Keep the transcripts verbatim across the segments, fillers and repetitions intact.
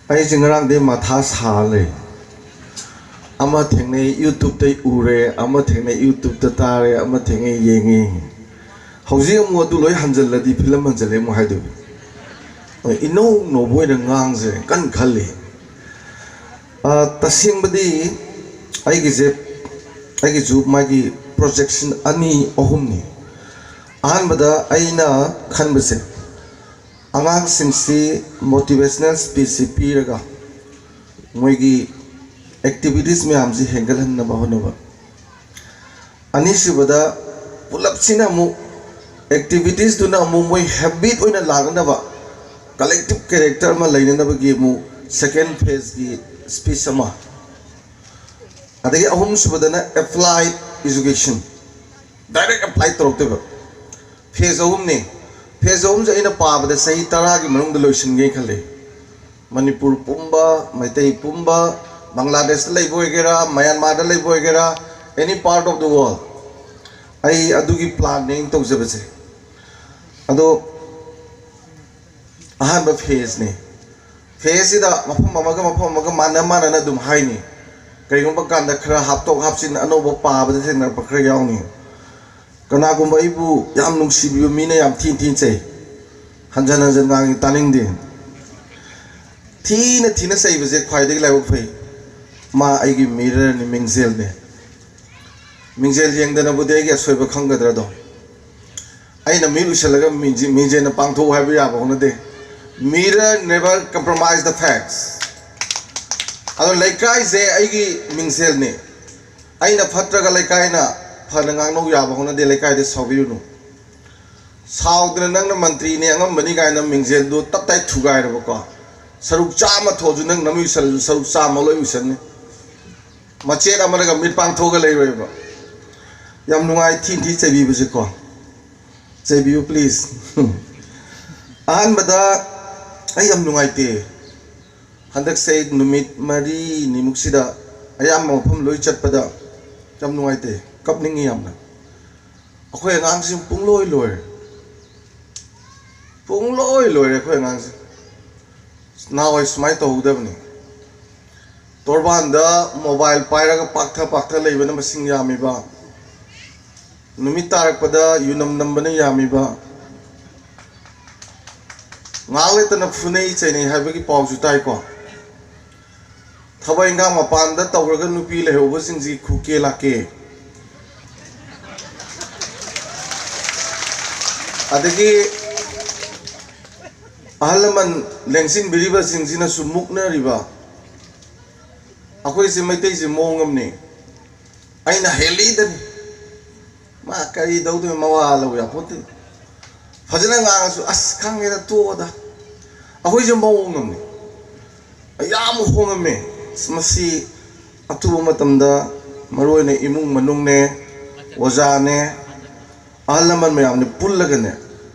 ꯑꯩꯁꯦ ꯉꯔꯥꯡꯗꯩ ꯃꯊꯥ ꯁꯥ ꯂꯩ꯫ ꯑꯃ ꯊꯦꯡꯅꯩ, YouTube-ꯇꯩ ꯎꯔꯦ, ꯑꯃ ꯊꯦꯡꯅꯩ, YouTube-ꯇ ꯇꯥꯔꯦ, ꯑꯃ ꯊꯦꯡꯅꯩ, ꯌꯦꯡꯉꯦ꯫ ꯍꯧꯖꯤꯛ ꯑꯃꯨꯛ ꯑꯗꯨ ꯂꯣꯏ ꯍꯟꯖꯜꯂꯗꯤ ꯐꯤꯂꯝ ꯍꯟꯖꯜꯂꯦ ꯑꯃꯨꯛ ꯍꯥꯏꯗꯣꯏꯕ꯫ ꯏꯅꯧ ꯅꯧꯕ ꯑꯣꯏꯅ ꯉꯥꯡꯁꯦ ꯀꯟꯅ ꯈꯜꯂꯤ꯫ ꯑ, ꯇꯁꯦꯡꯕꯗꯤ ꯑꯩꯒꯤꯁꯦ, ꯑꯩꯒꯤꯁꯨ ꯃꯥꯒꯤ projection ꯑꯅꯤ ꯑꯍꯨꯝꯅꯤ꯫ ꯑꯍꯥꯟꯕꯗ ꯑꯩꯅ ꯈꯟꯕꯁꯦ, ꯑꯉꯥꯡꯁꯤꯡꯁꯤ motivational speech-ꯁꯤ ꯄꯤꯔꯒ ꯃꯣꯏꯒꯤ activities ꯃꯌꯥꯝꯁꯤ ꯍꯦꯟꯒꯠꯍꯟꯅꯕ ꯍꯣꯠꯅꯕ꯫ ꯑꯅꯤꯁꯨꯕꯗ, ꯄꯨꯂꯞꯁꯤꯅ ꯑꯃꯨꯛ activities-ꯇꯨꯅ ꯑꯃꯨꯛ ꯃꯣꯏ habit ꯑꯣꯏꯅ ꯂꯥꯛꯅꯅꯕ, collective character ꯑꯃ ꯂꯩꯅꯅꯕꯒꯤ ꯑꯃꯨꯛ second phase-ꯀꯤ speech ꯑꯃ꯫ ꯑꯗꯒꯤ ꯑꯍꯨꯝꯁꯨꯕꯗꯅ applied education, direct apply ꯇꯧꯔꯛꯇꯣꯏꯕ꯫ Phase ꯑꯍꯨꯝꯅꯤ꯫ Phase ꯑꯍꯨꯝꯁꯦ ꯑꯩꯅ ꯄꯥꯕꯗ ꯆꯍꯤ ꯇꯔꯥꯒꯤ ꯃꯅꯨꯡꯗ ꯂꯣꯏꯁꯤꯟꯒꯦ ꯈꯜꯂꯤ꯫ ꯃꯅꯤꯄꯨꯔ ꯄꯨꯝꯕ, ꯃꯩꯇꯩ ꯄꯨꯝꯕ, ꯕꯪꯒ꯭ꯂꯥꯗꯦꯁꯇ ꯂꯩꯕ ꯑꯣꯏꯒꯦꯔꯥ, ꯃꯌꯥꯟꯃꯥꯔꯗ ꯂꯩꯕ ꯑꯣꯏꯒꯦꯔꯥ, any part of the world, ꯑꯩ ꯑꯗꯨꯒꯤ plan-ꯅꯦ ꯑꯩꯅ ꯇꯧꯖꯕꯁꯦ꯫ ꯑꯗꯣ ꯑꯍꯥꯟꯕ phase-ꯅꯦ꯫ Phase-ꯁꯤꯗ ꯃꯐꯝ ꯑꯃꯒ ꯃꯐꯝ ꯑꯃꯒ ꯃꯥꯟꯅ ꯃꯥꯟꯅꯅ ꯑꯗꯨꯝ ꯍꯥꯏꯅꯤ꯫ ꯀꯔꯤꯒꯨꯝꯕ ꯀꯥꯟꯗ ꯈꯔ ꯍꯥꯞꯇꯣꯛ ꯍꯥꯞꯆꯤꯟ ꯑꯅꯧꯕ ꯄꯥꯕꯗ ꯊꯦꯡꯅꯔꯛꯄ ꯈꯔ ꯌꯥꯎꯅꯤ꯫ ꯀꯅꯥꯒꯨꯝꯕ ꯑꯩꯕꯨ ꯌꯥꯝ ꯅꯨꯡꯁꯤꯕꯤꯕ ꯃꯤꯅ ꯌꯥꯝ ꯊꯤꯅ ꯊꯤꯅ ꯆꯩ꯫ ꯍꯟꯖꯟ ꯍꯟꯖꯟ ꯉꯥꯡꯉꯤ, ꯇꯥꯅꯤꯡꯗꯦ꯫ ꯊꯤꯅ ꯊꯤꯅ ꯆꯩꯕꯁꯦ ꯈ꯭ꯋꯥꯏꯗꯒꯤ ꯂꯥꯏꯕꯛ ꯐꯩ꯫ ꯃꯥ ꯑꯩꯒꯤ mirror-ꯅꯤ, ꯃꯤꯡꯖꯦꯜꯅꯦ꯫ ꯃꯤꯡꯖꯦꯜ ꯌꯦꯡꯗꯅꯕꯨꯗꯤ ꯑꯩꯒꯤ ꯑꯁꯣꯏꯕ ꯈꯪꯒꯗ꯭ꯔꯗꯣ꯫ ꯑꯩꯅ ꯃꯤꯠ ꯎꯏꯁꯜꯂꯒ ꯃꯤꯡꯖꯦ-, ꯃꯤꯡꯖꯦꯜꯅ ꯄꯥꯡꯊꯣꯛꯎ ꯍꯥꯏꯕ ꯌꯥꯕ ꯍꯧꯅꯗꯦ꯫ Mirror never compromise the facts. ꯑꯗꯣ ꯂꯩꯀꯥꯏꯁꯦ ꯑꯩꯒꯤ ꯃꯤꯡꯁꯦꯜꯅꯤ꯫ ꯑꯩꯅ ꯐꯠꯇ꯭ꯔꯒ ꯂꯩꯀꯥꯏꯅ ꯐꯅ ꯉꯥꯡꯅꯧ ꯌꯥꯕ ꯍꯧꯅꯗꯦ, ꯂꯩꯀꯥꯏꯗ ꯁꯥꯎꯕꯤꯔꯨꯅꯨ꯫ ꯁꯥꯎꯗꯅ ꯅꯪꯅ ꯃꯟꯇ꯭ꯔꯤꯅꯤ, ꯑꯉꯝꯕꯅꯤ ꯀꯥꯏꯅ ꯃꯤꯡꯁꯦꯜꯗꯨ ꯇꯞ ꯇꯥꯏ ꯊꯨꯒꯥꯏꯔꯕꯀꯣ, ꯁꯔꯨꯛ ꯆꯥꯝꯃ ꯊꯣꯛꯑꯁꯨ ꯅꯪ ꯅꯃꯤꯠ ꯎꯏꯁꯜꯂꯁꯨ ꯁꯔꯨꯛ ꯆꯥꯝꯃ ꯂꯣꯏ ꯎꯏꯁꯟꯅꯤ꯫ ꯃꯆꯦꯠ ꯑꯃꯅꯒ ꯃꯤꯠ ꯄꯥꯡꯊꯣꯛꯑꯒ ꯂꯩꯔꯣꯏꯕ꯫ ꯌꯥꯝ ꯅꯨꯡꯉꯥꯏ ꯊꯤ ꯊꯤ ꯆꯩꯕꯤꯕꯁꯦꯀꯣ꯫ ꯆꯩꯕꯤꯌꯨ please꯫ ꯑꯍꯥꯟꯕꯗ ꯑꯩ ꯌꯥꯝ ꯅꯨꯡꯉꯥꯏꯇꯦ꯫ ꯍꯟꯗꯛꯁꯦ ꯑꯩ ꯅꯨꯃꯤꯠ ꯃꯔꯤꯅꯤꯃꯨꯛꯁꯤꯗ ꯑꯌꯥꯝꯕ ꯃꯐꯝ ꯂꯣꯏ ꯆꯠꯄꯗ ꯌꯥꯝ ꯅꯨꯡꯉꯥꯏꯇꯦ, ꯀꯞꯅꯤꯡꯉꯤ ꯌꯥꯝꯅ꯫ ꯑꯩꯈꯣꯏ ꯑꯉꯥꯡꯁꯤꯡ ꯄꯨꯡꯂꯣꯏ ꯂꯣꯏꯔꯦ, ꯄꯨꯡꯂꯣꯏ ꯂꯣꯏꯔꯦ ꯑꯩꯈꯣꯏ ꯑꯉꯥꯡꯁꯤꯡ꯫ ꯅꯍꯥꯟꯋꯥꯏ ꯁꯨꯃꯥꯏꯅ ꯇꯧꯍꯧꯗꯕꯅꯤ꯫ ꯇꯣꯔꯕꯥꯟꯗ ꯃꯣꯕꯥꯏꯜ ꯄꯥꯏꯔꯒ ꯄꯥꯛꯊ ꯄꯥꯛꯊ ꯂꯩꯕꯅ ꯃꯁꯤꯡ ꯌꯥꯝꯃꯤꯕ, ꯅꯨꯃꯤꯠ ꯇꯥꯔꯛꯄꯗ ꯌꯨꯅꯝ ꯅꯝꯕꯅ ꯌꯥꯝꯃꯤꯕ, ꯉꯥꯏꯍꯥꯛ ꯂꯩꯇꯅ ꯐꯨꯅꯩ ꯆꯩꯅꯩ ꯍꯥꯏꯕꯒꯤ ꯄꯥꯎꯁꯨ ꯇꯥꯏꯀꯣ꯫ ꯊꯕꯛ ꯏꯟꯈꯥꯡ ꯃꯄꯥꯟꯗ ꯇꯧꯔꯒ ꯅꯨꯄꯤ ꯂꯩꯍꯧꯕꯁꯤꯡꯁꯤ ꯈꯨꯀꯦ ꯂꯥꯛꯀꯦ꯫ ꯑꯗꯒꯤ ꯑꯍꯜ ꯂꯃꯟ ꯂꯦꯡꯁꯤꯟꯕꯤꯔꯤꯕꯁꯤꯡꯁꯤꯅꯁꯨ ꯃꯨꯛꯅꯔꯤꯕ꯫ ꯑꯩꯈꯣꯏꯁꯦ ꯃꯩꯇꯩꯁꯦ ꯃꯑꯣꯡ ꯑꯃꯅꯤ꯫ ꯑꯩꯅ ꯍꯦꯜꯂꯤꯗꯅꯤ꯫ ꯃꯥ ꯀꯔꯤ ꯇꯧꯗꯣꯏꯅꯣ? ꯃꯋꯥ ꯂꯧ ꯌꯥꯄꯣꯠꯇꯦ꯫ ꯐꯖꯅ ꯉꯥꯡꯉꯁꯨ, "ꯑꯁ, ꯈꯪꯉꯦꯗ, ꯇꯣꯛꯑꯣꯗ"꯫ ꯑꯩꯈꯣꯏꯁꯦ ꯃꯑꯣꯡ ꯑꯃꯅꯤ꯫ ꯌꯥꯝ ꯍꯣꯡꯉꯝꯃꯦ꯫ ꯑꯁ, ꯃꯁꯤ ꯑꯊꯨꯕ ꯃꯇꯝꯗ ꯃꯔꯨ ꯑꯣꯏꯅ ꯏꯃꯨꯡ ꯃꯅꯨꯡꯅꯦ, ꯑꯣꯖꯥꯅꯦ, ꯑꯍꯜ ꯂꯃꯟ ꯃꯌꯥꯝꯅ ꯄꯨꯜꯂꯒꯅꯦ,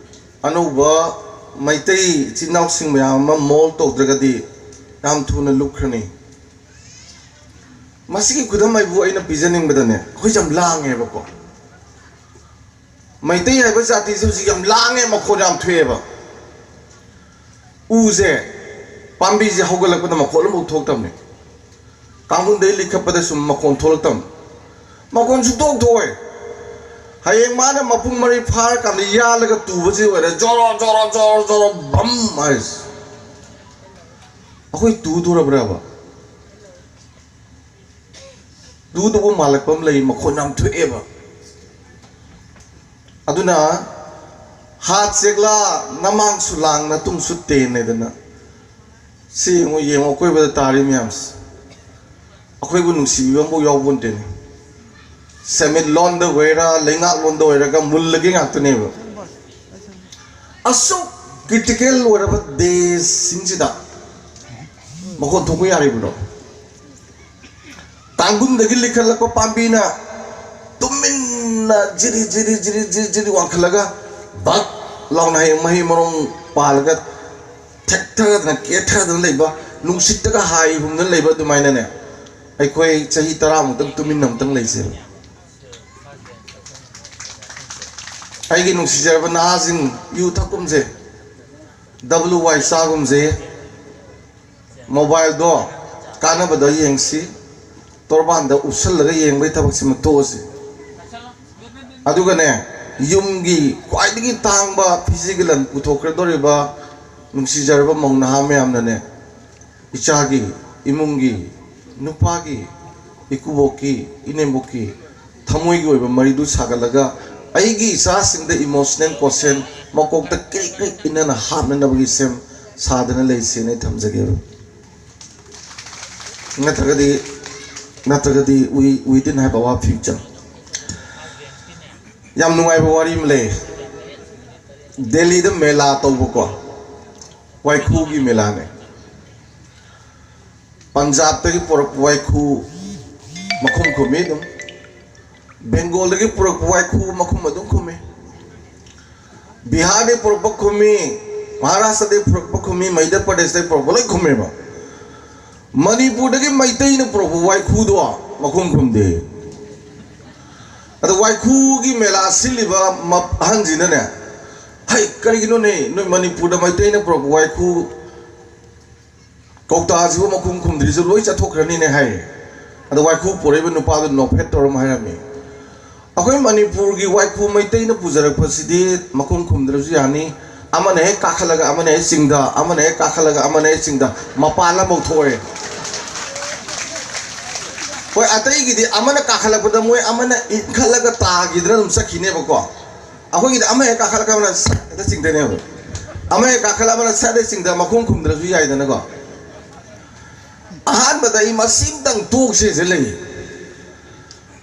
ꯑꯅꯧꯕ ꯃꯩꯇꯩ ꯏꯆꯤꯟ ꯏꯅꯥꯎꯁꯤꯡ ꯃꯌꯥꯝ ꯑꯃ ꯃꯣꯜ ꯇꯧꯗ꯭ꯔꯒꯗꯤ ꯌꯥꯝ ꯊꯨꯅ ꯂꯨꯞꯈ꯭ꯔꯅꯤ꯫ ꯃꯁꯤꯒꯤ ꯈꯨꯗꯝ ꯑꯩꯕꯨ ꯑꯩꯅ ꯄꯤꯖꯅꯤꯡꯕꯗꯅꯦ, ꯑꯩꯈꯣꯏꯁꯦ ꯌꯥꯝ ꯂꯥꯡꯉꯦꯕꯀꯣ꯫ ꯃꯩꯇꯩ ꯍꯥꯏꯕ ꯖꯥꯇꯤꯁꯦ ꯍꯧꯖꯤꯛ ꯌꯥꯝ ꯂꯥꯡꯉꯦ, ꯃꯈꯣꯟ ꯌꯥꯝ ꯊꯣꯛꯑꯦꯕ꯫ ꯎꯁꯦ, ꯄꯥꯝꯕꯤꯁꯦ ꯍꯧꯒꯠꯂꯛꯄꯗ ꯃꯈꯣꯟ ꯑꯃꯐꯥꯎ ꯊꯣꯛꯇꯕꯅꯤ꯫ ꯀꯥꯡꯈꯨꯜꯗꯩ ꯂꯤꯈꯠꯄꯗ ꯁꯨꯝ ꯃꯈꯣꯟ ꯊꯣꯛꯂꯛꯇꯕꯅꯤ꯫ ꯃꯈꯣꯟ ꯁꯨꯡꯊꯣꯛ ꯊꯣꯛꯑꯣꯏ꯫ ꯍꯌꯦꯡ ꯃꯥꯅ ꯃꯄꯨꯡ ꯃꯔꯩ ꯐꯥꯔꯀꯥꯟꯗ ꯌꯥꯜꯂꯒ ꯇꯨꯕꯁꯤ ꯑꯣꯏꯔꯦ, ꯖꯣꯔꯣ, ꯖꯣꯔꯣ, ꯖꯣꯔꯣ, ꯖꯣꯔꯣ, ꯕꯝ ꯍꯥꯏꯁꯦ꯫ ꯑꯩꯈꯣꯏ ꯇꯨꯗꯣꯔꯕ꯭ꯔꯕ? ꯇꯨꯗꯧꯕ ꯃꯥꯜꯂꯛꯄ ꯑꯃ ꯂꯩ, ꯃꯈꯣꯟ ꯌꯥꯝ ꯊꯣꯛꯑꯦꯕ꯫ ꯑꯗꯨꯅ "ꯍꯥꯠ ꯆꯦꯛꯂꯥ, ꯅꯃꯥꯡꯁꯨ ꯂꯥꯡ, ꯅꯇꯨꯡꯁꯨ ꯇꯦꯟ" ꯍꯥꯏꯗꯅ꯫ ꯁꯤ ꯌꯦꯡꯉꯨ, ꯌꯦꯡꯉꯨ, ꯑꯀꯣꯏꯕꯗ ꯇꯥꯔꯤ ꯃꯌꯥꯝꯁꯦ꯫ ꯑꯩꯈꯣꯏꯕꯨ ꯅꯨꯡꯁꯤꯕꯤꯕ ꯑꯃꯐꯥꯎ ꯌꯥꯎꯕ ꯅꯠꯇꯦꯅꯦ꯫ ꯁꯦꯟꯃꯤꯠꯂꯣꯟꯗ ꯑꯣꯏꯔ, ꯂꯩꯉꯥꯛꯂꯣꯟꯗ ꯑꯣꯏꯔꯒ ꯃꯨꯜꯂꯒꯦ ꯉꯥꯛꯇꯅꯦꯕ꯫ ꯑꯁꯨꯛ ꯀ꯭ꯔꯤꯇꯤꯀꯦꯜ ꯑꯣꯏꯔꯕ ꯗꯦꯁꯁꯤꯡꯁꯤꯗ ꯃꯈꯣꯟ ꯊꯣꯛꯄ ꯌꯥꯔꯤꯕ꯭ꯔꯣ? ꯇꯥꯡꯒꯨꯟꯗꯒꯤ ꯂꯤꯈꯠꯂꯛꯄ ꯄꯥꯝꯕꯤꯅ ꯇꯨꯃꯤꯟꯅ ꯖꯤꯔꯤ ꯖꯤꯔꯤ ꯖꯤꯔꯤ ꯖꯤꯔꯤ ꯖꯤꯔꯤ ꯋꯥꯡꯈꯠꯂꯒ ꯕꯛ ꯂꯥꯎꯅ ꯍꯌꯦꯡ ꯃꯍꯩ ꯃꯔꯣꯡ ꯄꯥꯜꯂꯒ ꯊꯦꯛꯊꯗꯅ ꯀꯦꯊꯗꯅ ꯂꯩꯕ, ꯅꯨꯡꯁꯤꯠꯇꯒ ꯍꯥꯏ ꯍꯨꯝꯗꯅ ꯂꯩꯕ ꯑꯗꯨꯃꯥꯏꯅꯅꯦ, ꯑꯩꯈꯣꯏ ꯆꯍꯤ ꯇꯔꯥꯃꯨꯛꯇꯪ ꯇꯨꯃꯤꯟꯅ ꯑꯃꯨꯛꯇꯪ ꯂꯩꯁꯦꯕ꯫ ꯑꯩꯒꯤ ꯅꯨꯡꯁꯤꯖꯔꯕ ꯅꯍꯥꯁꯤꯡ, ꯌꯨ ꯊꯛꯀꯨꯝꯁꯦ, ꯗꯕꯜꯌꯨ ꯋꯥꯏ ꯆꯥꯒꯨꯝꯁꯦ, ꯃꯣꯕꯥꯏꯜꯗꯣ ꯀꯥꯟꯅꯕꯗ ꯌꯦꯡꯁꯤ, ꯇꯣꯔꯕꯥꯟꯗ ꯎꯞꯁꯜꯂꯒ ꯌꯦꯡꯕꯒꯤ ꯊꯕꯛꯁꯤꯃ ꯇꯣꯛꯑꯁꯤ꯫ ꯑꯗꯨꯒꯅꯦ, ꯌꯨꯝꯒꯤ ꯈ꯭ꯋꯥꯏꯗꯒꯤ ꯇꯥꯡꯕ ꯐꯤꯖꯦꯒꯤ ꯂꯟ ꯄꯨꯊꯣꯛꯀꯗꯧꯔꯤꯕ ꯅꯨꯡꯁꯤꯖꯔꯕ ꯃꯧ ꯅꯍꯥ ꯃꯌꯥꯝꯅꯅꯦ, ꯏꯆꯥꯒꯤ, ꯏꯃꯨꯡꯒꯤ, ꯅꯨꯄꯥꯒꯤ, ꯏꯀꯨꯕꯣꯛꯀꯤ, ꯏꯅꯦꯝꯕꯣꯛꯀꯤ ꯊꯃꯣꯏꯒꯤ ꯑꯣꯏꯕ ꯃꯔꯤꯗꯨ ꯁꯥꯒꯠꯂꯒ, ꯑꯩꯒꯤ ꯏꯆꯥꯁꯤꯡꯗ emotional quotient ꯃꯀꯣꯛꯇ ꯀ꯭ꯔꯤꯛ ꯀ꯭ꯔꯤꯛ ꯏꯟꯅꯅ ꯍꯥꯞꯅꯅꯕꯒꯤ ꯁꯦꯝ ꯁꯥꯗꯅ ꯂꯩꯁꯦꯅ ꯑꯩ ꯊꯝꯖꯒꯦꯕ꯫ ꯅꯠꯇ꯭ꯔꯒꯗꯤ, ꯅꯠꯇ꯭ꯔꯒꯗꯤ we, we didn't have our future. ꯌꯥꯝ ꯅꯨꯡꯉꯥꯏꯕ ꯋꯥꯔꯤ ꯑꯃ ꯂꯩ꯫ ꯗꯦꯜꯂꯤꯗ ꯃꯦꯂꯥ ꯇꯧꯕꯀꯣ, ꯋꯥꯏꯈꯨꯒꯤ ꯃꯦꯂꯥꯅꯦ꯫ ꯄꯟꯖꯥꯕꯇꯒꯤ ꯄꯨꯔꯛꯄ ꯋꯥꯏꯈꯨ ꯃꯈꯨꯝ ꯈꯨꯝꯃꯤ ꯑꯗꯨꯝ, ꯕꯦꯡꯒꯣꯜꯗꯒꯤ ꯄꯨꯔꯛꯄ ꯋꯥꯏꯈꯨ ꯃꯈꯨꯝ ꯑꯗꯨꯝ ꯈꯨꯝꯃꯤ, ꯕꯤꯍꯥꯔꯗꯒꯤ ꯄꯨꯔꯛꯄ ꯈꯨꯝꯃꯤ, ꯃꯍꯥꯔꯥꯁꯇ꯭ꯔꯗꯒꯤ ꯄꯨꯔꯛꯄ ꯈꯨꯝꯃꯤ, ꯃꯙ꯭ꯌ ꯄ꯭ꯔꯗꯦꯁꯇꯒꯤ ꯄꯨꯔꯛꯄ ꯂꯣꯏ ꯈꯨꯝꯃꯦꯕ꯫ ꯃꯅꯤꯄꯨꯔꯗꯒꯤ ꯃꯩꯇꯩꯅ ꯄꯨꯔꯛꯄ ꯋꯥꯏꯈꯨꯗꯣ ꯃꯈꯨꯝ ꯈꯨꯝꯗꯦ꯫ ꯑꯗꯣ ꯋꯥꯏꯈꯨꯒꯤ ꯃꯦꯂꯥ ꯁꯤꯜꯂꯤꯕ ꯃ-, ꯑꯍꯟꯁꯤꯅꯅꯦ, "ꯍꯩ, ꯀꯔꯤꯒꯤꯅꯣꯅꯦ, ꯅꯣꯏ ꯃꯅꯤꯄꯨꯔꯗ ꯃꯩꯇꯩꯅ ꯄꯨꯔꯛꯄ ꯋꯥꯏꯈꯨ ꯀꯧꯇꯥꯁꯤꯕꯨ ꯃꯈꯨꯝ ꯈꯨꯝꯗ꯭ꯔꯤꯁꯨ ꯂꯣꯏ ꯆꯠꯊꯣꯛꯈ꯭ꯔꯅꯤꯅꯦ" ꯍꯥꯏ꯫ ꯑꯗꯣ ꯋꯥꯏꯈꯨ ꯄꯨꯔꯛꯏꯕ ꯅꯨꯄꯥꯗꯨ ꯅꯣꯛꯐꯦꯠ ꯇꯧꯔꯝ ꯍꯥꯏꯔꯝꯃꯤ, "ꯑꯩꯈꯣꯏ ꯃꯅꯤꯄꯨꯔꯒꯤ ꯋꯥꯏꯈꯨ ꯃꯩꯇꯩꯅ ꯄꯨꯖꯔꯛꯄꯁꯤꯗꯤ ꯃꯈꯨꯝ ꯈꯨꯝꯗ꯭ꯔꯁꯨ ꯌꯥꯅꯤ, ꯑꯃꯅ ꯍꯦꯛ ꯀꯥꯈꯠꯂꯒ ꯑꯃꯅ ꯍꯦꯛ ꯆꯤꯡꯗ, ꯑꯃꯅ ꯍꯦꯛ ꯀꯥꯈꯠꯂꯒ ꯑꯃꯅ ꯍꯦꯛ ꯆꯤꯡꯗ, ꯃꯄꯥꯟ ꯑꯃꯐꯥꯎ ꯊꯣꯛꯑꯦ꯫ ꯍꯣꯏ, ꯑꯇꯩꯒꯤꯗꯤ ꯑꯃꯅ ꯀꯥꯈꯠꯂꯛꯄꯗ ꯃꯣꯏ ꯑꯃꯅ ꯏꯟꯈꯠꯂꯒ ꯇꯥꯈꯤꯗꯅ ꯑꯗꯨꯝ ꯆꯠꯈꯤꯅꯦꯕꯀꯣ꯫ ꯑꯩꯈꯣꯏꯒꯤꯗꯤ ꯑꯃ ꯍꯦꯛ ꯀꯥꯈꯠꯂꯛꯄ ꯑꯃꯅ ꯁꯠ ꯍꯦꯛꯇ ꯆꯤꯡꯗꯣꯏꯅꯦꯕ꯫ ꯑꯃ ꯍꯦꯛ ꯀꯥꯈꯠꯂꯛꯄ ꯑꯃꯅ ꯁꯠ ꯍꯦꯛ ꯆꯤꯡꯗ ꯃꯈꯨꯝ ꯈꯨꯝꯗ꯭ꯔꯁꯨ ꯌꯥꯏꯗꯅꯀꯣ꯫ ꯑꯍꯥꯟꯕꯗ ꯑꯩ ꯃꯁꯤꯝꯇꯪ ꯇꯣꯛꯁꯦꯁꯦ ꯂꯩ꯫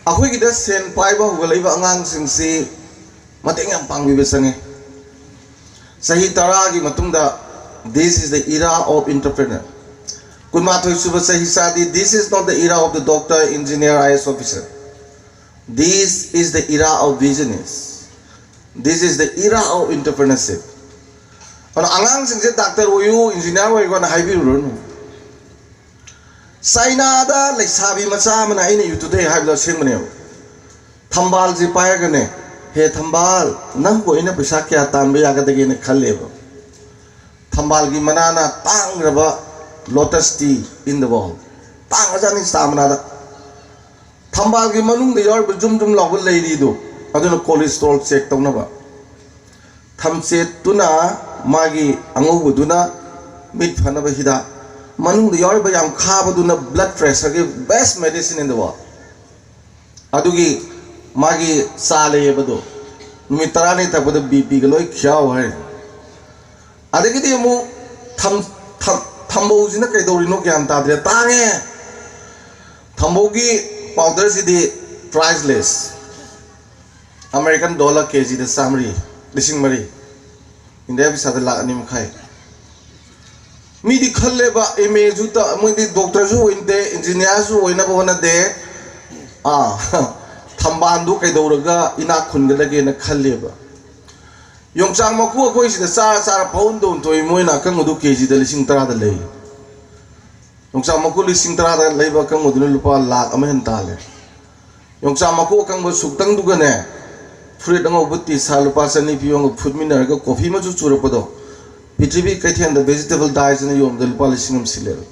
ꯑꯩꯈꯣꯏꯒꯤꯗ ꯁꯦꯟ ꯄꯥꯏꯕ ꯍꯧꯒꯠꯂꯛꯏꯕ ꯑꯉꯥꯡꯁꯤꯡꯁꯤ ꯃꯇꯦꯡ ꯌꯥꯝ ꯄꯥꯡꯕꯤꯕ ꯆꯪꯉꯤ꯫ ꯆꯍꯤ ꯇꯔꯥꯒꯤ ꯃꯇꯨꯡꯗ, this is the era of entrepreneur꯫ ꯀꯨꯟꯃꯥꯊꯣꯏ ꯁꯨꯕ ꯆꯍꯤ ꯆꯥꯗꯤ, this is not the era of the doctor, engineer, I A S officer꯫ This is the era of business꯫ This is the era of entrepreneurship꯫ ꯑꯗꯨꯅ ꯑꯉꯥꯡꯁꯤꯡꯁꯦ doctor ꯑꯣꯏꯌꯨ, engineer ꯑꯣꯏꯌꯨ ꯍꯥꯏꯅ ꯍꯥꯏꯕꯤꯔꯨꯔꯅꯨ꯫ ꯆꯥꯏꯅꯥꯗ ꯂꯩꯁꯥꯕꯤ ꯃꯆꯥ ꯑꯃꯅ, ꯑꯩꯅ ꯌꯨꯇ꯭ꯌꯨꯕꯇ ꯍꯥꯏꯕꯗꯣ ꯑꯁꯦꯡꯕꯅꯦꯕ, ꯊꯝꯕꯥꯜꯁꯦ ꯄꯥꯏꯔꯒꯅꯦ, "ꯍꯦ ꯊꯝꯕꯥꯜ, ꯅꯪꯕꯨ ꯑꯩꯅ ꯄꯩꯁꯥ ꯀꯌꯥ ꯇꯥꯟꯕ ꯌꯥꯒꯗꯒꯦꯅ ꯈꯜꯂꯦꯕ?" ꯊꯝꯕꯥꯜꯒꯤ ꯃꯅꯥꯅ ꯇꯥꯡꯈ꯭ꯔꯕ Lotus tea in the world. ꯇꯥꯡꯉꯖꯥꯠꯅꯤ ꯆꯥ ꯃꯅꯥꯗ꯫ ꯊꯝꯕꯥꯜꯒꯤ ꯃꯅꯨꯡꯗ ꯌꯥꯎꯔꯤꯕ ꯖꯨꯝ ꯖꯨꯝ ꯂꯥꯎꯕ ꯂꯩꯔꯤꯗꯨ, ꯑꯗꯨꯅ cholesterol check ꯇꯧꯅꯕ꯫ ꯊꯝꯆꯦꯠꯇꯨꯅ, ꯃꯥꯒꯤ ꯑꯉꯧꯕꯗꯨꯅ ꯃꯤꯠ ꯐꯅꯕ ꯍꯤꯗꯥꯛ, ꯃꯅꯨꯡꯗ ꯌꯥꯎꯔꯤꯕ ꯌꯥꯝ ꯈꯥꯕꯗꯨꯅ blood pressure ꯒꯤ best medicine in the world꯫ ꯑꯗꯨꯒꯤ ꯃꯥꯒꯤ ꯆꯥ ꯂꯩꯌꯦꯕꯗꯣ, ꯅꯨꯃꯤꯠ ꯇꯔꯥꯅꯤ ꯊꯛꯄꯗ B P ꯒ ꯂꯣꯏ ꯈ꯭ꯌꯥꯎ ꯍꯥꯏ꯫ ꯑꯗꯒꯤꯗꯤ ꯑꯃꯨꯛ ꯊꯝ-, ꯊꯝ-, ꯊꯝꯕꯧꯁꯤꯅ ꯀꯩꯗꯧꯔꯤꯅꯣ ꯒ꯭ꯌꯥꯟ ꯇꯥꯗ꯭ꯔꯦ, ꯇꯥꯡꯉꯦ꯫ ꯊꯝꯕꯧꯒꯤ powder ꯁꯤꯗꯤ priceless꯫ American dollar K G ꯗ ꯆꯥꯝꯃꯔꯤ, ꯂꯤꯁꯤꯡ ꯃꯔꯤ꯫ ꯏꯟꯗꯤꯌꯥ ꯄꯩꯁꯥꯗ ꯂꯥꯛ ꯑꯅꯤ ꯃꯈꯥꯏ꯫ ꯃꯤꯗꯤ ꯈꯜꯂꯦꯕ, M A ꯁꯨ ꯇ-, ꯃꯣꯏꯗꯤ doctor ꯁꯨ ꯑꯣꯏꯅꯗꯦ, engineer ꯁꯨ ꯑꯣꯏꯅꯕ ꯍꯣꯠꯅꯗꯦ꯫ ꯑꯥ, ꯊꯝꯕꯥꯜꯗꯨ ꯀꯩꯗꯧꯔꯒ ꯏꯅꯥꯛ ꯈꯨꯟꯒꯗꯒꯦꯅ ꯈꯜꯂꯦꯕ꯫ ꯌꯣꯡꯆꯥꯛ ꯃꯀꯨ ꯑꯩꯈꯣꯏ ꯁꯤꯗ ꯆꯥꯔ ꯆꯥꯔ ꯄꯥꯎꯟꯗ ꯑꯣꯟꯊꯣꯛꯏ, ꯃꯣꯏꯅ ꯑꯀꯪꯕꯗꯨ K G ꯗ ꯂꯤꯁꯤꯡ ꯇꯔꯥꯗ ꯂꯩ꯫ ꯌꯣꯡꯆꯥꯛ ꯃꯀꯨ ꯂꯤꯁꯤꯡ ꯇꯔꯥꯗ ꯂꯩꯕ ꯑꯀꯪꯕꯗꯨꯅ ꯂꯨꯄꯥ ꯂꯥꯛ ꯑꯃ ꯍꯦꯟꯅ ꯇꯥꯜꯂꯦ꯫ ꯌꯣꯡꯆꯥꯛ ꯃꯀꯨ ꯑꯀꯪꯕ ꯁꯨꯛꯇꯪꯗꯨꯒꯅꯦ, ꯐꯨꯔꯤꯠ ꯑꯉꯧꯕ T-shirt ꯂꯨꯄꯥ ꯆꯅꯤ ꯄꯤꯕ ꯑꯃꯒ ꯐꯨꯠꯃꯤꯟꯅꯔꯒ coffee ꯃꯆꯨ ꯆꯨꯔꯛꯄꯗꯣ, ꯄ꯭ꯔꯤꯊꯤꯕꯤ ꯀꯩꯊꯦꯜꯗ vegetable dye ꯁꯤꯅ ꯌꯣꯟꯕꯗ ꯂꯨꯄꯥ ꯂꯤꯁꯤꯡ ꯑꯃ ꯁꯤꯠꯂꯦꯕ꯫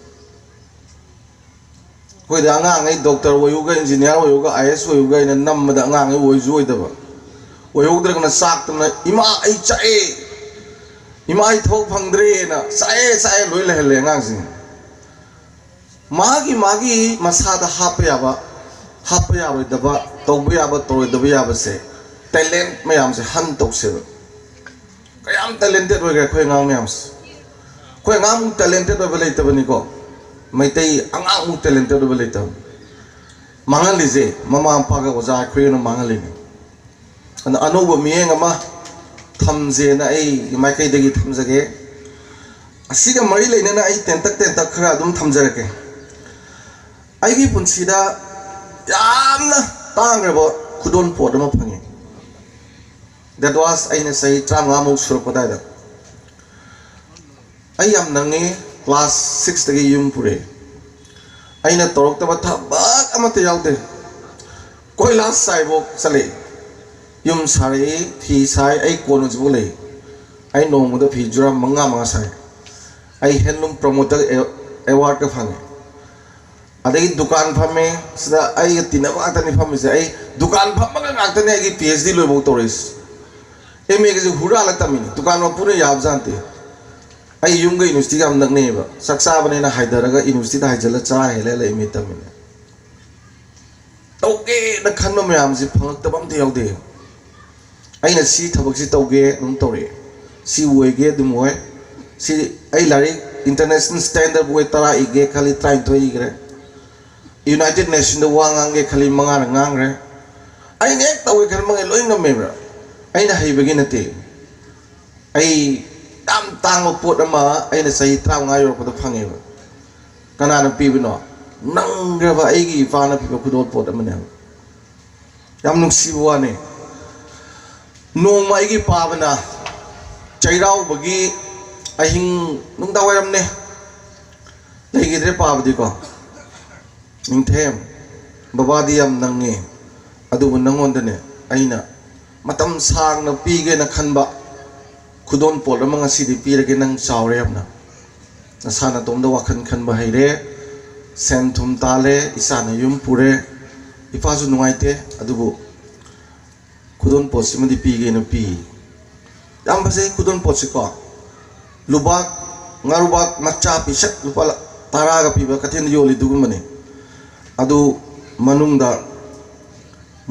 ꯑꯩꯈꯣꯏꯗ ꯑꯉꯥꯡꯉꯩ doctor ꯑꯣꯏꯌꯨꯒ, engineer ꯑꯣꯏꯌꯨꯒ, I A S ꯑꯣꯏꯌꯨꯒ ꯑꯩꯅ ꯅꯝꯕꯗ ꯑꯉꯥꯡꯉꯩ ꯑꯣꯏꯁꯨ ꯑꯣꯏꯗꯕ, ꯑꯣꯏꯍꯧꯗ꯭ꯔꯒꯅ ꯆꯥꯛꯇꯅ "ꯏꯃꯥ ꯑꯩ ꯆꯥꯛꯑꯦ, ꯏꯃꯥ ꯑꯩ ꯊꯕꯛ ꯐꯪꯗ꯭ꯔꯦꯅ ꯆꯥꯛꯑꯦ ꯆꯥꯛꯑꯦ" ꯂꯣꯏ ꯂꯩꯍꯜꯂꯦ ꯑꯉꯥꯡꯁꯤꯡ꯫ ꯃꯥꯒꯤ ꯃꯥꯒꯤ ꯃꯁꯥꯗ ꯍꯥꯞꯄ ꯌꯥꯕ, ꯍꯥꯞꯄ ꯌꯥꯔꯣꯏꯗꯕ, ꯇꯧꯕ ꯌꯥꯕ ꯇꯧꯔꯣꯏꯗꯕ ꯌꯥꯕꯁꯦ, talent ꯃꯌꯥꯝꯁꯦ hunt ꯇꯧꯁꯦꯕ꯫ ꯀꯌꯥꯝ talented ꯑꯣꯏꯈ꯭ꯔꯦ ꯑꯩꯈꯣꯏ ꯑꯉꯥꯡ ꯃꯌꯥꯝꯁꯦ꯫ ꯑꯩꯈꯣꯏ ꯑꯉꯥꯡꯃꯨꯛ talented ꯑꯣꯏꯕ ꯂꯩꯇꯕꯅꯤꯀꯣ꯫ ꯃꯩꯇꯩ ꯑꯉꯥꯡꯃꯨꯛ talented ꯑꯣꯏꯕ ꯂꯩꯇꯕꯅꯤ꯫ ꯃꯥꯡꯍꯜꯂꯤꯁꯦ ꯃꯃꯥ ꯃꯄꯥꯒ ꯑꯣꯖꯥ ꯑꯩꯈꯣꯏꯅ ꯃꯥꯡꯍꯜꯂꯤꯅꯤ꯫ ꯑꯗ ꯑꯅꯧꯕ ꯃꯤꯠꯌꯦꯡ ꯑꯃ ꯊꯝꯖꯦꯅ ꯑꯩ ꯃꯥꯏꯀꯩꯗꯒꯤ ꯊꯝꯖꯒꯦ꯫ ꯑꯁꯤꯒ ꯃꯔꯤ ꯂꯩꯅꯅ ꯑꯩ ꯇꯦꯟꯇꯛ ꯇꯦꯟꯇꯛ ꯈꯔ ꯑꯗꯨꯝ ꯊꯝꯖꯔꯛꯀꯦ꯫ ꯑꯩꯒꯤ ꯄꯨꯟꯁꯤꯗ ꯌꯥꯝꯅ ꯇꯥꯡꯈ꯭ꯔꯕ ꯈꯨꯗꯣꯜ ꯄꯣꯠ ꯑꯃ ꯐꯪꯉꯤ꯫ That was ꯑꯩꯅ ꯆꯍꯤ ꯇꯔꯥꯃꯉꯥꯃꯨꯛ ꯁꯨꯔꯛꯄ ꯑꯗꯨꯋꯥꯏꯗ꯫ ꯑꯩ ꯌꯥꯝ ꯅꯪꯉꯤ, class six ꯇꯒꯤ ꯌꯨꯝ ꯄꯨꯔꯛꯑꯦ꯫ ꯑꯩꯅ ꯇꯧꯔꯛꯇꯕ ꯊꯕꯛ ꯑꯃꯠꯇ ꯌꯥꯎꯗꯦ꯫ ꯀꯣꯏꯂꯥꯁ ꯆꯥꯏꯕꯣꯛ ꯆꯠꯂꯛꯏ, ꯌꯨꯝ ꯁꯥꯔꯛꯏ, ꯐꯤ ꯁꯥꯏ, ꯑꯩ ꯀꯣꯟ ꯍꯧꯖꯤꯛꯐꯥꯎ ꯂꯩ꯫ ꯑꯩ ꯅꯣꯡꯃꯗ ꯐꯤ ꯖꯨꯔꯥ ꯃꯉꯥ ꯃꯉꯥ ꯁꯥꯏ꯫ ꯑꯩ ꯍꯦꯟꯂꯨꯝ ꯄ꯭ꯔꯣꯃꯣꯇꯔ ꯑꯦꯋꯥꯔꯗꯀ ꯐꯪꯉꯦ꯫ ꯑꯗꯒꯤ ꯗꯨꯀꯥꯟ ꯐꯝꯃꯦ꯫ ꯁꯤꯗ ꯑꯩꯒ ꯇꯤꯟꯅꯕ ꯉꯥꯛꯇꯅꯤ ꯐꯝꯃꯤꯁꯦ꯫ ꯑꯩ ꯗꯨꯀꯥꯟ ꯐꯝꯃꯒ ꯉꯥꯛꯇꯅꯦ ꯑꯩꯒꯤ ꯄꯤ ꯑꯩꯆ ꯗꯤ ꯂꯣꯏꯐꯥꯎ ꯇꯧꯔꯛꯏꯁꯦ꯫ ꯑꯦꯝ ꯑꯦꯒꯁꯦ ꯍꯨꯔꯥꯜꯂ ꯇꯝꯃꯤꯅꯤ꯫ ꯗꯨꯀꯥꯟ ꯃꯄꯨꯅ ꯌꯥꯕꯖꯥꯠ ꯅꯠꯇꯦ꯫ ꯑꯩ ꯌꯨꯝꯒ ꯌꯨꯅꯤꯚꯔꯁꯤꯇꯤꯒ ꯌꯥꯝ ꯅꯛꯅꯩꯑꯕ꯫ ꯆꯥꯛ ꯆꯥꯕꯅꯦꯅ ꯍꯥꯏꯊꯔꯒ ꯌꯨꯅꯤꯚꯔꯁꯤꯇꯤꯗ ꯍꯥꯏꯖꯤꯜꯂ ꯆꯥꯔ ꯍꯦꯜꯂ ꯍꯦꯜꯂ ꯑꯦꯝ ꯑꯦ ꯇꯝꯃꯤꯅꯦ꯫ ꯇꯧꯒꯦꯅ ꯈꯟꯕ ꯃꯌꯥꯝꯁꯤ ꯐꯪꯉꯛꯇꯕ ꯑꯝꯇ ꯌꯥꯎꯗꯦ꯫ ꯑꯩꯅ ꯁꯤ ꯊꯕꯛꯁꯤ ꯇꯧꯒꯦ ꯑꯗꯨꯝ ꯇꯧꯔꯛꯑꯦ, ꯁꯤ ꯑꯣꯏꯒꯦ ꯑꯗꯨꯝ ꯑꯣꯏ꯫ ꯁꯤ ꯑꯩ ꯂꯥꯏꯔꯤꯛ ꯏꯟꯇꯔꯅꯦꯁꯅꯦꯜ ꯁ꯭ꯇꯦꯟꯗꯔꯠ ꯕꯣꯏ ꯇꯔꯥ ꯏꯒꯦ ꯈꯜꯂꯤ, ꯇꯔꯥꯅꯤꯊꯣꯏ ꯏꯈ꯭ꯔꯦ꯫ ꯌꯨꯅꯥꯏꯇꯦꯠ ꯅꯦꯁꯟꯗ ꯋꯥ ꯉꯥꯡꯒꯦ ꯈꯜꯂꯤ, ꯃꯉꯥꯔ ꯉꯥꯡꯈ꯭ꯔꯦ꯫ ꯑꯩꯅ ꯍꯦꯛ ꯇꯧꯒꯦ ꯈꯟꯕꯉꯩ ꯂꯣꯏ ꯉꯝꯃꯦꯕ꯫ ꯑꯩꯅ ꯍꯩꯕꯒꯤ ꯅꯠꯇꯦ꯫ ꯑꯩ ꯌꯥꯝ ꯇꯥꯡꯕ ꯄꯣꯠ ꯑꯃ ꯑꯩꯅ ꯆꯍꯤ ꯇꯔꯥꯃꯉꯥ ꯌꯧꯔꯛꯄꯗ ꯐꯪꯉꯦꯕ꯫ ꯀꯅꯥꯅ ꯄꯤꯕꯅꯣ? ꯅꯪꯈ꯭ꯔꯕ ꯑꯩꯒꯤ ꯏꯄꯥꯅ ꯄꯤꯕ ꯈꯨꯗꯣꯜ ꯄꯣꯠ ꯑꯃꯅꯦꯕ꯫ ꯌꯥꯝ ꯅꯨꯡꯁꯤꯕ ꯋꯥꯅꯤ꯫ ꯅꯣꯡꯃ ꯑꯩꯒꯤ ꯄꯥꯕꯅ ꯆꯩꯔꯥꯎꯕꯒꯤ ꯑꯍꯤꯡ, ꯅꯨꯡꯗꯥꯡ ꯋꯥꯏꯔꯝꯅꯦ, ꯂꯩꯈꯤꯗ꯭ꯔꯦ ꯄꯥꯕꯗꯤꯀꯣ꯫ "ꯅꯤꯡꯊꯦꯝ, ꯕꯕꯥꯗꯤ ꯌꯥꯝ ꯅꯪꯉꯦ, ꯑꯗꯨꯕꯨ ꯅꯪꯉꯣꯟꯗꯅꯦ ꯑꯩꯅ ꯃꯇꯝ ꯁꯥꯡꯅ ꯄꯤꯒꯦꯅ ꯈꯟꯕ ꯈꯨꯗꯣꯜ ꯄꯣꯠ ꯑꯃ ꯉꯁꯤꯗꯤ ꯄꯤꯔꯒꯦ꯫ ꯅꯪ ꯆꯥꯎꯔꯦ ꯌꯥꯝꯅ, ꯅꯁꯥ ꯅꯇꯣꯝꯗ ꯋꯥꯈꯜ ꯈꯟꯕ ꯍꯩꯔꯦ, ꯁꯦꯟ ꯊꯨꯝ ꯇꯥꯜꯂꯦ, ꯏꯆꯥꯅ ꯌꯨꯝ ꯄꯨꯔꯦ, ꯏꯄꯥꯁꯨ ꯅꯨꯡꯉꯥꯏꯇꯦ, ꯑꯗꯨꯕꯨ ꯈꯨꯗꯣꯜ ꯄꯣꯠꯁꯤꯃꯗꯤ ꯄꯤꯒꯦꯅ ꯄꯤ꯫" ꯌꯥꯝ ꯐꯖꯩ ꯈꯨꯗꯣꯜ ꯄꯣꯠꯁꯤꯀꯣ꯫ ꯂꯨꯕꯥꯛ, ꯉꯥꯔꯨꯕꯥꯛ ꯃꯆꯥ ꯄꯤꯁꯛ ꯂꯨꯄꯥ ꯇꯔꯥꯒ ꯄꯤꯕ ꯀꯩꯊꯦꯜꯗ ꯌꯣꯜꯂꯤꯗꯨꯒꯨꯝꯕꯅꯤ꯫ ꯑꯗꯨ ꯃꯅꯨꯡꯗ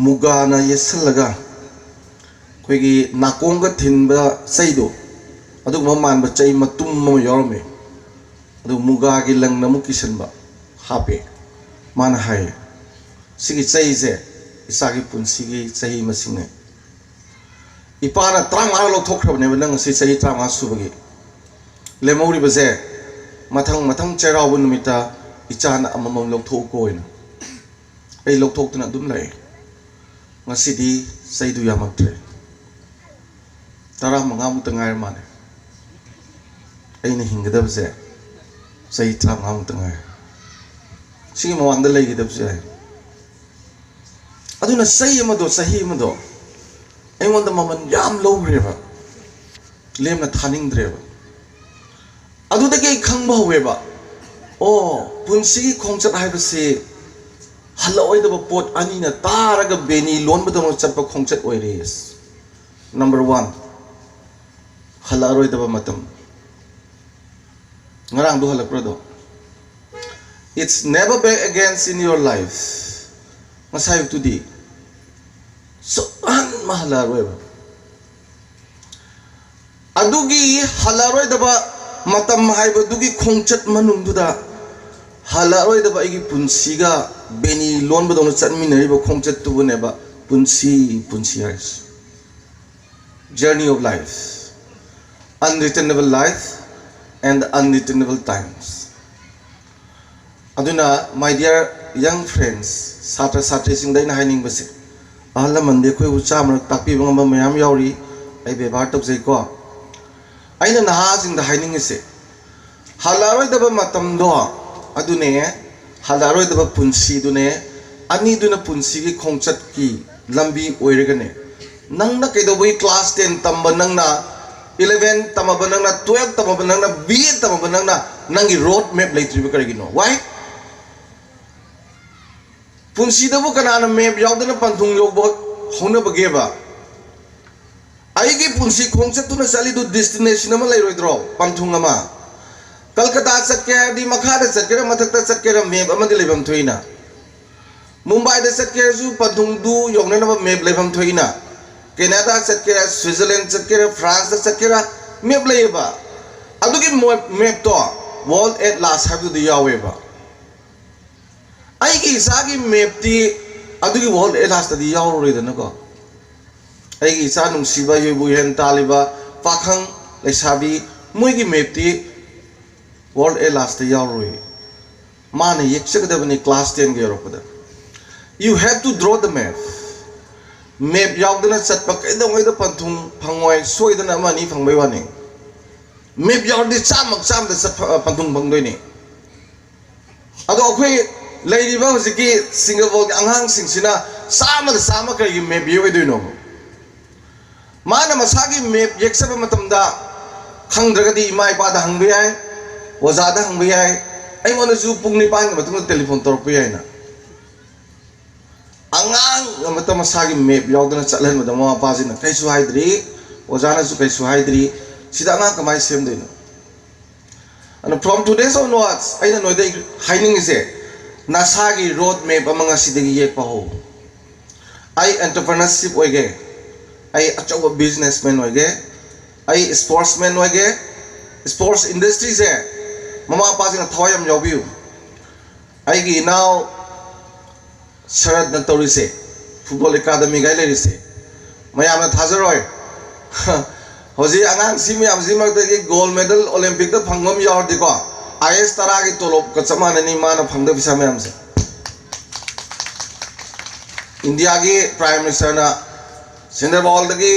ꯃꯨꯒꯥꯅ ꯌꯦꯠꯁꯜꯂꯒ ꯑꯩꯈꯣꯏꯒꯤ ꯅꯥꯀꯣꯡꯒ ꯊꯤꯟꯕ ꯆꯩꯗꯣ, ꯑꯗꯨꯒꯨꯝꯕ ꯃꯥꯟꯕ ꯆꯩ ꯃꯇꯨꯝ ꯑꯃ ꯌꯥꯎꯔꯝꯃꯤ꯫ ꯑꯗꯨ ꯃꯨꯒꯥꯒꯤ ꯂꯪꯅ ꯑꯃꯨꯛ ꯀꯤꯁꯟꯕ ꯍꯥꯞꯄꯦ꯫ ꯃꯥꯅ ꯍꯥꯏꯌꯦ, "ꯁꯤꯒꯤ ꯆꯩꯁꯦ ꯏꯆꯥꯒꯤ ꯄꯨꯟꯁꯤꯒꯤ ꯆꯍꯤ ꯃꯁꯤꯡꯅꯦ꯫ ꯏꯄꯥꯅ ꯇꯔꯥꯃꯉꯥ ꯂꯧꯊꯣꯛꯈ꯭ꯔꯕꯅꯦꯕ, ꯅꯪ ꯉꯁꯤ ꯆꯍꯤ ꯇꯔꯥꯃꯉꯥ ꯁꯨꯕꯒꯤ꯫ ꯂꯦꯝꯍꯧꯔꯤꯕꯁꯦ ꯃꯊꯪ ꯃꯊꯪ ꯆꯩꯔꯥꯎꯕ ꯅꯨꯃꯤꯠꯇ ꯏꯆꯥꯅ ꯑꯃꯃꯝ ꯂꯧꯊꯣꯛꯎꯀꯣ" ꯍꯥꯏꯅ꯫ ꯑꯩ ꯂꯧꯊꯣꯛꯇꯅ ꯑꯗꯨꯝ ꯂꯥꯛꯑꯦ꯫ ꯉꯁꯤꯗꯤ ꯆꯩꯗꯨ ꯌꯥꯝꯃꯛꯇ꯭ꯔꯦ꯫ ꯇꯔꯥꯃꯉꯥꯃꯨꯛꯇ ꯉꯥꯏꯔ ꯃꯥꯜꯂꯦ꯫ ꯑꯩꯅ ꯍꯤꯡꯒꯗꯕꯁꯦ ꯆꯍꯤ ꯇꯔꯥꯃꯉꯥꯃꯨꯛꯇ ꯉꯥꯏꯔꯦ꯫ ꯁꯤꯒꯤ ꯃꯃꯥꯡꯗ ꯂꯩꯒꯗꯕꯁꯨ ꯌꯥꯏ꯫ ꯑꯗꯨꯅ ꯆꯍꯤ ꯑꯃꯗꯣ, ꯆꯍꯤ ꯑꯃꯗꯣ ꯑꯩꯉꯣꯟꯗ ꯃꯃꯜ ꯌꯥꯝ ꯂꯧꯈ꯭ꯔꯦꯕ, ꯂꯦꯝꯅ ꯊꯥꯅꯤꯡꯗ꯭ꯔꯦꯕ꯫ ꯑꯗꯨꯗꯒꯤ ꯑꯩ ꯈꯪꯕ ꯍꯧꯋꯦꯕ, ꯑꯣ, ꯄꯨꯟꯁꯤꯒꯤ ꯈꯣꯡꯆꯠ ꯍꯥꯏꯕꯁꯤ ꯍꯜꯂꯛꯑꯣꯏꯗꯕ ꯄꯣꯠ ꯑꯅꯤꯅ ꯇꯥꯔꯒ ꯕꯦꯅꯤ ꯂꯣꯟꯕꯗꯧꯅ ꯆꯠꯄ ꯈꯣꯡꯆꯠ ꯑꯣꯏꯔꯦ꯫ ꯅꯝꯕꯔ ꯋꯥꯟ, ꯍꯜꯂꯛꯑꯔꯣꯏꯗꯕ ꯃꯇꯝ꯫ ꯉꯔꯥꯡꯗꯣ ꯍꯜꯂꯛꯄ꯭ꯔꯗꯣ? It's never back again in your life. ꯉꯁꯥꯏ ꯑꯌꯨꯛꯇꯨꯗꯤ ꯁꯨꯛꯍꯟ ꯍꯜꯂꯛꯑꯔꯣꯏꯕ꯫ ꯑꯗꯨꯒꯤ ꯍꯜꯂꯛꯑꯔꯣꯏꯗꯕ ꯃꯇꯝ ꯍꯥꯏꯕꯗꯨꯒꯤ ꯈꯣꯡꯆꯠ ꯃꯅꯨꯡꯗꯨꯗ, ꯍꯜꯂꯛꯑꯔꯣꯏꯗꯕ ꯑꯩꯒꯤ ꯄꯨꯟꯁꯤꯒ ꯕꯦꯅꯤ ꯂꯣꯟꯕꯗꯧꯅ ꯆꯠꯃꯤꯟꯅꯔꯤꯕ ꯈꯣꯡꯆꯠꯇꯨꯕꯨꯅꯦꯕ ꯄꯨꯟꯁꯤ, ꯄꯨꯟꯁꯤ ꯍꯥꯏꯁꯦ꯫ Journey of life, unreturnable life and unreturnable times. ꯑꯗꯨꯅ, my dear young friends, ꯁꯥꯇ꯭ꯔ ꯁꯥꯇ꯭ꯔꯤꯁꯤꯡꯗ ꯑꯩꯅ ꯍꯥꯏꯅꯤꯡꯕꯁꯦ, ꯑꯍꯜ ꯂꯃꯟꯗꯤ ꯑꯩꯈꯣꯏꯕꯨ ꯆꯥꯝꯃꯔꯛ ꯇꯥꯛꯄꯤꯕ ꯉꯝꯕ ꯃꯌꯥꯝ ꯌꯥꯎꯔꯤ, ꯑꯩ ꯕꯦꯕꯥꯔ ꯇꯧꯖꯩꯀꯣ꯫ ꯑꯩꯅ ꯅꯍꯥꯁꯤꯡꯗ ꯍꯥꯏꯅꯤꯡꯉꯤꯁꯦ, ꯍꯜꯂꯛꯑꯔꯣꯏꯗꯕ ꯃꯇꯝꯗꯣ ꯑꯗꯨꯅꯦ, ꯍꯜꯂꯛꯑꯔꯣꯏꯗꯕ ꯄꯨꯟꯁꯤꯗꯨꯅꯦ, ꯑꯅꯤꯗꯨꯅ ꯄꯨꯟꯁꯤꯒꯤ ꯈꯣꯡꯆꯠꯀꯤ ꯂꯝꯕꯤ ꯑꯣꯏꯔꯒꯅꯦ꯫ ꯅꯪꯅ ꯀꯩꯗꯧꯕꯒꯤ class ten ꯇꯝꯕ ꯅꯪꯅ, eleven ꯇꯝꯃꯕ ꯅꯪꯅ, twelve ꯇꯝꯃꯕ ꯅꯪꯅ, B A ꯇꯝꯃꯕ ꯅꯪꯅ ꯅꯪꯒꯤ road map ꯂꯩꯇ꯭ꯔꯤꯕ ꯀꯔꯤꯒꯤꯅꯣ? Why? ꯄꯨꯟꯁꯤꯗꯕꯨ ꯀꯅꯥꯅ map ꯌꯥꯎꯗꯅ ꯄꯟꯊꯨꯡ ꯌꯧꯕ ꯍꯧꯅꯕꯒꯦꯕ? ꯑꯩꯒꯤ ꯄꯨꯟꯁꯤ ꯈꯣꯡꯆꯠꯇꯨꯅ ꯆꯠꯂꯤꯗꯨ destination ꯑꯃ ꯂꯩꯔꯣꯏꯗ꯭ꯔꯣ? ꯄꯟꯊꯨꯡ ꯑꯃ꯫ ꯀꯜꯀꯇꯥ ꯆꯠꯀꯦ ꯍꯥꯏꯔꯗꯤ ꯃꯈꯥꯗ ꯆꯠꯀꯦꯔꯥ ꯃꯊꯛꯇ ꯆꯠꯀꯦꯔꯥ map ꯑꯃꯗꯤ ꯂꯩꯐꯝ ꯊꯣꯛꯏꯅ꯫ ꯃꯨꯝꯕꯥꯏꯗ ꯆꯠꯀꯦ ꯍꯥꯏꯔꯁꯨ ꯄꯟꯊꯨꯡꯗꯨ ꯌꯧꯅꯅꯕ map ꯂꯩꯐꯝ ꯊꯣꯛꯏꯅ꯫ ꯀꯦꯅꯥꯗꯥ ꯆꯠꯀꯦꯔꯥ, ꯁ꯭ꯋꯤꯖꯔꯂꯦꯟ ꯆꯠꯀꯦꯔꯥ, ꯐ꯭ꯔꯥꯟꯁꯇ ꯆꯠꯀꯦꯔꯥ, map ꯂꯩꯌꯦꯕ꯫ ꯑꯗꯨꯒꯤ map, mapꯇꯣ World Atlas ꯍꯥꯏꯕꯗꯨꯗꯤ ꯌꯥꯎꯋꯦꯕ꯫ ꯑꯩꯒꯤ ꯏꯆꯥꯒꯤ mapꯇꯤ ꯑꯗꯨꯒꯤ World Atlasꯇꯗꯤ ꯌꯥꯎꯔꯔꯣꯏꯗꯅꯀꯣ꯫ ꯑꯩꯒꯤ ꯏꯆꯥ ꯅꯨꯡꯁꯤꯕ, ꯌꯣꯏꯕꯨ ꯍꯦꯟ ꯇꯥꯜꯂꯤꯕ ꯄꯥꯈꯪ ꯂꯩꯁꯥꯕꯤ, ꯃꯣꯏꯒꯤ mapꯇꯤ World Atlasꯇ ꯌꯥꯎꯔꯣꯏ꯫ ꯃꯥꯅ ꯌꯦꯛꯆꯒꯗꯕꯅꯤ class tenꯒ ꯌꯧꯔꯛꯄꯗ꯫ You have to draw the map. Map ꯌꯥꯎꯗꯅ ꯆꯠꯄ ꯀꯩꯗꯧꯉꯩꯗ ꯄꯟꯊꯨꯡ ꯐꯪꯉꯣꯏ, ꯁꯣꯏꯗꯅ ꯑꯃ ꯑꯅꯤ ꯐꯪꯕꯩ ꯋꯥꯅꯤ꯫ Map ꯌꯥꯎꯔꯗꯤ ꯆꯥꯝꯃ ꯆꯥꯝꯃꯗ ꯆꯠꯄ, ꯄꯟꯊꯨꯡ ꯐꯪꯗꯣꯏꯅꯤ꯫ ꯑꯗꯣ ꯑꯩꯈꯣꯏ ꯂꯩꯔꯤꯕ ꯍꯧꯖꯤꯛꯀꯤ ꯁꯤꯡꯒꯕꯣꯜꯒꯤ ꯑꯉꯥꯡꯁꯤꯡꯁꯤꯅ ꯆꯥꯝꯃꯗ ꯆꯥꯝꯃ ꯀꯔꯤꯒꯤ map ꯌꯦꯛꯑꯣꯏꯗꯣꯏꯅꯣ? ꯃꯥꯅ ꯃꯁꯥꯒꯤ map ꯌꯦꯛꯆꯕ ꯃꯇꯝꯗ ꯈꯪꯗ꯭ꯔꯒꯗꯤ ꯏꯃꯥ ꯏꯄꯥꯗ ꯍꯪꯕ ꯌꯥꯏ, ꯑꯣꯖꯥꯗ ꯍꯪꯕ ꯌꯥꯏ, ꯑꯩꯉꯣꯟꯗꯁꯨ ꯄꯨꯡ ꯅꯤꯄꯥꯟꯒꯤ ꯃꯇꯨꯡꯗ ꯇꯦꯂꯤꯐꯣꯟ ꯇꯧꯔꯛꯄ ꯌꯥꯏꯅ꯫ ꯑꯉꯥꯡ ꯑꯃꯠꯇ ꯃꯁꯥꯒꯤ ꯃꯦꯞ ꯌꯥꯎꯗꯅ ꯆꯠꯍꯟꯕꯗ ꯃꯃꯥ ꯃꯄꯥꯁꯤꯅ ꯀꯩꯁꯨ ꯍꯥꯏꯗ꯭ꯔꯤ, ꯑꯣꯖꯥꯅꯁꯨ ꯀꯩꯁꯨ ꯍꯥꯏꯗ꯭ꯔꯤ꯫ ꯁꯤꯗ ꯑꯉꯥꯡ ꯀꯃꯥꯏꯅ ꯁꯦꯝꯗꯣꯏꯅꯣ? ꯑꯗꯨꯅ from today's onwards ꯑꯩꯅ ꯅꯣꯏꯗ ꯍꯥꯏꯅꯤꯡꯉꯤꯁꯦ, ꯅꯁꯥꯒꯤ ꯔꯣꯗ ꯃꯦꯞ ꯑꯃ ꯉꯁꯤꯗꯒꯤ ꯌꯦꯛꯄ ꯍꯧ꯫ ꯑꯩ ꯑꯦꯟꯇꯔꯄ꯭ꯔꯤꯅꯔꯁꯤꯞ ꯑꯣꯏꯒꯦ, ꯑꯩ ꯑꯆꯧꯕ ꯕꯤꯖꯤꯅꯦꯁꯃꯦꯟ ꯑꯣꯏꯒꯦ, ꯑꯩ ꯁ꯭ꯄꯣꯔꯠꯁꯃꯦꯟ ꯑꯣꯏꯒꯦ꯫ ꯁ꯭ꯄꯣꯔꯠꯁ ꯏꯟꯗꯁꯇ꯭ꯔꯤꯁꯦ ꯃꯃꯥ ꯃꯄꯥꯁꯤꯡꯅ ꯊꯋꯥꯏ ꯌꯥꯝ ꯌꯥꯎꯕꯤꯌꯨ꯫ ꯑꯩꯒꯤ ꯏꯅꯥꯎ ꯁꯔꯠꯅ ꯇꯧꯔꯤꯁꯦ, ꯐꯨꯠꯕꯣꯜ ꯑꯦꯀꯥꯗꯃꯤꯒꯥꯏ ꯂꯩꯔꯤꯁꯦ, ꯃꯌꯥꯝꯅ ꯊꯥꯖꯔꯣꯏ꯫ ꯍꯧꯖꯤꯛ ꯑꯉꯥꯡꯁꯤ ꯃꯌꯥꯝꯁꯤ ꯃꯔꯛꯇꯒꯤ ꯒꯣꯜ ꯃꯦꯗꯜ ꯑꯣꯂꯦꯝꯄꯤꯛꯇ ꯐꯪꯕ ꯑꯃ ꯌꯥꯎꯔꯗꯤꯀꯣ, ꯑꯥꯏ ꯑꯦꯁ ꯇꯔꯥꯒꯤ ꯇꯣꯂꯣꯞꯀ ꯆꯞ ꯃꯥꯟꯅꯅꯤ ꯃꯥꯅ ꯐꯪꯗꯕ ꯄꯩꯁꯥ ꯃꯌꯥꯝꯁꯦ꯫ ꯏꯟꯗꯤꯌꯥꯒꯤ ꯄ꯭ꯔꯥꯏꯝ ꯃꯤꯅꯤꯁꯇꯔꯅ ꯁꯤꯟꯗꯔꯕꯥꯎꯜꯗꯒꯤ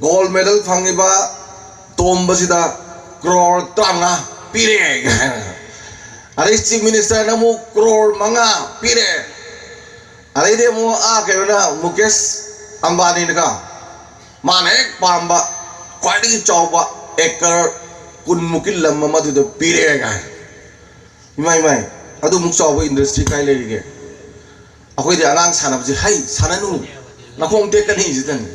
ꯒꯣꯜ ꯃꯦꯗꯜ ꯐꯪꯉꯤꯕ ꯇꯣꯝꯕꯁꯤꯗ ꯀ꯭ꯔꯣꯔ ꯇꯔꯥꯃꯉꯥ ꯄꯤꯔꯦ꯫ ꯑꯗꯩ ꯆꯤꯐ ꯃꯤꯅꯤꯁꯇꯔꯅ ꯑꯃꯨꯛ ꯀ꯭ꯔꯣꯔ ꯃꯉꯥ ꯄꯤꯔꯦ꯫ ꯑꯗꯩꯗꯤ ꯑꯃꯨꯛ ꯑꯥ ꯀꯩꯅꯣꯅ, ꯃꯨꯀꯦꯁ ꯑꯝꯕꯥꯅꯤꯅꯒ ꯃꯥꯅ ꯍꯦꯛ ꯄꯥꯝꯕ ꯈ꯭ꯋꯥꯏꯗꯒꯤ ꯆꯥꯎꯕ ꯑꯦꯀꯔ ꯀꯨꯟꯃꯨꯛꯀꯤ ꯂꯝ ꯑꯃ ꯑꯗꯨꯗ ꯄꯤꯔꯦ ꯀꯥꯏ꯫ ꯏꯃꯥ ꯏꯃꯥꯏ, ꯑꯗꯨꯃꯨꯛ ꯆꯥꯎꯕ ꯏꯟꯗꯁꯇ꯭ꯔꯤ ꯀꯥꯏ ꯂꯩꯔꯤꯒꯦ? ꯑꯩꯈꯣꯏꯗꯤ ꯑꯉꯥꯡ ꯁꯥꯟꯅꯕꯁꯤ, "ꯍꯩ, ꯁꯥꯟꯅꯅꯨ, ꯅꯈꯣꯡ ꯇꯦꯛꯀꯅꯤ" ꯁꯤꯗꯅꯤ꯫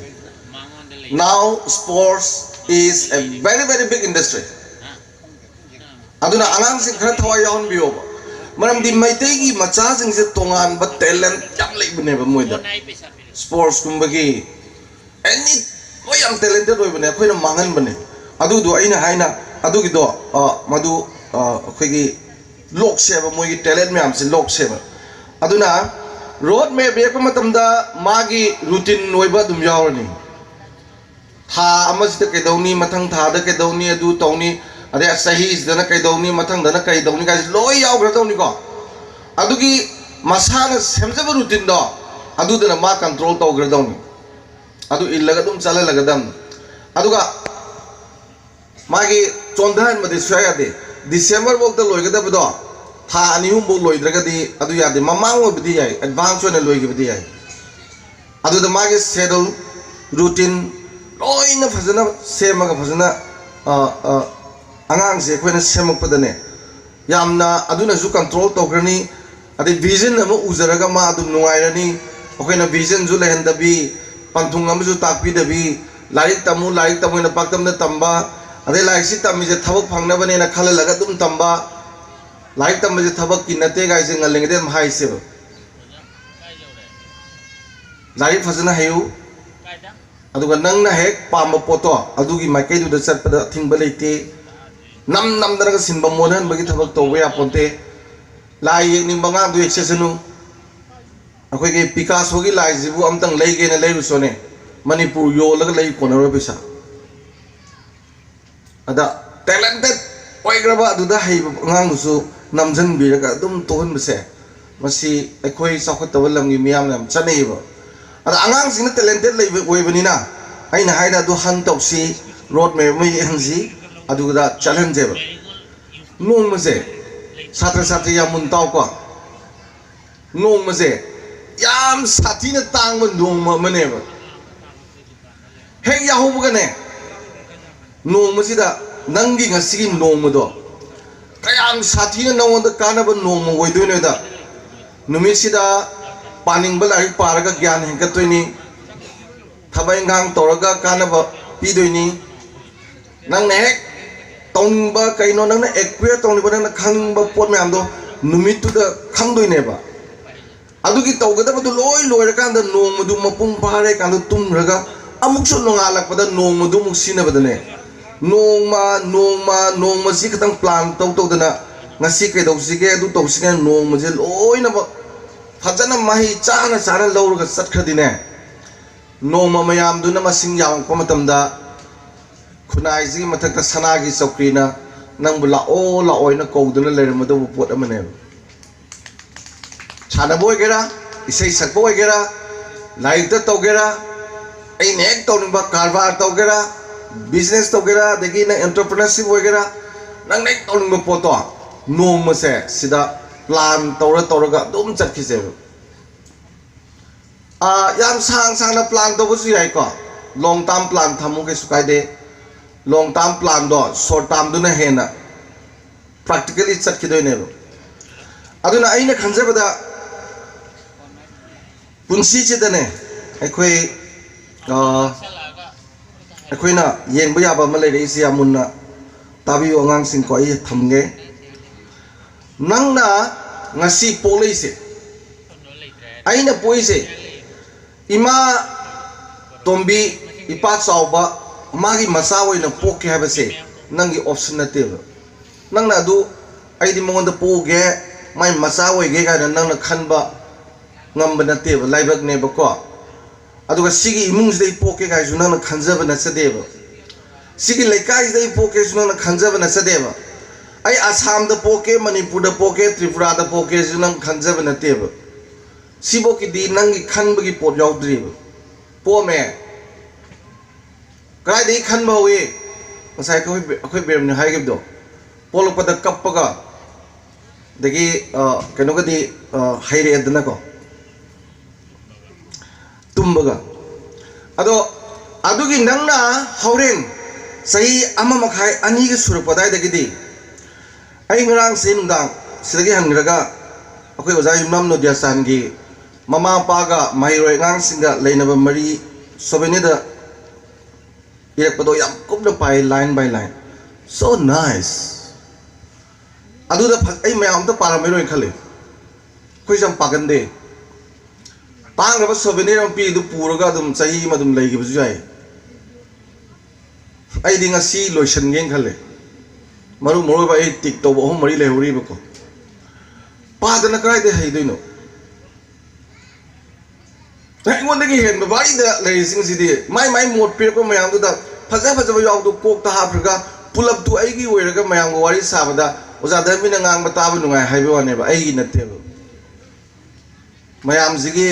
Now sports is a very very big industry. ꯑꯗꯨꯅ ꯑꯉꯥꯡꯁꯤꯡ ꯈꯔ ꯊꯋꯥꯏ ꯌꯥꯎꯍꯟꯕꯤꯌꯣꯕ, ꯃꯔꯝꯗꯤ ꯃꯩꯇꯩꯒꯤ ꯃꯆꯥꯁꯤꯡꯁꯦ ꯇꯣꯉꯥꯟꯕ ꯇꯦꯂꯦꯟ ꯌꯥꯝ ꯂꯩꯕꯅꯦꯕ ꯃꯣꯏꯗ꯫ ꯁ꯭ꯄꯣꯔꯠꯁꯀꯨꯝꯕꯒꯤ ꯑꯦꯅꯤ, ꯃꯣꯏ ꯌꯥꯝ ꯇꯦꯂꯦꯟꯇꯦꯠ ꯑꯣꯏꯕꯅꯦ, ꯑꯩꯈꯣꯏꯅ ꯃꯥꯡꯍꯟꯕꯅꯦ꯫ ꯑꯗꯨꯗꯣ ꯑꯩꯅ ꯍꯥꯏꯅ, ꯑꯗꯨꯒꯤꯗꯣ, ꯑ, ꯃꯗꯨ, ꯑ, ꯑꯩꯈꯣꯏꯒꯤ ꯂꯣꯛꯁꯦꯕ, ꯃꯣꯏꯒꯤ ꯇꯦꯂꯦꯟ ꯃꯌꯥꯝꯁꯦ ꯂꯣꯛꯁꯦꯕ꯫ ꯑꯗꯨꯅ ꯔꯣꯗ ꯃꯦꯞ ꯌꯦꯛꯄ ꯃꯇꯝꯗ ꯃꯥꯒꯤ ꯔꯨꯇꯤꯟ ꯑꯣꯏꯕ ꯑꯗꯨꯝ ꯌꯥꯎꯔꯅꯤ꯫ ꯊꯥ ꯑꯃꯁꯤꯗ ꯀꯩꯗꯧꯅꯤ, ꯃꯊꯪ ꯊꯥꯗ ꯀꯩꯗꯧꯅꯤ, ꯑꯗꯨ ꯇꯧꯅꯤ, ꯑꯗꯩ ꯆꯍꯤꯁꯤꯗꯅ ꯀꯩꯗꯧꯅꯤ, ꯃꯊꯪꯗꯅ ꯀꯩꯗꯧꯅꯤ ꯀꯥꯏꯁꯦ ꯂꯣꯏ ꯌꯥꯎꯈ꯭ꯔꯗꯧꯅꯤꯀꯣ꯫ ꯑꯗꯨꯒꯤ ꯃꯁꯥꯅ ꯁꯦꯝꯖꯕ ꯔꯨꯇꯤꯟꯗꯣ, ꯑꯗꯨꯗꯨꯅ ꯃꯥ ꯀꯟꯇ꯭ꯔꯣꯜ ꯇꯧꯈ꯭ꯔꯗꯧꯅꯤ꯫ ꯑꯗꯨ ꯏꯜꯂꯒ ꯑꯗꯨꯝ ꯆꯠꯍꯜꯂꯒꯗꯝꯅꯤ꯫ ꯑꯗꯨꯒ ꯃꯥꯒꯤ ꯆꯣꯟꯊꯍꯟꯕꯗꯤ ꯁꯨꯡꯌꯥ ꯌꯥꯗꯦ꯫ ꯗꯤꯁꯦꯝꯕꯔ ꯐꯥꯎꯗ ꯂꯣꯏꯒꯗꯕꯗꯣ ꯊꯥ ꯑꯅꯤ ꯑꯍꯨꯝꯐꯥꯎ ꯂꯣꯏꯗ꯭ꯔꯒꯗꯤ ꯑꯗꯨ ꯌꯥꯗꯦ꯫ ꯃꯃꯥꯡ ꯑꯣꯏꯕꯗꯤ ꯌꯥꯏ, ꯑꯦꯗꯚꯥꯟꯁ ꯑꯣꯏꯅ ꯂꯣꯏꯈꯤꯕꯗꯤ ꯌꯥꯏ꯫ ꯑꯗꯨꯗ ꯃꯥꯒꯤ ꯁꯦꯗꯨꯜ, ꯔꯨꯇꯤꯟ ꯂꯣꯏꯅ ꯐꯖꯅ ꯁꯦꯝꯃꯒ ꯐꯖꯅ ꯑ, ꯑ, ꯑꯉꯥꯡꯁꯦ ꯑꯩꯈꯣꯏꯅ ꯁꯦꯝꯃꯛꯄꯗꯅꯦ, ꯌꯥꯝꯅ ꯑꯗꯨꯅꯁꯨ ꯀꯟꯇ꯭ꯔꯣꯜ ꯇꯧꯈ꯭ꯔꯅꯤ꯫ ꯑꯗꯩ ꯚꯤꯖꯟ ꯑꯃ ꯎꯖꯔꯒ ꯃꯥ ꯑꯗꯨꯝ ꯅꯨꯡꯉꯥꯏꯔꯅꯤ꯫ ꯑꯩꯈꯣꯏꯅ ꯚꯤꯖꯟꯁꯨ ꯂꯩꯍꯟꯗꯕꯤ, ꯄꯟꯊꯨꯡ ꯑꯃꯁꯨ ꯇꯥꯛꯄꯤꯗꯕꯤ, ꯂꯥꯏꯔꯤꯛ ꯇꯝꯃꯨ, ꯂꯥꯏꯔꯤꯛ ꯇꯝꯃꯨ ꯍꯥꯏꯅ ꯄꯥꯛꯇꯝꯗ ꯇꯝꯕ, ꯑꯗꯩ ꯂꯥꯏꯔꯤꯛꯁꯤ ꯇꯝꯃꯤꯁꯦ ꯊꯕꯛ ꯐꯪꯅꯕꯅꯦꯅ ꯈꯜꯍꯜꯂꯒ ꯑꯗꯨꯝ ꯇꯝꯕ, ꯂꯥꯏꯔꯤꯛ ꯇꯝꯕꯁꯦ ꯊꯕꯛꯀꯤ ꯅꯠꯇꯦ ꯀꯥꯏꯁꯦ ꯉꯜꯂꯤꯉꯩꯗ ꯑꯗꯨꯝ ꯍꯥꯏꯁꯦꯕ꯫ ꯂꯥꯏꯔꯤꯛ ꯐꯖꯅ ꯍꯩꯌꯨ, ꯑꯗꯨꯒ ꯅꯪꯅ ꯍꯦꯛ ꯄꯥꯝꯕ ꯄꯣꯠꯇꯣ ꯑꯗꯨꯒꯤ ꯃꯥꯏꯀꯩꯗꯨꯗ ꯆꯠꯄꯗ ꯑꯊꯤꯡꯕ ꯂꯩꯇꯦ꯫ ꯅꯝ ꯅꯝꯗꯅꯒ ꯁꯤꯟꯕ ꯃꯣꯟꯍꯟꯕꯒꯤ ꯊꯕꯛ ꯇꯧꯕ ꯌꯥꯄꯣꯟꯇꯦ꯫ ꯂꯥꯏ ꯌꯦꯛꯅꯤꯡꯕ ꯑꯉꯥꯡꯗꯨ ꯌꯦꯛꯆꯁꯅꯨ꯫ ꯑꯩꯈꯣꯏꯒꯤ ꯄꯤꯀꯥꯁꯣꯒꯤ ꯂꯥꯏꯁꯤꯕꯨ ꯑꯝꯇꯪ ꯂꯩꯒꯦꯅ ꯂꯩꯔꯨꯆꯣꯅꯦ, ꯃꯅꯤꯄꯨꯔ ꯌꯣꯜꯂꯒ ꯂꯩ ꯀꯣꯟꯅꯔꯣꯏ ꯄꯩꯁꯥ꯫ ꯑꯗ ꯇꯦꯂꯦꯟꯇꯦꯠ ꯑꯣꯏꯈ꯭ꯔꯕ ꯑꯗꯨꯗ ꯍꯩꯕ ꯑꯉꯥꯡꯗꯨꯁꯨ ꯅꯝꯁꯤꯟꯕꯤꯔꯒ ꯑꯗꯨꯝ ꯇꯣꯛꯍꯟꯕꯁꯦ, ꯃꯁꯤ ꯑꯩꯈꯣꯏ ꯆꯥꯎꯈꯠꯇꯕ ꯂꯝꯒꯤ ꯃꯤꯌꯥꯝꯅ ꯌꯥꯝ ꯆꯠꯅꯩꯌꯦꯕ꯫ ꯑꯗ ꯑꯉꯥꯡꯁꯤꯡꯅ ꯇꯦꯂꯦꯟꯇꯦꯠ ꯂꯩꯕ ꯑꯣꯏꯕꯅꯤꯅ ꯑꯩꯅ ꯍꯥꯏꯅ ꯑꯗꯨ ꯍꯟ ꯇꯧꯁꯤ, ꯔꯣꯗ ꯃꯦꯞ ꯑꯃ ꯌꯦꯛꯍꯟꯁꯤ, ꯑꯗꯨꯗ ꯆꯠꯍꯟꯁꯦꯕ꯫ ꯅꯣꯡꯃꯁꯦ, ꯁꯥꯇ꯭ꯔ ꯁꯥꯇ꯭ꯔꯤ ꯌꯥꯝ ꯃꯨꯟ ꯇꯥꯎꯀꯣ, ꯅꯣꯡꯃꯁꯦ ꯌꯥꯝ ꯁꯥꯊꯤꯅ ꯇꯥꯡꯕ ꯅꯣꯡꯃ ꯑꯃꯅꯦꯕ꯫ ꯍꯦꯛ ꯌꯥꯍꯧꯕꯒꯅꯦ, ꯅꯣꯡꯃꯁꯤꯗ ꯅꯪꯒꯤ ꯉꯁꯤꯒꯤ ꯅꯣꯡꯃꯗꯣ ꯀꯌꯥꯝ ꯁꯥꯊꯤꯅ ꯅꯉꯣꯟꯗ ꯀꯥꯟꯅꯕ ꯅꯣꯡꯃ ꯑꯣꯏꯗꯣꯏꯅꯣꯗ, ꯅꯨꯃꯤꯠꯁꯤꯗ ꯄꯥꯅꯤꯡꯕ ꯂꯥꯏꯔꯤꯛ ꯄꯥꯔꯒ ꯒ꯭ꯌꯥꯟ ꯍꯦꯟꯒꯠꯇꯣꯏꯅꯤ, ꯊꯕꯛ ꯏꯟꯈꯥꯡ ꯇꯧꯔꯒ ꯀꯥꯟꯅꯕ ꯄꯤꯗꯣꯏꯅꯤ꯫ ꯅꯪꯅ ꯍꯦꯛ ꯇꯧꯅꯤꯡꯕ ꯀꯩꯅꯣ, ꯅꯪꯅ ꯑꯦꯛꯋꯦꯌꯔ ꯇꯧꯅꯤꯡꯕ, ꯅꯪꯅ ꯈꯪꯅꯤꯡꯕ ꯄꯣꯠ ꯃꯌꯥꯝꯗꯣ ꯅꯨꯃꯤꯠꯇꯨꯗ ꯈꯪꯗꯣꯏꯅꯦꯕ꯫ ꯑꯗꯨꯒꯤ ꯇꯧꯒꯗꯕꯗꯨ ꯂꯣꯏ ꯂꯣꯏꯔꯀꯥꯟꯗ ꯅꯣꯡꯃꯗꯨ ꯃꯄꯨꯡ ꯐꯥꯔꯦ ꯀꯥꯟꯗ ꯇꯨꯝꯈ꯭ꯔꯒ ꯑꯃꯨꯛꯁꯨ ꯅꯣꯡꯉꯥꯜꯂꯛꯄꯗ ꯅꯣꯡꯃꯗꯨ ꯑꯃꯨꯛ ꯁꯤꯖꯤꯟꯅꯕꯗꯅꯦ, ꯅꯣꯡꯃ ꯅꯣꯡꯃ ꯅꯣꯡꯃꯁꯤ ꯈꯤꯇꯪ ꯄ꯭ꯂꯥꯟ ꯇꯧ ꯇꯧꯗꯅ ꯉꯁꯤ ꯀꯩꯗꯧꯁꯤꯒꯦ, ꯑꯗꯨ ꯇꯧꯁꯤꯒꯦ, ꯅꯣꯡꯃꯁꯦ ꯂꯣꯏꯅꯃꯛ ꯐꯖꯅ ꯃꯍꯩ ꯆꯥꯅ ꯆꯥꯅ ꯂꯧꯔꯒ ꯆꯠꯈ꯭ꯔꯗꯤꯅꯦ, ꯅꯣꯡꯃ ꯃꯌꯥꯝꯗꯨꯅ ꯃꯁꯤꯡ ꯌꯥꯝꯃꯛꯄ ꯃꯇꯝꯗ ꯈꯨꯟꯅꯥꯏꯁꯤꯒꯤ ꯃꯊꯛꯇ ꯁꯅꯥꯒꯤ ꯆꯧꯀ꯭ꯔꯤꯅ ꯅꯪꯕꯨ ꯂꯥꯛꯑꯣ ꯂꯥꯛꯑꯣ ꯍꯥꯏꯅ ꯀꯧꯗꯨꯅ ꯂꯩꯔꯝꯒꯗꯧꯕ ꯄꯣꯠ ꯑꯃꯅꯦꯕ꯫ ꯁꯥꯟꯅꯕ ꯑꯣꯏꯒꯦꯔꯥ, ꯏꯁꯩ ꯁꯛꯄ ꯑꯣꯏꯒꯦꯔꯥ, ꯂꯥꯏꯔꯤꯛꯇ ꯇꯧꯒꯦꯔꯥ, ꯑꯩꯅ ꯍꯦꯛ ꯇꯧꯅꯤꯡꯕ ꯀꯔꯕꯥꯔ ꯇꯧꯒꯦꯔꯥ, ꯕꯤꯖꯤꯅꯦꯁ ꯇꯧꯒꯦꯔꯥ, ꯑꯗꯒꯤ ꯅꯪ ꯑꯦꯟꯇꯔꯄ꯭ꯔꯤꯅꯔꯁꯤꯞ ꯑꯣꯏꯒꯦꯔꯥ, ꯅꯪꯅ ꯍꯦꯛ ꯇꯧꯅꯤꯡꯕ ꯄꯣꯠꯇꯣ ꯅꯣꯡꯃꯁꯦ ꯁꯤꯗ ꯄ꯭ꯂꯥꯟ ꯇꯧꯔ ꯇꯧꯔꯒ ꯑꯗꯨꯝ ꯆꯠꯈꯤꯁꯦꯕ꯫ ꯑꯥ, ꯌꯥꯝ ꯁꯥꯡ ꯁꯥꯡꯅ ꯄ꯭ꯂꯥꯟ ꯇꯧꯕꯁꯨ ꯌꯥꯏꯀꯣ, ꯂꯣꯡ ꯇꯥꯔꯝ ꯄ꯭ꯂꯥꯟ ꯊꯝꯃꯨ, ꯀꯩꯁꯨ ꯀꯥꯏꯗꯦ꯫ ꯂꯣꯡ ꯇꯥꯔꯝ ꯄ꯭ꯂꯥꯟꯗꯣ ꯁꯣꯔꯠ ꯇꯥꯔꯝꯗꯨꯅ ꯍꯦꯟꯅ ꯄ꯭ꯔꯥꯛꯇꯤꯀꯦꯜꯂꯤ ꯆꯠꯈꯤꯗꯣꯏꯅꯦꯕ꯫ ꯑꯗꯨꯅ ꯑꯩꯅ ꯈꯟꯖꯕꯗ ꯄꯨꯟꯁꯤꯁꯤꯗꯅꯦ ꯑꯩꯈꯣꯏ ꯑ, ꯑꯩꯈꯣꯏꯅ ꯌꯦꯡꯕ ꯌꯥꯕ ꯑꯃ ꯂꯩꯔꯛꯏꯁꯤ ꯌꯥꯝ ꯃꯨꯟꯅ ꯇꯥꯕꯤꯌꯨ ꯑꯉꯥꯡꯁꯤꯡꯀꯣ꯫ ꯑꯩ ꯊꯝꯒꯦ꯫ ꯅꯪꯅ ꯉꯁꯤ ꯄꯣꯛꯂꯛꯏꯁꯦ, ꯑꯩꯅ ꯄꯣꯛꯏꯁꯦ, ꯏꯃꯥ ꯇꯣꯝꯕꯤ, ꯏꯄꯥ ꯆꯥꯎꯕ, ꯃꯥꯒꯤ ꯃꯆꯥ ꯑꯣꯏꯅ ꯄꯣꯛꯀꯦ ꯍꯥꯏꯕꯁꯦ ꯅꯪꯒꯤ ꯑꯣꯞꯁꯟ ꯅꯠꯇꯦꯕ꯫ ꯅꯪꯅ ꯑꯗꯨ, "ꯑꯩꯗꯤ ꯃꯉꯣꯟꯗ ꯄꯣꯛꯎꯒꯦ, ꯃꯥꯏ ꯃꯆꯥ ꯑꯣꯏꯒꯦ" ꯀꯥꯏꯅ ꯅꯪꯅ ꯈꯟꯕ ꯉꯝꯕ ꯅꯠꯇꯦꯕ, ꯂꯥꯏꯕꯛꯅꯦꯕꯀꯣ꯫ ꯑꯗꯨꯒ ꯁꯤꯒꯤ ꯏꯃꯨꯡꯁꯤꯗ ꯑꯩ ꯄꯣꯛꯀꯦ ꯀꯥꯏꯁꯨ ꯅꯪꯅ ꯈꯟꯖꯕ ꯅꯠꯆꯗꯦꯕ꯫ ꯁꯤꯒꯤ ꯂꯩꯀꯥꯏꯁꯤꯗ ꯑꯩ ꯄꯣꯛꯀꯦꯁꯨ ꯅꯪꯅ ꯈꯟꯖꯕ ꯅꯠꯆꯗꯦꯕ꯫ ꯑꯩ ꯑꯁꯥꯝꯗ ꯄꯣꯛꯀꯦ, ꯃꯅꯤꯄꯨꯔꯗ ꯄꯣꯛꯀꯦ, ꯇ꯭ꯔꯤꯄꯨꯔꯥꯗ ꯄꯣꯛꯀꯦꯁꯨ ꯅꯪ ꯈꯟꯖꯕ ꯅꯠꯇꯦꯕ꯫ ꯁꯤꯐꯧꯀꯤꯗꯤ ꯅꯪꯒꯤ ꯈꯟꯕꯒꯤ ꯄꯣꯠ ꯌꯥꯎꯗ꯭ꯔꯤꯕ꯫ ꯄꯣꯛꯑꯝꯃꯦ꯫ ꯀꯗꯥꯏꯗꯒꯤ ꯈꯟꯕ ꯍꯧꯏ? ꯉꯁꯥꯏ ꯑꯩꯈꯣꯏ, ꯑꯩꯈꯣꯏ ꯕꯦꯝꯅ ꯍꯥꯏꯈꯤꯕꯗꯣ, ꯄꯣꯛꯂꯛꯄꯗ ꯀꯞꯄꯒ, ꯑꯗꯒꯤ, ꯑ, ꯀꯩꯅꯣꯒꯗꯤ, ꯑ, ꯍꯩꯔꯛꯑꯦꯗꯅꯀꯣ, ꯇꯨꯝꯕꯒ꯫ ꯑꯗꯣ ꯑꯗꯨꯒꯤ ꯅꯪꯅ ꯍꯣꯔꯦꯟ ꯆꯍꯤ ꯑꯃ ꯃꯈꯥꯏ, ꯑꯅꯤꯒ ꯁꯨꯔꯛꯄ ꯑꯗꯨꯋꯥꯏꯗꯒꯤꯗꯤ, ꯑꯩ ꯉꯔꯥꯡꯁꯦ ꯅꯨꯡꯗꯥꯡ ꯁꯤꯗꯒꯤ ꯍꯟꯈ꯭ꯔꯒ ꯑꯩꯈꯣꯏ ꯑꯣꯖꯥ ꯌꯨꯝꯅꯥꯝ ꯅꯣꯗꯤꯌꯥꯆꯥꯟꯒꯤ ꯃꯃꯥ ꯃꯄꯥꯒ ꯃꯍꯩꯔꯣꯏ ꯑꯉꯥꯡꯁꯤꯡꯒ ꯂꯩꯅꯕ ꯃꯔꯤ ꯁꯣꯚꯦꯅꯤꯌꯔꯗ ꯏꯔꯛꯄꯗꯣ ꯌꯥꯝ ꯀꯨꯞꯅ ꯄꯥꯏ, line by line. So nice. ꯑꯗꯨꯗ ꯐ-, ꯑꯩ ꯃꯌꯥꯝ ꯑꯝꯇ ꯄꯥꯔꯝꯃꯔꯣꯏꯅ ꯈꯜꯂꯦ꯫ ꯑꯩꯈꯣꯏꯁꯦ ꯌꯥꯝ ꯄꯥꯒꯟꯗꯦ꯫ ꯇꯥꯡꯈ꯭ꯔꯕ ꯁꯣꯚꯦꯅꯤꯌꯔ ꯑꯃ ꯄꯤꯔꯤꯗꯨ ꯄꯨꯔꯒ ꯑꯗꯨꯝ ꯆꯍꯤ ꯑꯃ ꯑꯗꯨꯝ ꯂꯩꯈꯤꯕꯁꯨ ꯌꯥꯏ꯫ ꯑꯩꯗꯤ ꯉꯁꯤ ꯂꯣꯏꯁꯤꯟꯒꯦꯅ ꯈꯜꯂꯦ꯫ ꯃꯔꯨ ꯃꯔꯨ ꯑꯣꯏꯕ ꯑꯩ ꯇꯤꯛ ꯇꯧꯕ ꯑꯍꯨꯝ ꯃꯔꯤ ꯂꯩꯍꯧꯔꯤꯕꯀꯣ꯫ ꯄꯥꯗꯅ ꯀꯗꯥꯏꯗꯩ ꯍꯩꯗꯣꯏꯅꯣ? ꯑꯩꯉꯣꯟꯗꯒꯤ ꯍꯦꯟꯕ ꯋꯥꯔꯤꯗ ꯂꯩꯔꯤꯁꯤꯡꯁꯤꯗꯤ ꯃꯥꯏ ꯃꯥꯏ ꯃꯣꯠ ꯄꯤꯔꯛꯄ ꯃꯌꯥꯝꯗꯨꯗ ꯐꯖ ꯐꯖꯕ ꯌꯥꯎꯗꯣ ꯀꯣꯛꯇ ꯍꯥꯞꯈ꯭ꯔꯒ ꯄꯨꯂꯞꯇꯨ ꯑꯩꯒꯤ ꯑꯣꯏꯔꯒ ꯃꯌꯥꯝꯒ ꯋꯥꯔꯤ ꯁꯥꯕꯗ ꯑꯣꯖꯥ ꯙꯔꯃꯤꯅ ꯉꯥꯡꯕ ꯇꯥꯕ ꯅꯨꯡꯉꯥꯏ ꯍꯥꯏꯕ ꯋꯥꯅꯦꯕ, ꯑꯩꯒꯤ ꯅꯠꯇꯦꯕ꯫ ꯃꯌꯥꯝꯁꯤꯒꯤ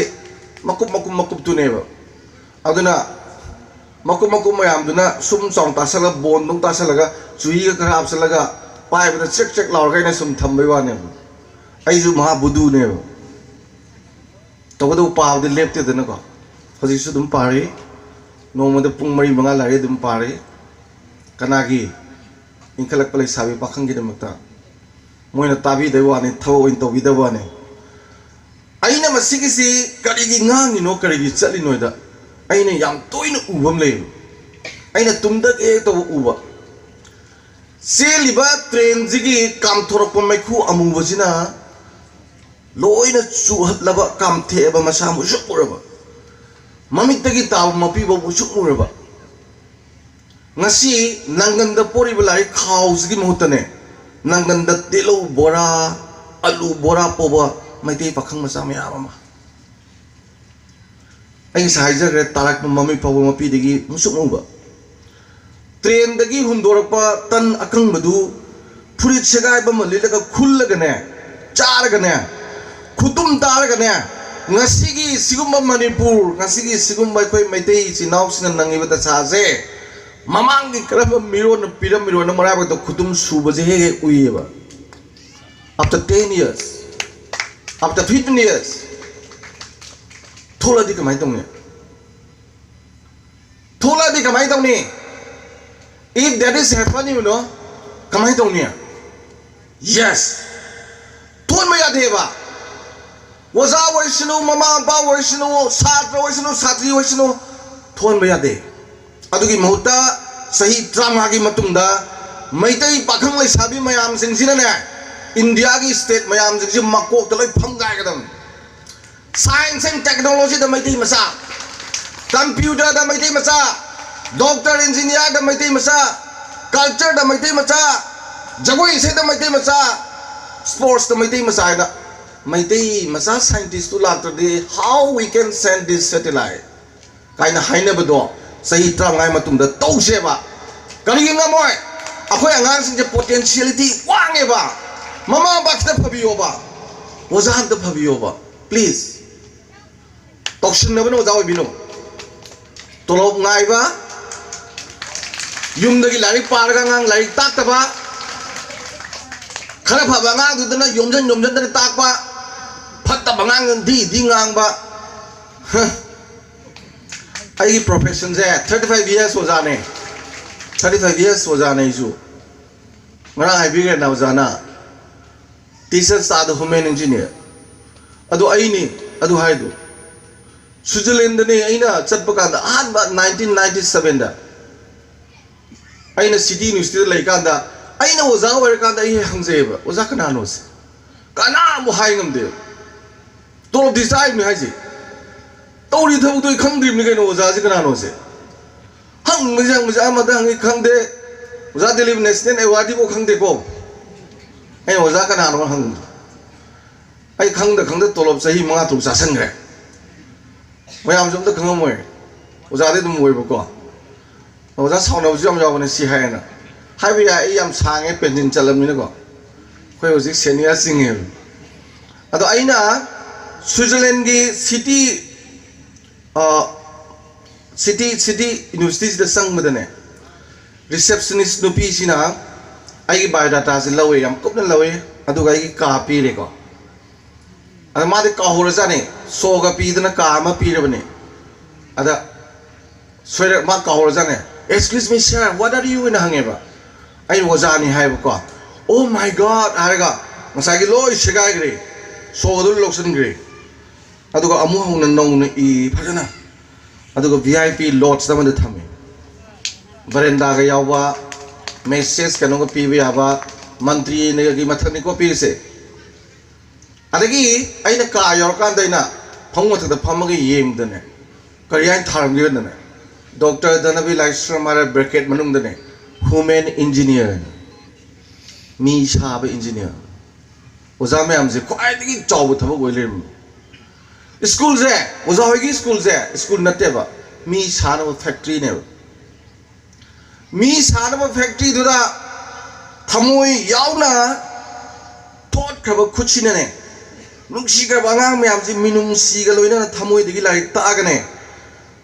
ꯃꯀꯨꯞ ꯃꯀꯨꯞ ꯃꯀꯨꯞꯇꯨꯅꯦꯕ꯫ ꯑꯗꯨꯅ ꯃꯀꯨꯞ ꯃꯀꯨꯞ ꯃꯌꯥꯝꯗꯨꯅ ꯁꯨꯝ ꯆꯥꯎꯅ ꯇꯥꯁꯜꯂꯒ, ꯕꯣꯟꯗꯧ ꯇꯥꯁꯜꯂꯒ, ꯆꯨꯍꯤꯒ ꯈꯔ ꯍꯥꯞꯆꯜꯂꯒ, ꯄꯥꯏꯕꯗ ꯆ꯭ꯔꯦꯛ ꯆ꯭ꯔꯦꯛ ꯂꯥꯎꯔꯒ ꯑꯩꯅ ꯁꯨꯝ ꯊꯝꯕꯩ ꯋꯥꯅꯦꯕ꯫ ꯑꯩꯁꯨ ꯃꯍꯥ ꯕꯨꯙꯨꯅꯦꯕ꯫ ꯇꯧꯕꯇꯕꯨ ꯄꯥꯕꯗꯤ ꯂꯦꯞꯇꯦꯗꯅꯀꯣ꯫ ꯍꯧꯖꯤꯛꯁꯨ ꯑꯗꯨꯝ ꯄꯥꯔꯤ꯫ ꯅꯣꯡꯃꯗ ꯄꯨꯡ ꯃꯔꯤ ꯃꯉꯥ ꯂꯥꯏꯔꯤꯛ ꯑꯗꯨꯝ ꯄꯥꯔꯤ꯫ ꯀꯅꯥꯒꯤ? ꯏꯟꯈꯠꯂꯛꯄ ꯂꯩꯁꯥꯕꯤ ꯄꯥꯈꯪꯒꯤꯗꯃꯛꯇ꯫ ꯃꯣꯏꯅ ꯇꯥꯕꯤꯗꯕ ꯋꯥꯅꯤ, ꯊꯕꯛ ꯑꯣꯏꯅ ꯇꯧꯕꯤꯗꯕ ꯋꯥꯅꯤ꯫ ꯑꯩꯅ ꯃꯁꯤꯒꯤꯁꯤ ꯀꯔꯤꯒꯤ ꯉꯥꯡꯉꯤꯅꯣ, ꯀꯔꯤꯒꯤ ꯆꯠꯂꯤꯅꯣꯗ ꯑꯩꯅ ꯌꯥꯝ ꯇꯣꯏꯅ ꯎꯕ ꯑꯃ ꯂꯩꯌꯦꯕ꯫ ꯑꯩꯅ ꯇꯨꯝꯗꯒꯦ ꯇꯧꯕ ꯎꯕ꯫ ꯆꯦꯜꯂꯤꯕ ꯇ꯭ꯔꯦꯟꯁꯤꯒꯤ ꯀꯥꯝꯊꯣꯔꯛꯄ ꯃꯩꯈꯨ ꯑꯃꯨꯕꯁꯤꯅ ꯂꯣꯏꯅ ꯆꯨꯍꯠꯂꯕ, ꯀꯥꯝꯊꯦꯛꯑꯕ, ꯃꯁꯥ ꯃꯨꯁꯨꯛ ꯃꯨꯔꯕ, ꯃꯃꯤꯠꯇꯒꯤ ꯇꯥꯕ ꯃꯄꯤꯐꯥꯎ ꯃꯨꯁꯨꯛ ꯃꯨꯔꯕ꯫ ꯉꯁꯤ ꯅꯪꯒꯟꯗ ꯄꯣꯔꯤꯕ ꯂꯥꯏꯔꯤꯛ ꯈꯥꯎꯁꯤꯒꯤ ꯃꯍꯨꯠꯇꯅꯦ, ꯅꯪꯒꯟꯗ ꯇꯤꯜꯍꯧ ꯕꯣꯔꯥ, ꯑꯂꯨ ꯕꯣꯔꯥ ꯄꯣꯕ ꯃꯩꯇꯩ ꯄꯥꯈꯪ ꯃꯆꯥ ꯃꯌꯥꯝ ꯑꯃ꯫ ꯑꯩ ꯉꯁꯥꯏ ꯍꯥꯏꯖꯈ꯭ꯔꯦ, ꯇꯥꯔꯛꯄ ꯃꯃꯤꯠ ꯐꯥꯎꯕ ꯃꯄꯤꯗꯒꯤ ꯃꯨꯁꯨꯛ ꯃꯨꯕ꯫ ꯇ꯭ꯔꯦꯟꯗꯒꯤ ꯍꯨꯟꯗꯣꯔꯛꯄ ꯇꯟ ꯑꯀꯪꯕꯗꯨ ꯐꯨꯔꯤꯠ ꯁꯦꯒꯥꯏꯕ ꯑꯃ ꯂꯤꯠꯂꯒ ꯈꯨꯜꯂꯒꯅꯦ, ꯆꯥꯔꯒꯅꯦ, ꯈꯨꯇꯨꯝ ꯇꯥꯔꯒꯅꯦ, ꯉꯁꯤꯒꯤ ꯁꯤꯒꯨꯝꯕ ꯃꯅꯤꯄꯨꯔ, ꯉꯁꯤꯒꯤ ꯁꯤꯒꯨꯝꯕ ꯑꯩꯈꯣꯏ ꯃꯩꯇꯩ ꯏꯆꯤꯟ ꯏꯅꯥꯎꯁꯤꯡꯅ ꯅꯪꯉꯤꯕ ꯗꯁꯥꯁꯦ ꯃꯃꯥꯡꯒꯤ ꯀꯔꯝꯕ ꯃꯤꯔꯣꯟꯅ ꯄꯤꯔꯝꯃꯤꯔꯣꯅ ꯃꯔꯥꯏꯕꯛꯇ ꯈꯨꯇꯨꯝ ꯁꯨꯕꯁꯦ ꯍꯦꯛ ꯍꯦꯛ ꯎꯏꯌꯦꯕ꯫ After ten years, after fifteen years, ꯊꯣꯛꯂꯛꯑꯗꯤ ꯀꯃꯥꯏꯅ ꯇꯧꯅꯤ? ꯊꯣꯛꯂꯛꯑꯗꯤ ꯀꯃꯥꯏꯅ ꯇꯧꯅꯤ? If that is happen, you know, ꯀꯃꯥꯏꯅ ꯇꯧꯅꯤ? Yes, ꯊꯣꯟꯕ ꯌꯥꯗꯦꯕ꯫ ꯑꯣꯖꯥ ꯑꯣꯏꯁꯅꯨ, ꯃꯃꯥ ꯃꯄꯥ ꯑꯣꯏꯁꯅꯨ, ꯁꯥꯇ꯭ꯔ ꯑꯣꯏꯁꯅꯨ, ꯁꯥꯇ꯭ꯔꯤ ꯑꯣꯏꯁꯅꯨ, ꯊꯣꯟꯕ ꯌꯥꯗꯦ꯫ ꯑꯗꯨꯒꯤ ꯃꯍꯨꯠꯇ ꯆꯍꯤ ꯇꯔꯥꯃꯉꯥꯒꯤ ꯃꯇꯨꯡꯗ ꯃꯩꯇꯩ ꯄꯥꯈꯪ ꯂꯩꯁꯥꯕꯤ ꯃꯌꯥꯝꯁꯤꯡꯁꯤꯅꯅꯦ, ꯏꯟꯗꯤꯌꯥꯒꯤ state ꯃꯌꯥꯝꯁꯤꯡꯁꯤ ꯃꯀꯣꯛꯇ ꯂꯣꯏ ꯐꯝꯒꯥꯏꯒꯗꯕꯅꯤ꯫ Science and technologyꯗ ꯃꯩꯇꯩ ꯃꯆꯥ, computerꯗ ꯃꯩꯇꯩ ꯃꯆꯥ, doctor engineerꯗ ꯃꯩꯇꯩ ꯃꯆꯥ, cultureꯗ ꯃꯩꯇꯩ ꯃꯆꯥ, ꯖꯒꯣꯏ ꯏꯁꯩꯗ ꯃꯩꯇꯩ ꯃꯆꯥ, sportsꯇ ꯃꯩꯇꯩ ꯃꯆꯥ ꯍꯥꯏꯅ, ꯃꯩꯇꯩ ꯃꯆꯥ scientistꯇꯨ ꯂꯥꯛꯇ꯭ꯔꯗꯤ how we can send this satellite? ꯀꯥꯏꯅ ꯍꯥꯏꯅꯕꯗꯣ ꯆꯍꯤ ꯇꯔꯥꯃꯉꯥꯒꯤ ꯃꯇꯨꯡꯗ ꯇꯧꯁꯦꯕ꯫ ꯀꯔꯤꯒꯤ ꯉꯝꯃꯣꯏ? ꯑꯩꯈꯣꯏ ꯑꯉꯥꯡꯁꯤꯡꯁꯦ potentiality ꯋꯥꯡꯉꯦꯕ꯫ ꯃꯃꯥ ꯃꯄꯥ ꯈꯤꯇ ꯐꯕꯤꯌꯣꯕ, ꯑꯣꯖꯥ ꯑꯝꯇ ꯐꯕꯤꯌꯣꯕ, please꯫ ꯇꯧꯁꯤꯟꯅꯕꯅ ꯑꯣꯖꯥ ꯑꯣꯏꯕꯤꯅꯨ꯫ ꯇꯣꯂꯣꯞ ꯉꯥꯏꯕ, ꯌꯨꯝꯗꯒꯤ ꯂꯥꯏꯔꯤꯛ ꯄꯥꯔꯒ ꯑꯉꯥꯡ ꯂꯥꯏꯔꯤꯛ ꯇꯥꯛꯇꯕ, ꯈꯔ ꯐꯕ ꯑꯉꯥꯡꯗꯨꯗꯅ ꯌꯣꯝꯖꯟ ꯌꯣꯝꯖꯟꯗꯅ ꯇꯥꯛꯄ, ꯐꯠꯇꯕ ꯑꯉꯥꯡꯗꯨꯅ ꯗꯤ ꯗꯤ ꯉꯥꯡꯕ꯫ ꯍ꯫ ꯑꯩꯒꯤ professionꯁꯦ thirty five years ꯑꯣꯖꯥꯅꯦ꯫ Thirty five years ꯑꯣꯖꯥꯅ ꯑꯩꯁꯨ꯫ ꯉꯔꯥꯡ ꯍꯥꯏꯕꯤꯈ꯭ꯔꯦꯅ ꯑꯣꯖꯥꯅ, "Teachers are the human engineer." ꯑꯗꯣ ꯑꯩꯅꯤ ꯑꯗꯨ ꯍꯥꯏꯗꯣ꯫ ꯁ꯭ꯋꯤꯖꯔꯂꯦꯟꯗꯅꯦ ꯑꯩꯅ ꯆꯠꯄ ꯀꯥꯟꯗ, ꯑꯍꯥꯟꯕ nineteen ninety sevenꯗ ꯑꯩꯅ City Universityꯗ ꯂꯩꯀꯥꯟꯗ, ꯑꯩꯅ ꯑꯣꯖꯥ ꯑꯣꯏꯔꯀꯥꯟꯗ ꯑꯩ ꯍꯦꯛ ꯍꯪꯖꯩꯌꯦꯕ, "ꯑꯣꯖꯥ ꯀꯅꯥꯅꯣꯁꯦ?" ꯀꯅꯥ ꯑꯃꯨꯛ ꯍꯥꯏ ꯉꯝꯗꯦꯕ꯫ ꯇꯣꯂꯣꯞꯇꯤ ꯆꯥꯔꯤꯕꯅꯤ ꯍꯥꯏꯁꯦ꯫ ꯇꯧꯔꯤ ꯊꯕꯛꯇꯣ ꯑꯩ ꯈꯪꯗ꯭ꯔꯤꯕꯅꯤ ꯀꯩꯅꯣ ꯑꯣꯖꯥꯁꯦ ꯀꯅꯥꯅꯣꯁꯦ꯫ ꯍꯪꯕꯁꯦ ꯍꯪꯕꯁꯦ ꯑꯃꯗ ꯍꯪꯉꯤ ꯈꯪꯗꯦ꯫ ꯑꯣꯖꯥ ꯗꯤꯂꯤꯞ National Awardꯐꯥꯎ ꯈꯪꯗꯦꯀꯣ꯫ ꯑꯩꯅ ꯑꯣꯖꯥ ꯀꯅꯥꯅꯣ ꯍꯪꯕꯗꯣ꯫ ꯑꯩ ꯈꯪꯗ ꯈꯪꯗ ꯇꯣꯂꯣꯞ ꯆꯍꯤ ꯃꯉꯥ ꯇꯔꯨꯛ ꯆꯥꯁꯟꯈ꯭ꯔꯦ꯫ ꯃꯌꯥꯝꯁꯨ ꯑꯝꯇ ꯈꯪꯉꯝꯃꯣꯏ꯫ ꯑꯣꯖꯥꯗꯤ ꯑꯗꯨꯝ ꯑꯣꯏꯕꯀꯣ꯫ ꯑꯣꯖꯥ ꯁꯥꯎꯅꯕꯁꯨ ꯌꯥꯝ ꯌꯥꯎꯕꯅꯦ ꯁꯤ ꯍꯥꯏꯌꯦꯅ꯫ ꯍꯥꯏꯕ ꯌꯥꯏ, ꯑꯩ ꯌꯥꯝ ꯁꯥꯡꯉꯦ, ꯄꯦꯟꯁꯤꯟ ꯆꯠꯂꯕꯅꯤꯅꯀꯣ꯫ ꯑꯩꯈꯣꯏ ꯍꯧꯖꯤꯛ senior ꯆꯤꯡꯉꯦꯕ꯫ ꯑꯗꯣ ꯑꯩꯅ ꯁ꯭ꯋꯤꯖꯔꯂꯦꯟꯒꯤ City, ꯑ, City, City Universityꯁꯤꯗ ꯆꯪꯕꯗꯅꯦ, receptionist ꯅꯨꯄꯤꯁꯤꯅ ꯑꯩꯒꯤ biodatꯥꯁꯦ ꯂꯧꯋꯦ, ꯌꯥꯝ ꯀꯨꯞꯅ ꯂꯧꯋꯦ, ꯑꯗꯨꯒ ꯑꯩꯒꯤ ꯀꯥ ꯄꯤꯔꯦꯀꯣ꯫ ꯑꯗ ꯃꯥꯗꯤ ꯀꯥꯎꯍꯧꯔꯖꯥꯠꯅꯦ, ꯁꯣꯒ ꯄꯤꯗꯅ ꯀꯥ ꯑꯃ ꯄꯤꯔꯕꯅꯦ꯫ ꯑꯗ ꯁꯣꯏꯔ-, ꯃꯥ ꯀꯥꯎꯍꯧꯔꯖꯥꯠꯅꯦ꯫ "Excuse me, sir, what are you?" ꯍꯥꯏꯅ ꯍꯪꯉꯦꯕ꯫ ꯑꯩꯅ "ꯑꯣꯖꯥꯅꯤ" ꯍꯥꯏꯕꯀꯣ꯫ "Oh my God!" ꯍꯥꯏꯔꯒ ꯉꯁꯥꯏꯒꯤ ꯂꯣꯏ ꯁꯦꯒꯥꯏꯈ꯭ꯔꯦ, ꯁꯣꯒꯗꯨ ꯂꯣꯏ ꯂꯧꯁꯤꯟꯈ꯭ꯔꯦ꯫ ꯑꯗꯨꯒ ꯑꯃꯨꯛ ꯍꯧꯅ ꯅꯧꯅ ꯏ ꯐꯖꯅ, ꯑꯗꯨꯒ V I P lodge ꯑꯃꯗ ꯊꯝꯃꯦ꯫ ꯕꯔꯦꯟꯗꯥꯒ ꯌꯥꯎꯕ, message ꯀꯩꯅꯣꯒ ꯄꯤꯕ ꯌꯥꯕ, ꯃꯟꯇ꯭ꯔꯤꯅꯒꯤ ꯃꯊꯛꯅꯤꯀꯣ ꯄꯤꯔꯤꯁꯦ꯫ ꯑꯗꯒꯤ ꯑꯩꯅ ꯀꯥ ꯌꯧꯔꯀꯥꯟꯗ ꯑꯩꯅ ꯐꯃꯨꯡ ꯃꯊꯛꯇ ꯐꯝꯃꯒ ꯌꯦꯡꯕꯗꯅꯦ, ꯀꯔꯤ ꯍꯥꯏꯅ ꯊꯥꯔꯝꯒꯦꯗꯅꯦ, "Doctor ꯙꯅꯕꯤꯔ ꯂꯥꯏꯁ꯭ꯔꯝ" ꯍꯥꯏꯔ bracket ꯃꯅꯨꯡꯗꯅꯦ, "Human Engineer", ꯃꯤ ꯁꯥꯕ engineer꯫ ꯑꯣꯖꯥ ꯃꯌꯥꯝꯁꯦ ꯈ꯭ꯋꯥꯏꯗꯒꯤ ꯆꯥꯎꯕ ꯊꯕꯛ ꯑꯣꯏ ꯂꯩꯔꯝꯃꯤ꯫ ꯁ꯭ꯀꯨꯜꯁꯦ, ꯑꯣꯖꯥ ꯍꯣꯏꯒꯤ ꯁ꯭ꯀꯨꯜꯁꯦ ꯁ꯭ꯀꯨꯜ ꯅꯠꯇꯦꯕ, ꯃꯤ ꯁꯥꯅꯕ factoryꯅꯦꯕ꯫ ꯃꯤ ꯁꯥꯅꯕ factoryꯗꯨꯗ ꯊꯃꯣꯏ ꯌꯥꯎꯅ ꯊꯣꯠꯈ꯭ꯔꯕ ꯈꯨꯠꯁꯤꯅꯅꯦ, ꯅꯨꯡꯁꯤꯈ꯭ꯔꯕ ꯑꯉꯥꯡ ꯃꯌꯥꯝꯁꯤ ꯃꯤꯅꯨꯡꯁꯤꯒ ꯂꯣꯏꯅꯅ ꯊꯃꯣꯏꯗꯒꯤ ꯂꯥꯏꯔꯤꯛ ꯇꯥꯛꯑꯒꯅꯦ,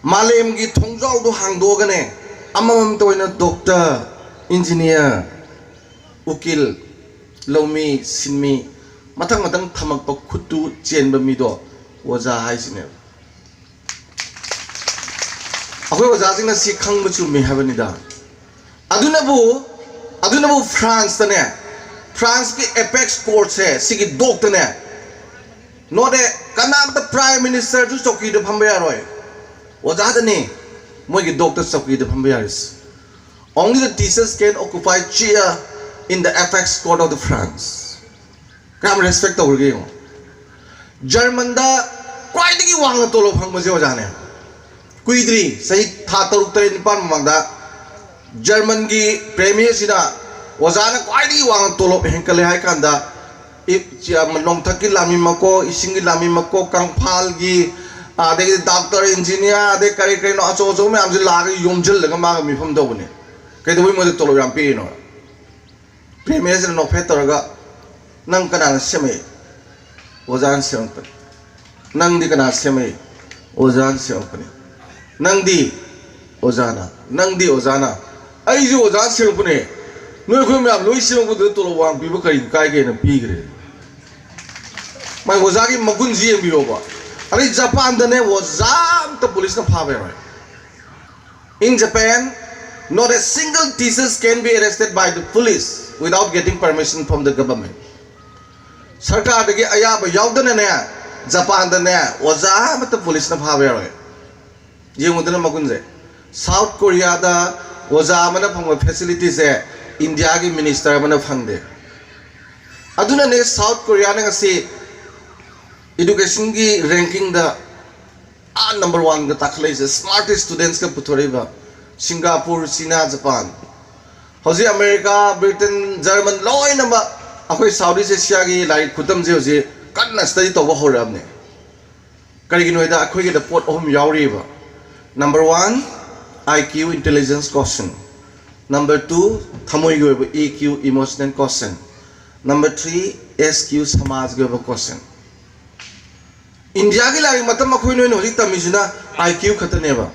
ꯃꯥꯂꯦꯝꯒꯤ ꯊꯣꯡꯖꯥꯎꯗꯣ ꯍꯥꯡꯗꯣꯛꯑꯒꯅꯦ, ꯑꯃꯃꯝꯇ ꯑꯣꯏꯅ doctor, engineer, ꯎꯀꯤꯜ, ꯂꯧꯃꯤ, ꯁꯤꯟꯃꯤ, ꯃꯊꯪ ꯃꯊꯪ ꯊꯝꯃꯛꯄ ꯈꯨꯠꯇꯨ ꯆꯦꯟꯕ ꯃꯤꯗꯣ ꯑꯣꯖꯥ ꯍꯥꯏꯁꯤꯅꯦꯕ꯫ ꯑꯩꯈꯣꯏ ꯑꯣꯖꯥꯁꯤꯡꯅ ꯁꯤ ꯈꯪꯕ ꯆꯨꯝꯃꯤ ꯍꯥꯏꯕꯅꯤꯗ꯫ ꯑꯗꯨꯅꯕꯨ ꯑꯗꯨꯅꯕꯨ ꯐ꯭ꯔꯥꯟꯁꯇꯅꯦ, ꯐ꯭ꯔꯥꯟꯁꯀꯤ ꯑꯦꯄꯦꯛꯁ ꯀꯣꯔꯠꯁꯦ ꯁꯤꯒꯤ ꯗꯣꯛꯇꯅꯦ, ꯅꯣꯠ ꯑꯦ, ꯀꯅꯥꯝꯇ ꯄ꯭ꯔꯥꯏꯝ ꯃꯤꯅꯤꯁꯇꯔꯁꯨ ꯆꯧꯀꯤꯗ ꯐꯝꯕ ꯌꯥꯔꯣꯏ꯫ ꯑꯣꯖꯥꯗꯅꯤ ꯃꯣꯏꯒꯤ ꯗꯣꯛꯇ ꯆꯧꯀꯤꯗ ꯐꯝꯕ ꯌꯥꯔꯤꯁꯦ꯫ Only the teachers can occupy chair in the apex court of the France. ꯀꯌꯥꯝ ꯔꯦꯁꯄꯦꯛ ꯇꯧꯔꯒꯦ ꯌꯦꯡꯉꯣ꯫ ꯖꯔꯃꯟꯗ ꯈ꯭ꯋꯥꯏꯗꯒꯤ ꯋꯥꯡꯅ ꯇꯣꯂꯣꯞ ꯐꯪꯕꯁꯦ ꯑꯣꯖꯥꯅꯦ꯫ ꯀꯨꯏꯗ꯭ꯔꯤ, ꯆꯍꯤ ꯊꯥ ꯇꯔꯨꯛ ꯇꯔꯦꯠ ꯅꯤꯄꯥꯜ ꯃꯃꯥꯡꯗ ꯖꯔꯃꯟꯒꯤ ꯄ꯭ꯔꯦꯃꯤꯌꯔꯁꯤꯅ ꯑꯣꯖꯥꯅ ꯈ꯭ꯋꯥꯏꯗꯒꯤ ꯋꯥꯡꯅ ꯇꯣꯂꯣꯞ ꯍꯦꯟꯀꯠꯂꯦ ꯍꯥꯏ ꯀꯥꯟꯗ, ꯏ-, ꯆꯤ-, ꯑꯃ, ꯅꯣꯡꯊꯛꯀꯤ ꯂꯥꯟꯃꯤ ꯃꯀꯣꯛ, ꯏꯁꯤꯡꯒꯤ ꯂꯥꯟꯃꯤ ꯃꯀꯣꯛ, ꯀꯪꯐꯥꯜꯒꯤ, ꯑꯗꯒꯤꯗꯤ ꯗꯥꯛꯇꯔ, ꯏꯟꯖꯤꯅꯤꯌꯥꯔ, ꯑꯗꯩ ꯀꯔꯤ ꯀꯔꯤꯅꯣ ꯑꯆꯧ ꯑꯆꯧꯕ ꯃꯌꯥꯝꯁꯦ ꯂꯥꯛꯑꯒ ꯌꯣꯝꯁꯤꯜꯂꯒ ꯃꯥꯒ ꯃꯤꯐꯝ ꯇꯧꯕꯅꯦ꯫ ꯀꯩꯗꯧꯕꯩ ꯃꯣꯏꯗ ꯇꯣꯂꯣꯞ ꯌꯥꯝ ꯄꯤꯔꯤꯅꯣ? ꯄ꯭ꯔꯦꯃꯤꯌꯔꯁꯤꯅ ꯅꯣꯛꯐꯦꯠ ꯇꯧꯔꯒ, "ꯅꯪ ꯀꯅꯥꯅ ꯁꯦꯝꯃꯛꯏ?" "ꯑꯣꯖꯥꯅ ꯁꯦꯝꯃꯛꯄꯅꯤ." "ꯅꯪꯗꯤ ꯀꯅꯥ ꯁꯦꯝꯃꯛꯏ?" "ꯑꯣꯖꯥꯅ ꯁꯦꯝꯃꯛꯄꯅꯤ." "ꯅꯪꯗꯤ?" "ꯑꯣꯖꯥꯅ." "ꯅꯪꯗꯤ?" "ꯑꯣꯖꯥꯅ." "ꯑꯩꯁꯨ ꯑꯣꯖꯥꯅ ꯁꯦꯝꯃꯛꯄꯅꯦ꯫ ꯅꯣꯏ ꯑꯩꯈꯣꯏ ꯃꯌꯥꯝ ꯂꯣꯏ ꯁꯦꯝꯃꯛꯄꯗꯨꯗ ꯇꯣꯂꯣꯞ ꯋꯥꯡ ꯄꯤꯕ ꯀꯔꯤ ꯀꯥꯏꯒꯦꯅ ꯄꯤꯈ꯭ꯔꯦ꯫" ꯃꯥꯏ ꯑꯣꯖꯥꯒꯤ ꯃꯒꯨꯟꯁꯤ ꯌꯦꯡꯕꯤꯌꯣꯕ꯫ ꯑꯗꯩ ꯖꯄꯥꯟꯗꯅꯦ ꯑꯣꯖꯥ ꯑꯝꯇ ꯄꯨꯂꯤꯁꯅ ꯐꯥꯕ ꯌꯥꯔꯣꯏ꯫ In Japan, not a single teachers can be arrested by the police without getting permission from the government. ꯁꯔꯀꯥꯔꯗꯒꯤ ꯑꯌꯥꯕ ꯌꯥꯎꯗꯅꯅꯦ, ꯖꯄꯥꯟꯗꯅꯦ ꯑꯣꯖꯥ ꯑꯃꯠꯇ ꯄꯨꯂꯤꯁꯅ ꯐꯥꯕ ꯌꯥꯔꯣꯏ꯫ ꯌꯦꯡꯉꯨꯗꯅ ꯃꯒꯨꯟꯁꯦ꯫ ꯁꯥꯎꯠ ꯀꯣꯔꯤꯌꯥꯗ ꯑꯣꯖꯥ ꯑꯃꯅ ꯐꯪꯕ ꯐꯦꯁꯤꯂꯤꯇꯤꯁꯦ ꯏꯟꯗꯤꯌꯥꯒꯤ ꯃꯤꯅꯤꯁꯇꯔ ꯑꯃꯅ ꯐꯪꯗꯦ꯫ ꯑꯗꯨꯅꯅꯦ ꯁꯥꯎꯠ ꯀꯣꯔꯤꯌꯥꯅ ꯉꯁꯤ ꯏꯗꯨꯀꯦꯁꯟꯒꯤ ꯔꯦꯡꯀꯤꯡꯗ ꯑꯥ ꯅꯝꯕꯔ ꯋꯥꯟꯒ ꯇꯥꯈꯠꯂꯛꯏꯁꯦ, ꯁ꯭ꯃꯥꯔꯇꯦꯁ ꯁ꯭ꯇꯨꯗꯦꯟꯠꯁꯀ ꯄꯨꯊꯣꯔꯛꯏꯕ꯫ ꯁꯤꯡꯒꯥꯄꯨꯔ, ꯆꯤꯅꯥ, ꯖꯄꯥꯟ, ꯍꯧꯖꯤꯛ ꯑꯃꯦꯔꯤꯀꯥ, ꯕ꯭ꯔꯤꯇꯦꯟ, ꯖꯔꯃꯟ ꯂꯣꯏꯅꯃꯛ ꯑꯩꯈꯣꯏ ꯁꯥꯎꯠ ꯏꯁ ꯑꯦꯁꯤꯌꯥꯒꯤ ꯂꯥꯏꯔꯤꯛ ꯈꯨꯇꯝꯁꯦ ꯍꯧꯖꯤꯛ ꯀꯟꯅ ꯁ꯭ꯇꯗꯤ ꯇꯧꯕ ꯍꯧꯔꯛꯑꯕꯅꯦ꯫ ꯀꯔꯤꯒꯤꯅꯣ ꯍꯥꯏꯗ ꯑꯩꯈꯣꯏꯒꯤꯗ ꯄꯣꯠ ꯑꯍꯨꯝ ꯌꯥꯎꯔꯤꯕ꯫ Number one, I Q intelligence quotient. Number two, ꯊꯃꯣꯏꯒꯤ ꯑꯣꯏꯕ E Q, emotional quotient. Number three, S Q, ꯁꯃꯥꯖꯒꯤ ꯑꯣꯏꯕ quotient. ꯏꯟꯗꯤꯌꯥꯒꯤ ꯂꯥꯏꯔꯤꯛ ꯃꯇꯝ ꯑꯩꯈꯣꯏ ꯅꯣꯏꯅ ꯍꯧꯖꯤꯛ ꯇꯝꯃꯤꯁꯤꯅ I Q ꯈꯛꯇꯅꯦꯕ꯫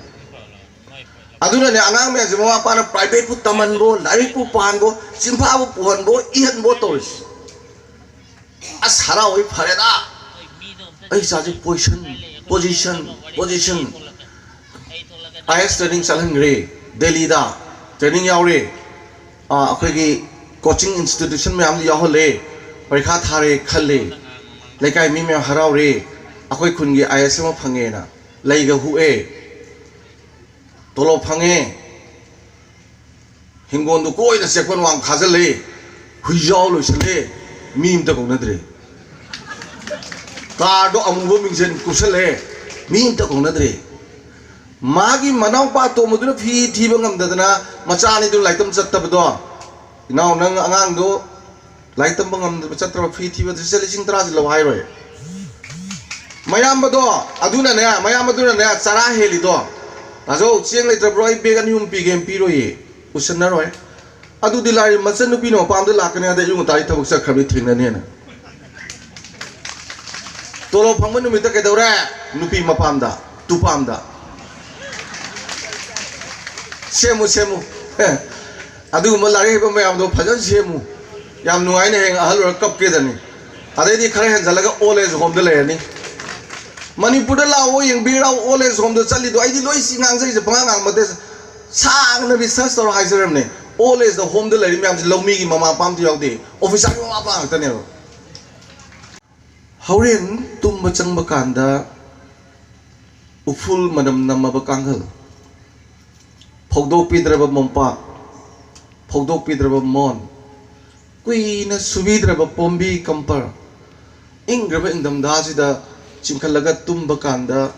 ꯑꯗꯨꯅꯅꯦ ꯑꯉꯥꯡ ꯃꯌꯥꯝꯁꯦ ꯃꯃꯥ ꯃꯄꯥꯅ ꯄ꯭ꯔꯥꯏꯚꯦꯠꯄꯨ ꯇꯝꯍꯟꯕꯣ, ꯂꯥꯏꯔꯤꯛꯄꯨ ꯄꯥꯍꯟꯕꯣ, ꯆꯤꯟꯐꯥꯕꯨ ꯄꯨꯍꯟꯕꯣ, ꯏꯍꯟꯕꯣ ꯇꯧꯔꯤꯁꯦ꯫ ꯑꯁ, ꯍꯔꯥꯎꯋꯤ, ꯐꯔꯦꯗ꯫ ꯑꯩ ꯏꯆꯥꯁꯦ position, position, position꯫ I A S training ꯆꯠꯍꯟꯈ꯭ꯔꯦ ꯗꯦꯜꯂꯤꯗ꯫ ꯇ꯭ꯔꯦꯅꯤꯡ ꯌꯥꯎꯔꯦ꯫ ꯑꯥ, ꯑꯩꯈꯣꯏꯒꯤ ꯀꯣꯆꯤꯡ ꯏꯟꯁꯇꯤꯇ꯭ꯌꯨꯁꯟ ꯃꯌꯥꯝꯗ ꯌꯥꯎꯍꯜꯂꯦ꯫ ꯄꯔꯤꯈꯥ ꯊꯥꯔꯦ ꯈꯜꯂꯦ꯫ ꯂꯩꯀꯥꯏ ꯃꯤ ꯃꯌꯥꯝ ꯍꯔꯥꯎꯔꯦ꯫ ꯑꯩꯈꯣꯏ ꯈꯨꯟꯒꯤ ꯑꯥꯏ ꯑꯦꯁ ꯑꯃ ꯐꯪꯉꯦꯅ ꯂꯩꯒ ꯍꯨꯛꯑꯦ꯫ ꯇꯣꯂꯣꯞ ꯐꯪꯉꯦ꯫ ꯍꯤꯡꯒꯣꯜꯗꯨ ꯀꯣꯏꯅ ꯆꯦꯛꯄꯟ ꯋꯥꯡ ꯈꯥꯖꯤꯜꯂꯦ꯫ ꯍꯨꯏꯖꯥꯎ ꯂꯣꯏꯁꯤꯜꯂꯦ꯫ ꯃꯤ ꯑꯝꯇ ꯀꯧꯅꯗ꯭ꯔꯦ꯫ ꯀꯥꯔꯗꯣ ꯑꯃꯨꯕ ꯃꯤꯡꯖꯦꯜ ꯀꯨꯞꯁꯜꯂꯦ꯫ ꯃꯤ ꯑꯝꯇ ꯀꯧꯅꯗ꯭ꯔꯦ꯫ ꯃꯥꯒꯤ ꯃꯅꯥꯎꯄꯥ ꯑꯇꯣꯝꯕꯗꯨꯅ ꯐꯤ ꯊꯤꯕ ꯉꯝꯗꯗꯅ ꯃꯆꯥ ꯑꯅꯤꯗꯨ ꯂꯥꯏꯔꯤꯛ ꯇꯝ ꯆꯠꯇꯕꯗꯣ, "ꯏꯅꯥꯎ, ꯅꯪ ꯑꯉꯥꯡꯗꯣ ꯂꯥꯏꯔꯤꯛ ꯇꯝꯕ ꯉꯝꯗꯕ ꯆꯠꯇ꯭ꯔꯕ, ꯐꯤ ꯊꯤꯕ ꯆꯠꯂꯦ, ꯂꯤꯁꯤꯡ ꯇꯔꯥꯁꯤ ꯂꯧ" ꯍꯥꯏꯔꯣꯏ꯫ ꯃꯌꯥꯝꯕꯗꯣ ꯑꯗꯨꯅꯅꯦ, ꯃꯌꯥꯝꯕꯗꯨꯅꯅꯦ ꯆꯔꯥ ꯍꯦꯜꯂꯤꯗꯣ, "ꯇꯥꯖꯧ, ꯆꯦꯡ ꯂꯩꯇ꯭ꯔꯕ꯭ꯔꯣ? ꯑꯩ ꯕꯦꯒ ꯑꯅꯤ ꯑꯍꯨꯝ ꯄꯤꯒꯦꯅ" ꯄꯤꯔꯣꯏꯌꯦ, ꯎꯁꯟꯅꯔꯣꯏ꯫ ꯑꯗꯨꯗꯤ ꯂꯥꯏꯔꯤ, ꯃꯆꯟꯅꯨꯄꯤꯅ ꯃꯄꯥꯝꯗ ꯂꯥꯛꯀꯅꯤ ꯍꯥꯏꯗꯤ ꯑꯌꯨꯛ ꯉꯟꯇꯥꯗꯤ ꯊꯕꯛ ꯆꯠꯈ꯭ꯔꯕꯅꯤ, ꯊꯦꯡꯅꯅꯦꯅ꯫ ꯇꯣꯂꯣꯞ ꯐꯪꯕ ꯅꯨꯃꯤꯠꯇ ꯀꯩꯗꯧꯔꯦ? ꯅꯨꯄꯤ ꯃꯄꯥꯝꯗ, ꯇꯨꯄꯥꯝꯗ꯫ ꯁꯦꯝꯃꯨ, ꯁꯦꯝꯃꯨ꯫ ꯑꯗꯨꯒꯨꯝꯕ ꯂꯥꯏꯔꯤꯛ ꯍꯩꯕ ꯃꯌꯥꯝꯗꯣ ꯐꯖꯅ ꯁꯦꯝꯃꯨ꯫ ꯌꯥꯝ ꯅꯨꯡꯉꯥꯏꯅ ꯍꯌꯦꯡ ꯑꯍꯜ ꯑꯣꯏꯔ ꯀꯞꯀꯦꯗꯅꯤ꯫ ꯑꯗꯩꯗꯤ ꯈꯔ ꯍꯦꯟꯖꯜꯂꯒ old age home ꯗ ꯂꯩꯔꯅꯤ꯫ ꯃꯅꯤꯄꯨꯔꯗ ꯂꯥꯛꯑꯣ, ꯌꯦꯡꯕꯤꯔꯥꯎ, old age home ꯗ ꯆꯠꯂꯤꯗꯣ꯫ ꯑꯩꯗꯤ ꯂꯣꯏ ꯁꯤ ꯉꯥꯡꯖꯩꯁꯦ ꯄꯉꯥꯡ ꯉꯥꯡꯕ ꯅꯠꯇꯦ꯫ ꯁꯥꯡꯅ research ꯇꯧꯔ ꯍꯥꯏꯖꯔꯕꯅꯦ꯫ Old age ꯗ home ꯗ ꯂꯩꯔꯤ ꯃꯌꯥꯝꯁꯦ ꯂꯧꯃꯤꯒꯤ ꯃꯃꯥ ꯃꯄꯥ ꯑꯝꯇ ꯌꯥꯎꯗꯦ, officer ꯒꯤ ꯃꯃꯥ ꯃꯄꯥ ꯉꯥꯛꯇꯅꯦꯕ꯫ ꯍꯣꯔꯦꯟ ꯇꯨꯝꯕ ꯆꯪꯕ ꯀꯥꯟꯗ ꯎꯐꯨꯜ ꯃꯅꯝ ꯅꯝꯃꯕ ꯀꯥꯡꯈꯜ, ꯐꯧꯗꯣꯛꯄꯤꯗ꯭ꯔꯕ ꯃꯣꯝꯄꯥꯛ, ꯐꯧꯗꯣꯛꯄꯤꯗ꯭ꯔꯕ ꯃꯣꯟ, ꯀꯨꯏꯅ ꯁꯨꯕꯤꯗ꯭ꯔꯕ ꯄꯣꯝꯕꯤ ꯀꯝꯄꯔ, ꯏꯪꯈ꯭ꯔꯕ ꯏꯪꯊꯝꯊꯥꯁꯤꯗ ꯆꯤꯡꯈꯠꯂꯒ ꯇꯨꯝꯕ ꯀꯥꯟꯗ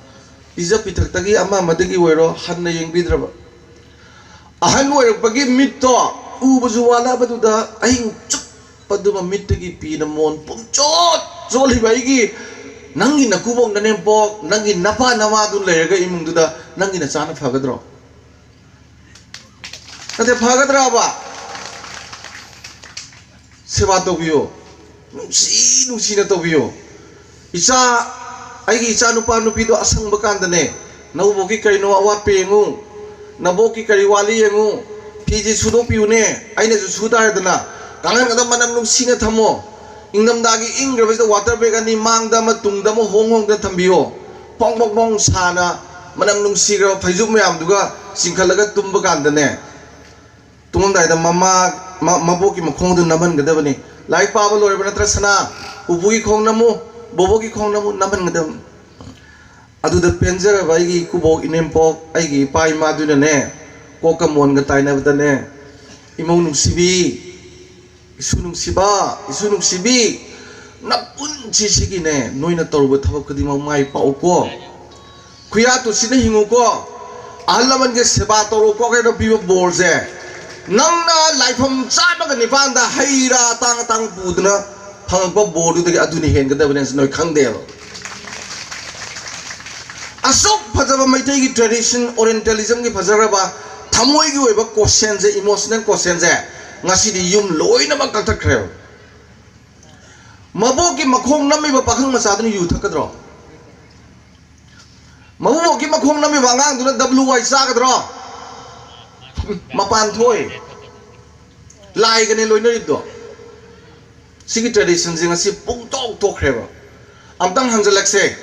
ꯄꯤꯖ ꯄꯤꯊꯛꯇꯒꯤ ꯑꯃ ꯑꯃꯗꯒꯤ ꯑꯣꯏꯔꯣ ꯍꯟꯅ ꯌꯦꯡꯕꯤꯗ꯭ꯔꯕ, ꯑꯍꯟ ꯑꯣꯏꯔꯛꯄꯒꯤ ꯃꯤꯠꯇꯣ ꯎꯕꯁꯨ ꯋꯥꯠꯂꯛꯑꯕꯗꯨꯗ ꯑꯍꯤꯡ ꯆꯨꯞꯄꯗꯨꯃ ꯃꯤꯠꯇꯒꯤ ꯄꯤꯅ ꯃꯣꯟ ꯄꯨꯝꯆꯣꯠ ꯆꯣꯠꯂꯤꯕ ꯑꯩꯒꯤ, ꯅꯪꯒꯤ ꯅꯀꯨꯕꯣꯛ ꯅꯅꯦꯝꯄꯣꯛ, ꯅꯪꯒꯤ ꯅꯄꯥ ꯅꯃꯥꯗꯨ ꯂꯩꯔꯒ ꯏꯃꯨꯡꯗꯨꯗ ꯅꯪꯒꯤ ꯅꯆꯥꯅ ꯐꯒꯗ꯭ꯔꯣ? ꯅꯠꯇꯦ, ꯐꯒꯗ꯭ꯔꯕ? ꯁꯦꯕꯥ ꯇꯧꯕꯤꯌꯨ, ꯅꯨꯡꯁꯤ ꯅꯨꯡꯁꯤꯅ ꯇꯧꯕꯤꯌꯨ꯫ ꯏꯆꯥ, ꯑꯩꯒꯤ ꯏꯆꯥ ꯅꯨꯄꯥ ꯅꯨꯄꯤꯗꯣ ꯑꯁꯪꯕ ꯀꯥꯟꯗꯅꯦ, ꯅꯧꯕꯣꯛꯀꯤ ꯀꯔꯤꯅꯣ ꯑꯋꯥꯠꯄ ꯌꯦꯡꯉꯨ, ꯅꯕꯣꯛꯀꯤ ꯀꯔꯤ ꯋꯥꯠꯂꯤ ꯌꯦꯡꯉꯨ, ꯐꯤꯁꯦ ꯁꯨꯗꯣꯛꯄꯤꯌꯨꯅꯦ, ꯑꯩꯅꯁꯨ ꯁꯨ ꯇꯥꯔꯦꯗꯅ, ꯀꯥꯡꯈꯟ ꯑꯗꯨꯝ ꯃꯅꯝ ꯅꯨꯡꯁꯤꯅ ꯊꯝꯃꯣ꯫ ꯏꯪꯊꯝꯊꯥꯒꯤ ꯏꯪꯈ꯭ꯔꯕꯁꯤꯗ water bag ꯑꯅꯤ ꯃꯥꯡꯗ ꯑꯃ ꯇꯨꯡꯗ ꯑꯃ ꯍꯣꯡ ꯍꯣꯡꯗꯅ ꯊꯝꯕꯤꯌꯣ꯫ ꯐꯣꯡ ꯐꯣꯡ ꯐꯣꯡ ꯁꯥꯅ ꯃꯅꯝ ꯅꯨꯡꯁꯤꯈ꯭ꯔꯕ ꯐꯩꯖꯨꯞ ꯃꯌꯥꯝꯗꯨꯒ ꯆꯤꯡꯈꯠꯂꯒ ꯇꯨꯝꯕ ꯀꯥꯟꯗꯅꯦ, ꯇꯨꯝꯃꯝꯗꯥꯏꯗ ꯃꯃꯥ, ꯃ-, ꯃꯕꯣꯛꯀꯤ ꯃꯈꯣꯡꯗꯨ ꯅꯝꯍꯟꯒꯗꯕꯅꯤ꯫ ꯂꯥꯏꯔꯤꯛ ꯄꯥꯕ ꯂꯣꯏꯔꯕ ꯅꯠꯇ꯭ꯔ ꯁꯅꯥ? ꯄꯨꯄꯨꯒꯤ ꯈꯣꯡ ꯅꯝꯃꯨ, ꯕꯣꯕꯣꯛꯀꯤ ꯈꯣꯡ ꯅꯝꯃꯨ, ꯅꯝꯍꯟꯒꯗꯕꯅꯤ꯫ ꯑꯗꯨꯗ ꯄꯦꯟꯖꯔꯕ ꯑꯩꯒꯤ ꯏꯀꯨꯕꯣꯛ ꯏꯅꯦꯝꯄꯣꯛ, ꯑꯩꯒꯤ ꯏꯄꯥ ꯏꯃꯥꯗꯨꯅꯅꯦ, ꯀꯣꯛꯀ ꯃꯣꯟꯒ ꯇꯥꯏꯅꯕꯗꯅꯦ, "ꯏꯃꯧ ꯅꯨꯡꯁꯤꯕꯤ, ꯏꯁꯨ ꯅꯨꯡꯁꯤꯕ, ꯏꯁꯨ ꯅꯨꯡꯁꯤꯕꯤ, ꯅꯄꯨꯟꯁꯤꯁꯤꯒꯤꯅꯦ, ꯅꯣꯏꯅ ꯇꯧꯔꯨꯕ ꯊꯕꯛ ꯈꯨꯗꯤꯡꯃꯛ ꯃꯥꯏ ꯄꯥꯛꯎꯀꯣ, ꯈꯨꯌꯥ ꯇꯨꯁꯤꯟꯅ ꯍꯤꯡꯉꯨꯀꯣ, ꯑꯍꯜ ꯂꯃꯟꯒꯤ ꯁꯦꯕꯥ ꯇꯧꯔꯨꯀꯣ" ꯀꯥꯏꯅ ꯄꯤꯕ ꯕꯣꯔꯁꯦ, ꯅꯪꯅ ꯂꯥꯏꯐꯝ ꯆꯥꯝꯃꯒ ꯅꯤꯄꯥꯟꯗ ꯍꯩ ꯔꯥ ꯑꯇꯥꯡ ꯑꯇꯥꯡ ꯄꯨꯗꯨꯅ ꯐꯪꯉꯛꯄ ꯕꯣꯔꯗꯨꯗꯒꯤ ꯑꯗꯨꯅ ꯍꯦꯟꯒꯗꯕꯅꯦ ꯍꯥꯏꯁꯤ ꯅꯣꯏ ꯈꯪꯗꯦꯕ꯫ ꯑꯁꯨꯛ ꯐꯖꯕ ꯃꯩꯇꯩꯒꯤ tradition, Orientalismꯒꯤ ꯐꯖꯈ꯭ꯔꯕ ꯊꯃꯣꯏꯒꯤ ꯑꯣꯏꯕ quotientꯁꯦ, emotional quotientꯁꯦ ꯉꯁꯤꯗꯤ ꯌꯨꯝ ꯂꯣꯏꯅꯃꯛ ꯀꯛꯊꯠꯈ꯭ꯔꯦꯕ꯫ ꯃꯕꯣꯛꯀꯤ ꯃꯈꯣꯡ ꯅꯝꯃꯤꯕ ꯄꯥꯈꯪ ꯃꯆꯥꯗꯨꯅ ꯌꯨ ꯊꯛꯀꯗ꯭ꯔꯣ? ꯃꯕꯣꯛꯀꯤ ꯃꯈꯣꯡ ꯅꯝꯃꯤꯕ ꯑꯉꯥꯡꯗꯨꯅ W Y ꯆꯥꯒꯗ꯭ꯔꯣ? ꯃꯄꯥꯟ ꯊꯣꯛꯑꯦ꯫ ꯂꯥꯏꯒꯅꯦ ꯂꯣꯏꯅꯔꯤꯕꯗꯣ꯫ ꯁꯤꯒꯤ traditionꯁꯦ ꯉꯁꯤ ꯄꯨꯡꯇꯣꯛ ꯇꯣꯛꯈ꯭ꯔꯦꯕ꯫ ꯑꯝꯇꯪ ꯍꯟꯖꯜꯂꯛꯁꯦ꯫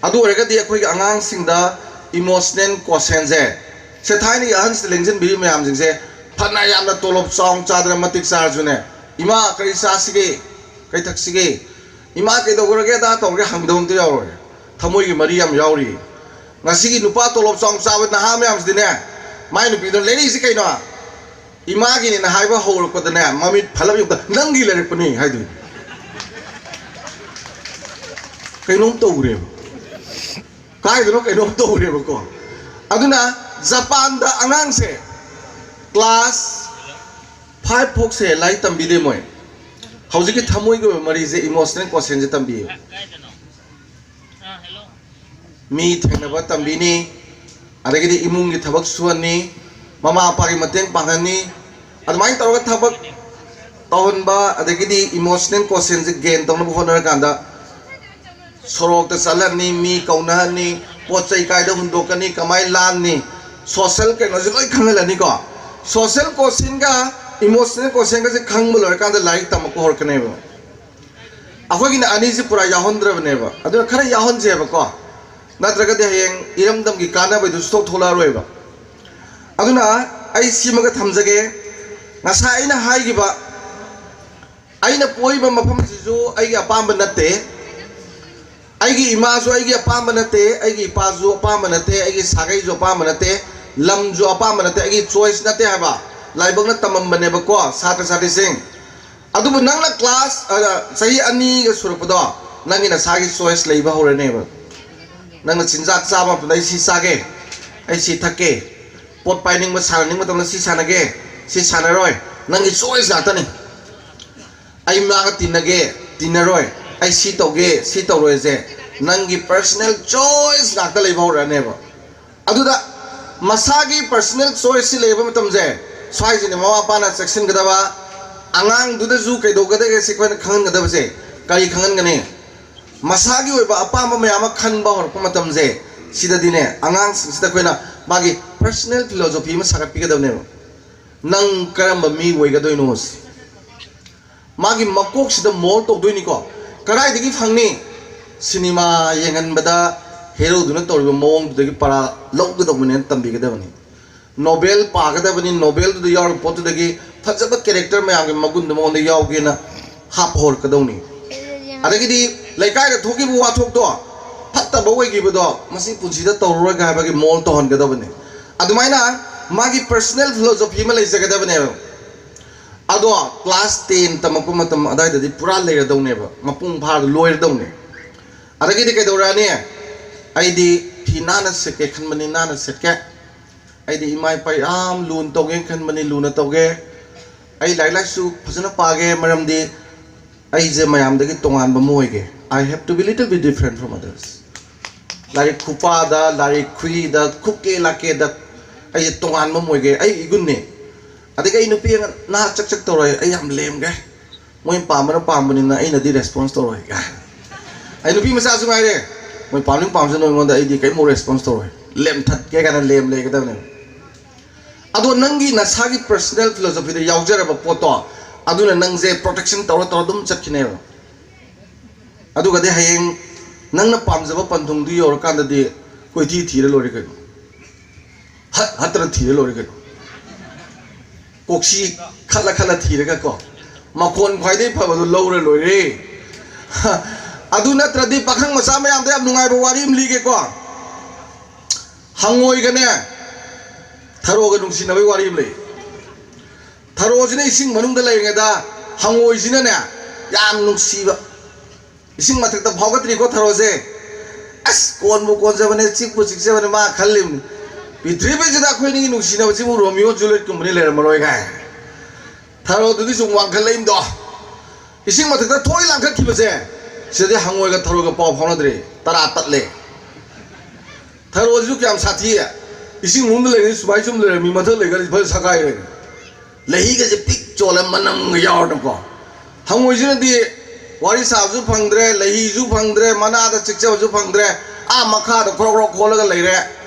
ꯑꯗꯨ ꯑꯣꯏꯔꯒꯗꯤ ꯑꯩꯈꯣꯏꯒꯤ ꯑꯉꯥꯡꯁꯤꯡꯗ emotional quotientꯁꯦ, ꯁꯦ ꯊꯥꯏꯅꯒꯤ ꯑꯍꯟꯁꯤꯗ ꯂꯦꯡꯁꯤꯟꯕꯤꯔꯤꯕ ꯃꯌꯥꯝꯁꯤꯡꯁꯦ, ꯐꯅ ꯌꯥꯝꯅ ꯇꯣꯂꯣꯞ ꯆꯥꯎꯅ ꯆꯥꯗꯅ ꯃꯇꯤꯛ ꯆꯥꯔꯁꯨꯅꯦ, "ꯏꯃꯥ, ꯀꯔꯤ ꯆꯥꯁꯤꯒꯦ? ꯀꯔꯤ ꯊꯛꯁꯤꯒꯦ? ꯏꯃꯥ, ꯀꯩꯗꯧꯈ꯭ꯔꯒꯦ? ꯑꯗꯥ ꯇꯧꯔꯒꯦ?" ꯍꯪꯗꯕ ꯑꯝꯇ ꯌꯥꯎꯔꯣꯏ꯫ ꯊꯃꯣꯏꯒꯤ ꯃꯔꯤ ꯌꯥꯝ ꯌꯥꯎꯔꯤ꯫ ꯉꯁꯤꯒꯤ ꯅꯨꯄꯥ ꯇꯣꯂꯣꯞ ꯆꯥꯎꯅ ꯆꯥꯕ ꯅꯍꯥ ꯃꯌꯥꯝꯁꯤꯗꯤꯅꯦ, ꯃꯥꯏ ꯅꯨꯄꯤꯗꯨꯅ ꯂꯩꯔꯛꯏꯁꯤ ꯀꯩꯅꯣ? ꯏꯃꯥꯒꯤꯅꯦꯅ ꯍꯥꯏꯕ ꯍꯧꯔꯛꯄꯗꯅꯦ, ꯃꯃꯤꯠ ꯐꯠꯂꯞ ꯌꯦꯡꯕꯗ, "ꯅꯪꯒꯤ ꯂꯩꯔꯛꯄꯅꯤ" ꯍꯥꯏꯗꯣꯏꯅꯤ꯫ ꯀꯩꯅꯣꯝ ꯇꯧꯈ꯭ꯔꯦꯕ꯫ ꯀꯥꯏꯗꯅꯣ ꯀꯩꯅꯣꯝ ꯇꯧꯈ꯭ꯔꯦꯕꯀꯣ꯫ ꯑꯗꯨꯅ ꯖꯄꯥꯟꯗ ꯑꯉꯥꯡꯁꯦ class five ꯐꯥꯎꯁꯦ ꯂꯥꯏꯔꯤꯛ ꯇꯝꯕꯤꯗꯦ ꯃꯣꯏ꯫ ꯍꯧꯖꯤꯛꯀꯤ ꯊꯃꯣꯏꯒꯤ ꯑꯣꯏꯕ ꯃꯔꯤꯁꯦ, emotional quotientꯁꯦ ꯇꯝꯕꯤꯌꯦ꯫ ꯃꯤ ꯊꯦꯡꯅꯕ ꯇꯝꯕꯤꯅꯤ, ꯑꯗꯒꯤꯗꯤ ꯏꯃꯨꯡꯒꯤ ꯊꯕꯛ ꯁꯨꯍꯟꯅꯤ, ꯃꯃꯥ ꯃꯄꯥꯒꯤ ꯃꯇꯦꯡ ꯄꯥꯡꯍꯟꯅꯤ, ꯑꯗꯨꯃꯥꯏꯅ ꯇꯧꯔꯒ ꯊꯕꯛ ꯇꯧꯍꯟꯕ, ꯑꯗꯒꯤꯗꯤ emotional quotientꯁꯦ gain ꯇꯧꯅꯕ ꯍꯣꯠꯅꯔꯀꯥꯟꯗ ꯁꯣꯔꯣꯛꯇ ꯆꯠꯍꯟꯅꯤ, ꯃꯤ ꯀꯧꯅꯍꯟꯅꯤ, ꯄꯣꯠ ꯆꯩ ꯀꯥꯏꯗ ꯍꯨꯟꯗꯣꯛꯀꯅꯤ, ꯀꯃꯥꯏꯅ ꯂꯥꯟꯅꯤ, social ꯀꯩꯅꯣꯁꯦ ꯂꯣꯏ ꯈꯪꯍꯜꯂꯅꯤꯀꯣ꯫ Social quotientꯒ emotional quotientꯒꯁꯦ ꯈꯪꯕ ꯂꯣꯏꯔꯀꯥꯟꯗ ꯂꯥꯏꯔꯤꯛ ꯇꯝꯃꯛꯄ ꯍꯧꯔꯛꯀꯅꯦꯕ꯫ ꯑꯩꯈꯣꯏꯒꯤꯅ ꯑꯅꯤꯁꯤ ꯄꯨꯔꯥ ꯌꯥꯎꯍꯟꯗ꯭ꯔꯕꯅꯦꯕ꯫ ꯑꯗꯨꯅ ꯈꯔ ꯌꯥꯎꯍꯟꯁꯦꯕꯀꯣ, ꯅꯠꯇ꯭ꯔꯒꯗꯤ ꯍꯌꯦꯡ ꯏꯔꯝꯗꯝꯒꯤ ꯀꯥꯟꯅꯕꯗꯨ ꯁꯨꯊꯣꯛ ꯊꯣꯛꯂꯛꯑꯔꯣꯏꯕ꯫ ꯑꯗꯨꯅ ꯑꯩ ꯁꯤꯃꯒ ꯊꯝꯖꯒꯦ꯫ ꯉꯁꯥꯏ ꯑꯩꯅ ꯍꯥꯏꯈꯤꯕ, ꯑꯩꯅ ꯄꯣꯛꯏꯕ ꯃꯐꯝꯁꯤꯁꯨ ꯑꯩꯒꯤ ꯑꯄꯥꯝꯕ ꯅꯠꯇꯦ, ꯑꯩꯒꯤ ꯏꯃꯥꯁꯨ ꯑꯩꯒꯤ ꯑꯄꯥꯝꯕ ꯅꯠꯇꯦ, ꯑꯩꯒꯤ ꯏꯄꯥꯁꯨ ꯑꯄꯥꯝꯕ ꯅꯠꯇꯦ, ꯑꯩꯒꯤ ꯁꯥꯒꯩꯁꯨ ꯑꯄꯥꯝꯕ ꯅꯠꯇꯦ, ꯂꯝꯁꯨ ꯑꯄꯥꯝꯕ ꯅꯠꯇꯦ, ꯑꯩꯒꯤ ꯆꯣꯏꯁ ꯅꯠꯇꯦ ꯍꯥꯏꯕ ꯂꯥꯏꯕꯛꯅ ꯇꯝꯃꯝꯕꯅꯦꯕꯀꯣ, ꯁꯥꯇ꯭ꯔ ꯁꯥꯇ꯭ꯔꯤꯁꯤꯡ꯫ ꯑꯗꯨꯕꯨ ꯅꯪꯅ ꯀ꯭ꯂꯥꯁ, ꯑ, ꯆꯍꯤ ꯑꯅꯤꯒ ꯁꯨꯔꯛꯄꯗꯣ, ꯅꯪꯒꯤ ꯅꯁꯥꯒꯤ ꯆꯣꯏꯁ ꯂꯩꯕ ꯍꯧꯔꯅꯦꯕ꯫ ꯅꯪꯅ ꯆꯤꯟꯖꯥꯛ ꯆꯥꯕ ꯃꯇꯝꯗ, "ꯑꯩ ꯁꯤ ꯆꯥꯒꯦ, ꯑꯩ ꯁꯤ ꯊꯛꯀꯦ"꯫ ꯄꯣꯠ ꯄꯥꯏꯅꯤꯡꯕ, ꯁꯥꯟꯅꯅꯤꯡꯕ ꯃꯇꯝꯗ, "ꯁꯤ ꯁꯥꯟꯅꯒꯦ, ꯁꯤ ꯁꯥꯟꯅꯔꯣꯏ"꯫ ꯅꯪꯒꯤ ꯆꯣꯏꯁ ꯉꯥꯛꯇꯅꯤ꯫ "ꯑꯩ ꯃꯥꯒ ꯇꯤꯟꯅꯒꯦ, ꯇꯤꯟꯅꯔꯣꯏ, ꯑꯩ ꯁꯤ ꯇꯧꯒꯦ, ꯁꯤ ꯇꯧꯔꯣꯏꯁꯦ", ꯅꯪꯒꯤ ꯄꯔꯁꯅꯦꯜ ꯆꯣꯏꯁ ꯉꯥꯛꯇ ꯂꯩꯕ ꯍꯧꯔꯛꯑꯅꯦꯕ꯫ ꯑꯗꯨꯗ ꯃꯁꯥꯒꯤ ꯄꯔꯁꯅꯦꯜ ꯆꯣꯏꯁꯁꯤ ꯂꯩꯕ ꯃꯇꯝꯁꯦ, ꯁ꯭ꯋꯥꯏꯁꯤꯅꯦ ꯃꯃꯥ ꯃꯄꯥꯅ ꯆꯦꯛꯁꯤꯟꯒꯗꯕ꯫ ꯑꯉꯥꯡꯗꯨꯗꯁꯨ ꯀꯩꯗꯧꯒꯗꯒꯦ ꯁꯤ ꯑꯩꯈꯣꯏꯅ ꯈꯪꯍꯟꯒꯗꯕꯁꯦ꯫ ꯀꯔꯤ ꯈꯪꯍꯟꯒꯅꯤ? ꯃꯁꯥꯒꯤ ꯑꯣꯏꯕ ꯑꯄꯥꯝꯕ ꯃꯌꯥꯝ ꯑꯃ ꯈꯟꯕ ꯍꯧꯔꯛꯄ ꯃꯇꯝꯁꯦ, ꯁꯤꯗꯗꯤꯅꯦ, ꯑꯉꯥꯡꯁꯤꯡꯁꯤꯗ ꯑꯩꯈꯣꯏꯅ ꯃꯥꯒꯤ ꯄꯔꯁꯅꯦꯜ ꯐꯤꯂꯣꯁꯣꯐꯤ ꯑꯃ ꯁꯥꯒꯠꯄꯤꯒꯗꯕꯅꯦꯕ꯫ ꯅꯪ ꯀꯔꯝꯕ ꯃꯤ ꯑꯣꯏꯒꯗꯣꯏꯅꯣ? ꯃꯥꯒꯤ ꯃꯀꯣꯛꯁꯤꯗ ꯃꯣꯜ ꯇꯧꯗꯣꯏꯅꯤꯀꯣ꯫ ꯀꯗꯥꯏꯗꯒꯤ ꯐꯪꯅꯤ? ꯁꯤꯅꯦꯃꯥ ꯌꯦꯡꯍꯟꯕꯗ ꯍꯦꯔꯣꯗꯨꯅ ꯇꯧꯔꯤꯕ ꯃꯑꯣꯡꯗꯨꯗꯒꯤ ꯄꯔꯥ ꯂꯧꯒꯗꯧꯕꯅꯦꯅ ꯇꯝꯕꯤꯒꯗꯕꯅꯤ꯫ ꯅꯣꯕꯦꯜ ꯄꯥꯒꯗꯕꯅꯤ, ꯅꯣꯕꯦꯜꯗꯨꯗ ꯌꯥꯎꯔꯤꯕ ꯄꯣꯠꯇꯨꯗꯒꯤ ꯐꯖꯕ ꯀꯦꯔꯦꯛꯇꯔ ꯃꯌꯥꯝꯒꯤ ꯃꯒꯨꯟꯗꯣ ꯃꯉꯣꯟꯗ ꯌꯥꯎꯒꯦꯅ ꯍꯥꯞꯄ ꯍꯧꯔꯛꯀꯗꯧꯅꯤ꯫ ꯑꯗꯒꯤꯗꯤ ꯂꯩꯀꯥꯏꯗ ꯊꯣꯛꯈꯤꯕ ꯋꯥꯊꯣꯛꯇꯣ, ꯐꯠꯇꯕ ꯑꯣꯏꯈꯤꯕꯗꯣ, ꯃꯁꯤ ꯄꯨꯟꯁꯤꯗ ꯇꯧꯔꯔꯣꯏꯒ ꯍꯥꯏꯕꯒꯤ ꯃꯣꯜ ꯇꯧꯍꯟꯒꯗꯕꯅꯤ꯫ ꯑꯗꯨꯃꯥꯏꯅ ꯃꯥꯒꯤ ꯄꯔꯁꯅꯦꯜ ꯐꯤꯂꯣꯁꯣꯐꯤ ꯑꯃ ꯂꯩꯖꯒꯗꯕꯅꯦꯕ꯫ ꯑꯗꯣ ꯀ꯭ꯂꯥꯁ ꯇꯦꯟ ꯇꯝꯃꯛꯄ ꯃꯇꯝ ꯑꯗꯨꯋꯥꯏꯗꯗꯤ ꯄꯨꯔꯥ ꯂꯩꯔꯗꯧꯅꯦꯕ, ꯃꯄꯨꯡ ꯐꯥꯔ ꯂꯣꯏꯔꯗꯧꯅꯦ꯫ ꯑꯗꯒꯤꯗꯤ ꯀꯩꯗꯧꯔꯛꯑꯅꯤ? "ꯑꯩꯗꯤ ꯐꯤ ꯅꯥꯟꯅ ꯁꯦꯠꯀꯦ ꯈꯟꯕꯅꯤ, ꯅꯥꯟꯅ ꯁꯦꯠꯀꯦ꯫ ꯑꯩꯗꯤ ꯏꯃꯥ ꯏꯄꯥ ꯌꯥꯝ ꯂꯨꯅ ꯇꯧꯒꯦꯅ ꯈꯟꯕꯅꯤ, ꯂꯨꯅ ꯇꯧꯒꯦ꯫ ꯑꯩ ꯂꯥꯏꯔꯤꯛ ꯂꯥꯏꯁꯨ ꯐꯖꯅ ꯄꯥꯒꯦ, ꯃꯔꯝꯗꯤ ꯑꯩꯁꯦ ꯃꯌꯥꯝꯗꯒꯤ ꯇꯣꯉꯥꯟꯕ ꯑꯃ ꯑꯣꯏꯒꯦ꯫ I have to be little bit different from others." ꯂꯥꯏꯔꯤꯛ ꯈꯨꯄꯥꯗ, ꯂꯥꯏꯔꯤꯛ ꯈꯨꯏꯗ, ꯈꯨꯛꯀꯦ ꯂꯥꯛꯀꯦꯗ ꯑꯩꯁꯦ ꯇꯣꯉꯥꯟꯕ ꯑꯃ ꯑꯣꯏꯒꯦ, ꯑꯩ ꯏꯒꯨꯟꯅꯦ꯫ ꯑꯗꯒꯤ ꯑꯩ ꯅꯨꯄꯤ ꯑꯉꯥꯡ ꯅꯍꯥ ꯆꯛ ꯆꯛ ꯇꯧꯔꯣꯏ, ꯑꯩ ꯌꯥꯝ ꯂꯦꯝꯒꯦ꯫ ꯃꯣꯏ ꯄꯥꯝꯕꯅ ꯄꯥꯝꯕꯅꯤꯅ ꯑꯩꯅꯗꯤ ꯔꯦꯁꯄꯣꯟꯁ ꯇꯧꯔꯣꯏ ꯀꯥꯏ꯫ ꯑꯩ ꯅꯨꯄꯤ ꯃꯆꯥꯁꯨ ꯉꯥꯏꯔꯦ, ꯃꯣꯏ ꯄꯥꯝꯅꯤꯡ ꯄꯥꯝꯖꯅꯨ, ꯑꯩꯉꯣꯟꯗ ꯑꯩꯗꯤ ꯀꯔꯤꯝꯐꯥꯎ ꯔꯦꯁꯄꯣꯟꯁ ꯇꯧꯔꯣꯏ, ꯂꯦꯝꯊꯠꯀꯦ ꯀꯥꯏꯅ ꯂꯦꯝ ꯂꯩꯒꯗꯕꯅꯦꯕ꯫ ꯑꯗꯣ ꯅꯪꯒꯤ ꯅꯁꯥꯒꯤ ꯄꯔꯁꯅꯦꯜ ꯐꯤꯂꯣꯁꯣꯐꯤꯗ ꯌꯥꯎꯖꯔꯕ ꯄꯣꯠꯇꯣ, ꯑꯗꯨꯅ ꯅꯪꯁꯦ ꯄ꯭ꯔꯣꯇꯦꯛꯁꯟ ꯇꯧꯔ ꯇꯧꯔ ꯑꯗꯨꯝ ꯆꯠꯈꯤꯅꯦꯕ꯫ ꯑꯗꯨꯒꯗꯤ ꯍꯌꯦꯡ ꯅꯪꯅ ꯄꯥꯝꯖꯕ ꯄꯟꯊꯨꯡꯗꯨ ꯌꯧꯔꯀꯥꯟꯗꯗꯤ ꯀꯣꯏꯊꯤ ꯊꯤꯔ ꯂꯣꯏꯔꯦ ꯀꯩꯅꯣ, ꯍꯠ ꯍꯠꯇꯅ ꯊꯤꯔ ꯂꯣꯏꯔꯦ ꯀꯩꯅꯣ꯫ ꯀꯣꯛꯁꯤ ꯈꯜꯂ ꯈꯜꯂ ꯊꯤꯔꯒꯀꯣ, ꯃꯈꯣꯟ ꯈ꯭ꯋꯥꯏꯗꯒꯤ ꯐꯕꯗꯨ ꯂꯧꯔ ꯂꯣꯏꯔꯦ꯫ ꯑꯗꯨ ꯅꯠꯇ꯭ꯔꯗꯤ, ꯄꯥꯈꯪ ꯃꯆꯥ ꯃꯌꯥꯝꯗ ꯌꯥꯝ ꯅꯨꯡꯉꯥꯏꯕ ꯋꯥꯔꯤ ꯑꯃ ꯂꯤꯒꯦꯀꯣ꯫ ꯍꯪꯉꯣꯏꯒꯅꯦ, ꯊꯔꯣꯒ ꯅꯨꯡꯁꯤꯅꯕꯒꯤ ꯋꯥꯔꯤ ꯑꯃ ꯂꯩ꯫ ꯊꯔꯣꯁꯤꯅ ꯏꯁꯤꯡ ꯃꯅꯨꯡꯗ ꯂꯩꯔꯤꯉꯩꯗ, ꯍꯪꯉꯣꯏꯁꯤꯅꯅꯦ, ꯌꯥꯝ ꯅꯨꯡꯁꯤꯕ, ꯏꯁꯤꯡ ꯃꯊꯛꯇ ꯐꯥꯎꯒꯠꯇ꯭ꯔꯤꯀꯣ ꯊꯔꯣꯁꯦ꯫ "ꯑꯁ, ꯀꯣꯟꯕꯨ ꯀꯣꯟꯖꯕꯅꯦ, ꯆꯤꯛꯄꯨ ꯆꯤꯛꯆꯕꯅꯦ", ꯃꯥ ꯈꯜꯂꯤꯕꯅꯤ, "ꯄ꯭ꯔꯤꯊꯤꯕꯤꯁꯤꯗ ꯑꯩꯈꯣꯏ ꯑꯅꯤꯒꯤ ꯅꯨꯡꯁꯤꯅꯕꯁꯤꯕꯨ ꯔꯣꯃꯤꯑꯣ ꯖꯨꯂꯤꯌꯦꯠꯀꯨꯝꯕꯅꯤ ꯂꯩꯔꯝꯃꯔꯣꯏ" ꯀꯥꯏ꯫ ꯊꯔꯣꯗꯨꯗꯤ ꯁꯨꯝ ꯋꯥꯡꯈꯠꯂꯛꯏꯝꯗꯣ꯫ ꯏꯁꯤꯡ ꯃꯊꯛꯇ ꯊꯣꯏ ꯂꯥꯡꯈꯠꯈꯤꯕꯁꯦ, ꯁꯤꯗꯗꯤ ꯍꯪꯉꯣꯏꯒ ꯊꯔꯣꯒ ꯄꯥꯎ ꯐꯥꯎꯅꯗ꯭ꯔꯦ, ꯇꯔꯥ ꯇꯠꯂꯦ꯫ ꯊꯔꯣꯁꯤꯁꯨ ꯀꯌꯥꯝ ꯁꯥꯊꯤ꯫ ꯏꯁꯤꯡ ꯃꯅꯨꯡꯗ ꯂꯩꯔꯤꯉꯩ ꯁꯨꯃꯥꯏ ꯁꯨꯝ ꯂꯩꯔꯝꯃꯤ, ꯃꯊꯛ ꯂꯩꯈ꯭ꯔꯗꯤ ꯐꯖꯅ ꯁꯛꯀꯥꯏꯔꯦ꯫ ꯂꯩꯍꯤꯒꯁꯦ ꯄꯤꯛ ꯆꯣꯜꯂ ꯃꯅꯝꯒ ꯌꯥꯎꯔꯗꯅꯀꯣ꯫ ꯍꯪꯉꯣꯏꯁꯤꯅꯗꯤ ꯋꯥꯔꯤ ꯁꯥꯕꯁꯨ ꯐꯪꯗ꯭ꯔꯦ, ꯂꯩꯍꯤꯁꯨ ꯐꯪꯗ꯭ꯔꯦ, ꯃꯅꯥꯗ ꯆꯤꯛꯆꯕꯁꯨ ꯐꯪꯗ꯭ꯔꯦ꯫ ꯑꯥ ꯃꯈꯥꯗ ꯈ꯭ꯔꯣꯛ ꯈ꯭ꯔꯣꯛ ꯈꯣꯜꯂꯒ ꯂꯩꯔꯦ꯫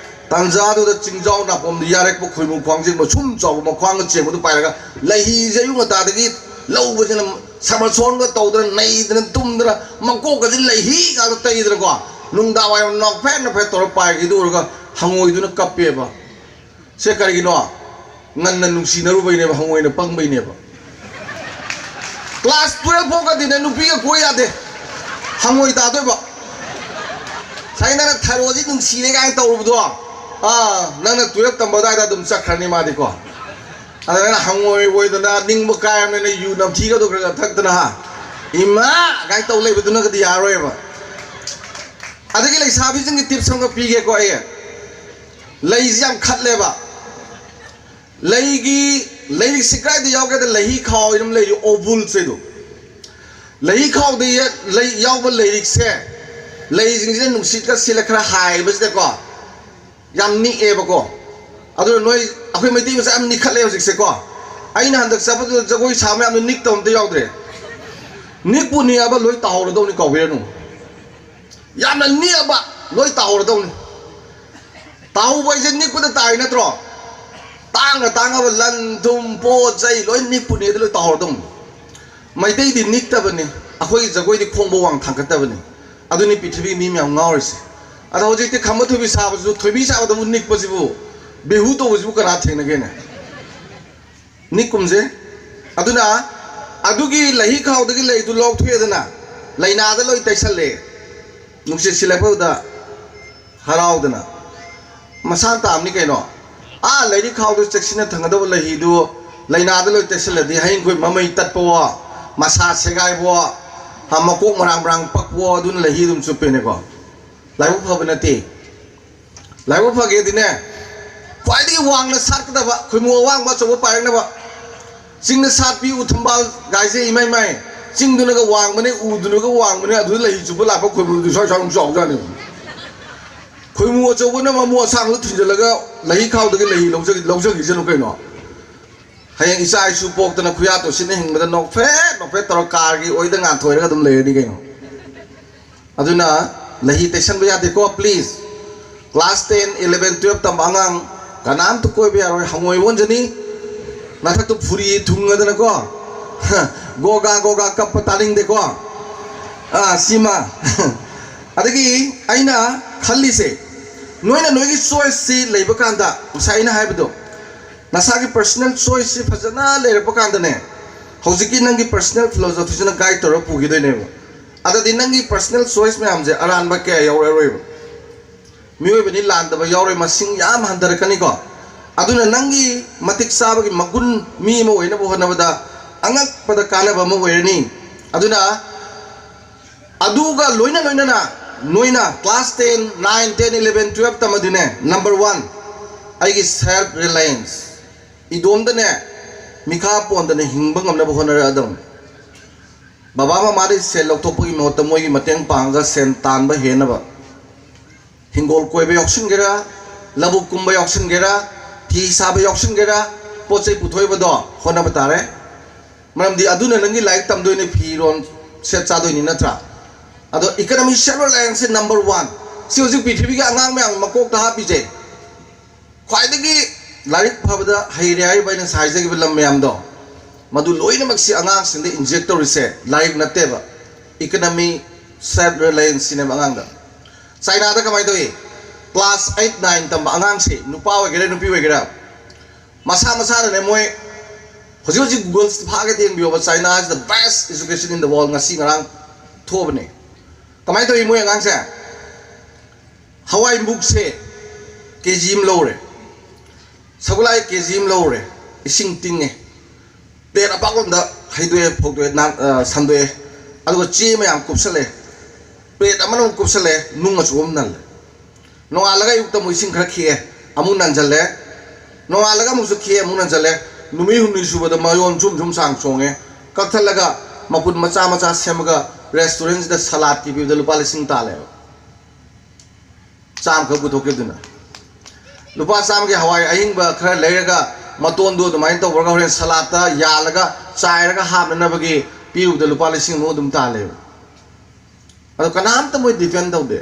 ꯇꯥꯟꯖꯥꯗꯨꯗ ꯆꯤꯡꯖꯥꯎ ꯅꯥꯄꯣꯝꯗ ꯌꯥꯔꯦꯛꯄ ꯈꯣꯏꯃꯨ ꯈ꯭ꯋꯥꯡꯖꯤꯟꯕ ꯁꯨꯝ ꯆꯥꯎꯕ ꯃꯈ꯭ꯋꯥꯡꯒ ꯆꯦꯟꯕꯗꯨ ꯄꯥꯏꯔꯒ, ꯂꯩꯍꯤꯁꯦ ꯑꯌꯨꯛ ꯉꯟꯇꯥꯗꯒꯤ ꯂꯧꯕꯁꯤꯅ ꯁꯃꯔꯁꯣꯟꯒ ꯇꯧꯗꯅ ꯅꯩꯗꯅ ꯇꯨꯝꯗꯅ, ꯃꯀꯣꯛꯀꯁꯦ ꯂꯩꯍꯤ ꯉꯥꯛꯇ ꯇꯩꯗꯅꯀꯣ, ꯅꯨꯡꯗꯥꯡ ꯋꯥꯏꯔꯝ ꯅꯣꯛꯐꯦꯠ ꯅꯣꯛꯐꯦꯠ ꯇꯧꯔ ꯄꯥꯏꯈꯤꯗꯨ ꯎꯔꯒ ꯍꯪꯉꯣꯏꯗꯨꯅ ꯀꯞꯄꯦꯕ꯫ ꯁꯦ ꯀꯔꯤꯒꯤꯅꯣ? ꯉꯟꯅ ꯅꯨꯡꯁꯤꯅꯔꯨꯕꯩꯅꯦꯕ, ꯍꯪꯉꯣꯏꯅ ꯄꯪꯕꯩꯅꯦꯕ꯫ ꯀ꯭ꯂꯥꯁ ꯇꯨꯌꯦꯜꯐ ꯐꯥꯎꯒꯗꯤꯅꯦ ꯅꯨꯄꯤꯒ ꯀꯣꯏ ꯌꯥꯗꯦ, ꯍꯪꯉꯣꯏ ꯇꯥꯗꯣꯏꯕ꯫ ꯉꯁꯥꯏ ꯅꯪꯅ ꯊꯔꯣꯁꯤ ꯅꯨꯡꯁꯤꯔꯦ ꯀꯥꯏꯅ ꯇꯧꯔꯨꯕꯗꯣ, ꯑꯥ, ꯅꯪꯅ ꯇꯨꯌꯦꯜꯐ ꯇꯝꯕ ꯑꯗꯨꯋꯥꯏꯗ ꯑꯗꯨꯝ ꯆꯠꯈ꯭ꯔꯅꯤ ꯃꯥꯗꯤꯀꯣ꯫ ꯑꯗ ꯅꯪꯅ ꯍꯪꯉꯣꯏ ꯑꯣꯏꯗꯅ ꯅꯤꯡꯕ ꯀꯥꯏꯔꯕꯅꯤꯅ ꯌꯨ ꯅꯝꯊꯤꯒꯗꯣ ꯈꯔ ꯈꯔ ꯊꯛꯇꯅ, ꯍꯥ, "ꯏꯃꯥ" ꯀꯥꯏꯅ ꯇꯧ ꯂꯩꯕꯗꯨꯅꯒꯗꯤ ꯌꯥꯔꯣꯏꯕ꯫ ꯑꯗꯒꯤ ꯂꯩꯁꯥꯕꯤꯁꯤꯡꯒꯤ ꯇꯤꯞꯁ ꯑꯃꯒ ꯄꯤꯒꯦꯀꯣ ꯑꯩ꯫ ꯂꯩꯁꯤ ꯌꯥꯝ ꯈꯠꯂꯦꯕ꯫ ꯂꯩꯒꯤ, ꯂꯩꯔꯤꯛꯁꯤ ꯀꯗꯥꯏꯗ ꯌꯥꯎꯒꯦꯗ, ꯂꯩꯍꯤ ꯈꯥꯎ ꯍꯥꯏꯅ ꯑꯃ ꯂꯩꯔꯤ, ꯑꯣꯕꯨꯜꯁ ꯍꯥꯏꯗꯣ꯫ ꯂꯩꯍꯤ ꯈꯥꯎꯗ ꯌꯦ-, ꯂꯩ ꯌꯥꯎꯕ ꯂꯩꯔꯤꯛꯁꯦ, ꯂꯩꯁꯤꯡꯁꯤꯅ ꯅꯨꯡꯁꯤꯠꯀ ꯁꯤꯠꯂ ꯈꯔ ꯍꯥꯏꯕꯁꯤꯗꯀꯣ, ꯌꯥꯝ ꯅꯤꯛꯑꯦꯕꯀꯣ꯫ ꯑꯗꯨꯅ ꯅꯣꯏ, ꯑꯩꯈꯣꯏ ꯃꯩꯇꯩ ꯃꯆꯥ ꯌꯥꯝ ꯅꯤꯛꯈꯠꯂꯦ ꯍꯧꯖꯤꯛꯁꯦꯀꯣ꯫ ꯑꯩꯅ ꯍꯟꯗꯛ ꯆꯠꯄꯗꯨꯗ ꯖꯒꯣꯏ ꯁꯥ ꯃꯌꯥꯝꯗꯣ ꯅꯤꯛꯇꯕ ꯑꯝꯇ ꯌꯥꯎꯗ꯭ꯔꯦ꯫ ꯅꯤꯛꯄꯨ ꯅꯤꯛꯑꯕ ꯂꯣꯏ ꯇꯥꯍꯧꯔꯗꯧꯅꯤ, ꯀꯥꯎꯕꯤꯔꯅꯨ꯫ ꯌꯥꯝꯅ ꯅꯤꯛꯑꯕ ꯂꯣꯏ ꯇꯥꯍꯧꯔꯗꯧꯅꯤ꯫ ꯇꯥꯍꯧꯕ ꯍꯥꯏꯁꯦ ꯅꯤꯛꯄꯗ ꯇꯥꯏ ꯅꯠꯇ꯭ꯔꯣ? ꯇꯥꯡꯅ ꯇꯥꯡꯉꯕ ꯂꯟ ꯊꯨꯝ ꯄꯣꯠ ꯆꯩ ꯂꯣꯏ ꯅꯤꯛꯄꯨ ꯅꯤꯛꯑꯗꯤ ꯂꯣꯏ ꯇꯥꯍꯧꯔꯗꯧꯅꯤ꯫ ꯃꯩꯇꯩꯗꯤ ꯅꯤꯛꯇꯕꯅꯤ, ꯑꯩꯈꯣꯏꯒꯤ ꯖꯒꯣꯏꯗꯤ ꯈꯣꯡꯕ ꯋꯥꯡ ꯊꯥꯡꯒꯠꯇꯕꯅꯤ꯫ ꯑꯗꯨꯅꯤ ꯄ꯭ꯔꯤꯊꯤꯕꯤꯒꯤ ꯃꯤ ꯃꯌꯥꯝ ꯉꯥꯎꯔꯤꯁꯦ꯫ ꯑꯗꯣ ꯍꯧꯖꯤꯛꯇꯤ ꯈꯝꯕ ꯊꯣꯏꯕꯤ ꯁꯥꯕꯁꯤꯁꯨ, ꯊꯣꯏꯕꯤ ꯁꯥꯕꯗꯕꯨ ꯅꯤꯛꯄꯁꯤꯕꯨ, ꯕꯤꯍꯨ ꯇꯧꯕꯁꯤꯕꯨ ꯀꯅꯥ ꯊꯦꯡꯅꯒꯦꯅꯦ? ꯅꯤꯛꯀꯨꯝꯁꯦ꯫ ꯑꯗꯨꯅ ꯑꯗꯨꯒꯤ ꯂꯩꯍꯤ ꯈꯥꯎꯗꯒꯤ ꯂꯩꯗꯨ ꯂꯧꯊꯣꯛꯑꯦꯗꯅ, ꯂꯩꯅꯥꯗ ꯂꯣꯏ ꯇꯩꯁꯜꯂꯦ꯫ ꯅꯨꯡꯁꯤꯠ ꯁꯤꯜꯂꯛꯄꯗꯨꯗ ꯍꯔꯥꯎꯗꯅ ꯃꯁꯥ ꯇꯥꯕꯅꯤ ꯀꯩꯅꯣ꯫ ꯑꯥ ꯂꯩꯔꯤ ꯈꯥꯎꯗ ꯆꯦꯛꯁꯤꯟꯅ ꯊꯝꯒꯗꯕ ꯂꯩꯍꯤꯗꯨ ꯂꯩꯅꯥꯗ ꯂꯣꯏ ꯇꯩꯁꯜꯂꯗꯤ ꯍꯌꯦꯡ ꯑꯩꯈꯣꯏ ꯃꯃꯩ ꯇꯠꯄꯋꯣ, ꯃꯁꯥ ꯁꯦꯒꯥꯏꯕꯋꯣ, ꯍꯥ, ꯃꯀꯣꯛ ꯃꯔꯥꯡ ꯃꯔꯥꯡ ꯄꯛꯄꯋꯣ, ꯑꯗꯨꯅ ꯂꯩꯍꯤ ꯑꯗꯨꯝ ꯆꯨꯞꯄꯦꯅꯦꯀꯣ꯫ ꯂꯥꯏꯕꯛ ꯐꯕ ꯅꯠꯇꯦ꯫ ꯂꯥꯏꯕꯛ ꯐꯒꯦꯗꯤꯅꯦ, ꯈ꯭ꯋꯥꯏꯗꯒꯤ ꯋꯥꯡꯅ ꯁꯥꯠꯀꯗꯕ ꯈꯣꯏꯃꯨ ꯑꯋꯥꯡꯕ ꯑꯆꯧꯕ ꯄꯥꯏꯔꯛꯅꯕ꯫ ꯆꯤꯡꯗ ꯁꯥꯠꯄꯤ ꯎ ꯊꯝꯕꯥꯜ ꯒꯥꯏꯁꯦ ꯏꯃꯥꯏ ꯃꯥꯏ, ꯆꯤꯡꯗꯨꯅꯒ ꯋꯥꯡꯕꯅꯦ, ꯎꯗꯨꯅꯒ ꯋꯥꯡꯕꯅꯦ, ꯑꯗꯨꯗ ꯂꯩꯍꯤ ꯆꯨꯞꯄ ꯂꯥꯛꯄ ꯈꯣꯏꯃꯨꯗꯨꯗꯤ ꯁ꯭ꯋꯥꯏ ꯁ꯭ꯋꯥꯏ ꯑꯗꯨꯝ ꯆꯥꯎꯖꯥꯠꯅꯤ꯫ ꯈꯣꯏꯃꯨ ꯑꯆꯧꯕꯅ ꯃꯃꯨ ꯑꯁꯥꯡꯕꯗ ꯊꯤꯟꯖꯤꯜꯂꯒ ꯂꯩꯍꯤ ꯈꯥꯎꯗꯒꯤ ꯂꯩꯍꯤ ꯂꯧꯖꯈꯤ-, ꯂꯧꯖꯈꯤꯁꯅꯨ ꯀꯩꯅꯣ꯫ ꯍꯌꯦꯡ ꯏꯆꯥ ꯏꯁꯨ ꯄꯣꯛꯇꯅ ꯈꯨꯌꯥ ꯇꯣꯠꯁꯤꯟꯅ ꯍꯤꯡꯕꯗ ꯅꯣꯛꯐꯦꯠ ꯅꯣꯛꯐꯦꯠ ꯇꯧꯔ ꯀꯥꯔꯒꯤ ꯑꯣꯏꯗ ꯉꯥꯟꯊꯣꯏꯔꯒ ꯑꯗꯨꯝ ꯂꯩꯔꯗꯤ ꯀꯩꯅꯣ꯫ ꯑꯗꯨꯅ ꯂꯩꯍꯤ ꯇꯩꯁꯟꯕ ꯌꯥꯗꯦꯀꯣ, please꯫ Class ten, eleven, twelve ꯇꯝꯕ ꯑꯉꯥꯡ ꯀꯅꯥꯝꯇ ꯀꯣꯏꯕ ꯌꯥꯔꯣꯏ, ꯍꯪꯉꯣꯏ ꯑꯣꯟꯖꯅꯤ꯫ ꯅꯊꯛꯇ ꯐꯨꯔꯤ ꯊꯨꯡꯉꯗꯅꯀꯣ꯫ ꯒꯣꯒꯥ ꯒꯣꯒꯥ ꯀꯞꯄ ꯇꯥꯅꯤꯡꯗꯦꯀꯣ꯫ ꯑꯥ, ꯁꯤꯃ꯫ ꯑꯗꯒꯤ ꯑꯩꯅ ꯈꯜꯂꯤꯁꯦ, ꯅꯣꯏꯅ ꯅꯣꯏꯒꯤ choice ꯁꯤ ꯂꯩꯕ ꯀꯥꯟꯗ, ꯉꯁꯥꯏ ꯑꯩꯅ ꯍꯥꯏꯕꯗꯣ, ꯅꯁꯥꯒꯤ personal choice ꯁꯤ ꯐꯖꯅ ꯂꯩꯔꯛꯄ ꯀꯥꯟꯗꯅꯦ, ꯍꯧꯖꯤꯛꯀꯤ ꯅꯪꯒꯤ personal philosophy ꯁꯤꯅ guide ꯇꯧꯔꯒ ꯄꯨꯈꯤꯗꯣꯏꯅꯦꯕ꯫ ꯑꯗꯗꯤ ꯅꯪꯒꯤ personal choice ꯃꯌꯥꯝꯁꯦ ꯑꯔꯥꯟꯕ ꯀꯌꯥ ꯌꯥꯎꯔꯛꯑꯔꯣꯏꯕ꯫ ꯃꯤꯑꯣꯏꯕꯅꯤ, ꯂꯥꯟꯗꯕ ꯌꯥꯎꯔꯣꯏ, ꯃꯁꯤꯡ ꯌꯥꯝ ꯍꯟꯊꯔꯛꯀꯅꯤꯀꯣ꯫ ꯑꯗꯨꯅ ꯅꯪꯒꯤ ꯃꯇꯤꯛ ꯆꯥꯕꯒꯤ ꯃꯒꯨꯟ ꯃꯤ ꯑꯃ ꯑꯣꯏꯅꯕ ꯍꯣꯠꯅꯕꯗ ꯑꯉꯛꯄꯗ ꯀꯥꯟꯅꯕ ꯑꯃ ꯑꯣꯏꯔꯅꯤ꯫ ꯑꯗꯨꯅ ꯑꯗꯨꯒ ꯂꯣꯏꯅ ꯂꯣꯏꯅꯅ ꯅꯣꯏꯅ class ten, nine, ten, eleven, twelve ꯇꯝꯃꯗꯤꯅꯦ, number one, ꯑꯩꯒꯤ self reliance, ꯏꯗꯣꯝꯗꯅꯦ ꯃꯤꯈꯥ ꯄꯣꯟꯗꯅ ꯍꯤꯡꯕ ꯉꯝꯅꯕ ꯍꯣꯠꯅꯔꯛꯑꯗꯧꯅꯤ꯫ ꯕꯕꯥ ꯃꯃꯥꯗꯒꯤ ꯁꯦꯜ ꯂꯧꯊꯣꯛꯄꯒꯤ ꯃꯍꯨꯠꯇ ꯃꯣꯏꯒꯤ ꯃꯇꯦꯡ ꯄꯥꯡꯉꯒ ꯁꯦꯟ ꯇꯥꯟꯕ ꯍꯦꯟꯅꯕ, ꯍꯤꯡꯒꯣꯜ ꯀꯣꯏꯕ ꯌꯥꯎꯁꯟꯒꯦꯔꯥ, ꯂꯧꯕꯨꯛ ꯀꯨꯝꯕ ꯌꯥꯎꯁꯟꯒꯦꯔꯥ, ꯐꯤ ꯁꯥꯕ ꯌꯥꯎꯁꯟꯒꯦꯔꯥ, ꯄꯣꯠ ꯆꯩ ꯄꯨꯊꯣꯛꯏꯕꯗꯣ ꯍꯣꯠꯅꯕ ꯇꯥꯔꯦ꯫ ꯃꯔꯝꯗꯤ ꯑꯗꯨꯅ ꯅꯪꯒꯤ ꯂꯥꯏꯔꯤꯛ ꯇꯝꯗꯣꯏꯅꯤ, ꯐꯤꯔꯣꯟ ꯁꯦꯠ ꯆꯥꯗꯣꯏꯅꯤ, ꯅꯠꯇ꯭ꯔꯥ? ꯑꯗꯣ economy self reliance ꯁꯦ number one꯫ ꯁꯤ ꯍꯧꯖꯤꯛ ꯄ꯭ꯔꯤꯊꯤꯕꯤꯒꯤ ꯑꯉꯥꯡ ꯃꯌꯥꯝ ꯃꯀꯣꯛꯇ ꯍꯥꯞꯄꯤꯁꯦ꯫ ꯈ꯭ꯋꯥꯏꯗꯒꯤ ꯂꯥꯏꯔꯤꯛ ꯐꯕꯗ ꯍꯩꯔꯦ ꯍꯥꯏꯔꯤꯕ ꯑꯩꯅ ꯉꯁꯥꯏ ꯍꯥꯏꯖꯈꯤꯕ ꯂꯝ ꯃꯌꯥꯝꯗꯣ, ꯃꯗꯨ ꯂꯣꯏꯅꯃꯛꯁꯤ ꯑꯉꯥꯡꯁꯤꯡꯗ inject ꯇꯧꯔꯤꯁꯦ ꯂꯥꯏꯔꯤꯛ ꯅꯠꯇꯦꯕ, economy self reliance ꯁꯤꯅꯦꯕ ꯑꯉꯥꯡꯗ꯫ ꯆꯥꯏꯅꯥꯗ ꯀꯃꯥꯏꯅ ꯇꯧꯏ? Class eight, nine ꯇꯝꯕ ꯑꯉꯥꯡꯁꯦ, ꯅꯨꯄꯥ ꯑꯣꯏꯒꯦꯔꯥ ꯅꯨꯄꯤ ꯑꯣꯏꯒꯦꯔꯥ, ꯃꯁꯥ ꯃꯁꯥꯅꯅꯦ ꯃꯣꯏ ꯍꯧꯖꯤꯛ ꯍꯧꯖꯤꯛ Google ꯐꯥꯒꯦ ꯌꯦꯡꯕꯤꯌꯣꯕ, China is the best education in the world, ꯉꯁꯤ ꯉꯔꯥꯡ ꯊꯣꯛꯑꯕꯅꯦ꯫ ꯀꯃꯥꯏꯅ ꯇꯧꯏ ꯃꯣꯏ ꯑꯉꯥꯡꯁꯦ? ꯍꯋꯥꯏ ꯃꯨꯛꯁꯦ ꯀꯦ ꯖꯤ ꯑꯃ ꯂꯧꯔꯦ, ꯁꯒꯣꯜꯍꯋꯥꯏ ꯀꯦ ꯖꯤ ꯑꯃ ꯂꯧꯔꯦ, ꯏꯁꯤꯡ ꯇꯤꯡꯉꯦ, ꯄ꯭ꯂꯦꯠ ꯑꯄꯥꯛꯄ ꯑꯃꯗ ꯍꯩꯗꯣꯛꯑꯦ, ꯐꯧꯗꯣꯛꯑꯦ, ꯅꯥꯟ-, ꯑ, ꯁꯟꯗꯣꯛꯑꯦ, ꯑꯗꯨꯒ ꯆꯦ ꯃꯌꯥꯝ ꯀꯨꯞꯁꯜꯂꯦ, ꯄ꯭ꯂꯦꯠ ꯑꯃꯅ ꯑꯃꯨꯛ ꯀꯨꯞꯁꯜꯂꯦ, ꯅꯨꯡ ꯑꯆꯧꯕ ꯑꯃ ꯅꯜꯂꯦ꯫ ꯅꯣꯡꯉꯥꯜꯂꯒ ꯑꯌꯨꯛꯇ ꯑꯃꯨꯛ ꯏꯁꯤꯡ ꯈꯔ ꯈꯤꯛꯑꯦ, ꯑꯃꯨꯛ ꯅꯟꯖꯜꯂꯦ, ꯅꯣꯡꯉꯥꯜꯂꯒ ꯑꯃꯨꯛꯁꯨ ꯈꯤꯛꯑꯦ, ꯑꯃꯨꯛ ꯅꯟꯖꯜꯂꯦ꯫ ꯅꯨꯃꯤꯠ ꯍꯨꯝꯅꯤ ꯁꯨꯕꯗ ꯃꯌꯣꯟ ꯖꯨꯝ ꯖꯨꯝ ꯁꯥꯡ ꯆꯣꯡꯉꯦ, ꯀꯛꯊꯠꯂꯒ ꯃꯄꯨꯟ ꯃꯆꯥ ꯃꯆꯥ ꯁꯦꯝꯃꯒ restaurantꯁꯤꯗ saladꯀꯤ ꯄꯤꯕꯗ ꯂꯨꯄꯥ ꯂꯤꯁꯤꯡ ꯇꯥꯜꯂꯦꯕ꯫ ꯆꯥꯝꯃꯈꯛ ꯄꯨꯊꯣꯛꯈꯤꯕꯗꯨꯅ꯫ ꯂꯨꯄꯥ ꯆꯥꯝꯃꯒꯤ ꯍꯋꯥꯏ ꯑꯍꯤꯡꯕ ꯈꯔ ꯂꯩꯔꯒ ꯃꯇꯣꯟꯗꯨ ꯑꯗꯨꯃꯥꯏꯅ ꯇꯧꯔꯒ ꯍꯣꯔꯦꯟ saladꯇ ꯌꯥꯜꯂꯒ ꯆꯥꯏꯔꯒ ꯍꯥꯞꯅꯅꯕꯒꯤ ꯄꯤꯔꯨꯕꯗ ꯂꯨꯄꯥ ꯂꯤꯁꯤꯡ ꯑꯃ ꯑꯗꯨꯝ ꯇꯥꯜꯂꯦꯕ꯫ ꯑꯗꯣ ꯀꯅꯥꯝꯇ ꯃꯣꯏ defend ꯇꯧꯗꯦ꯫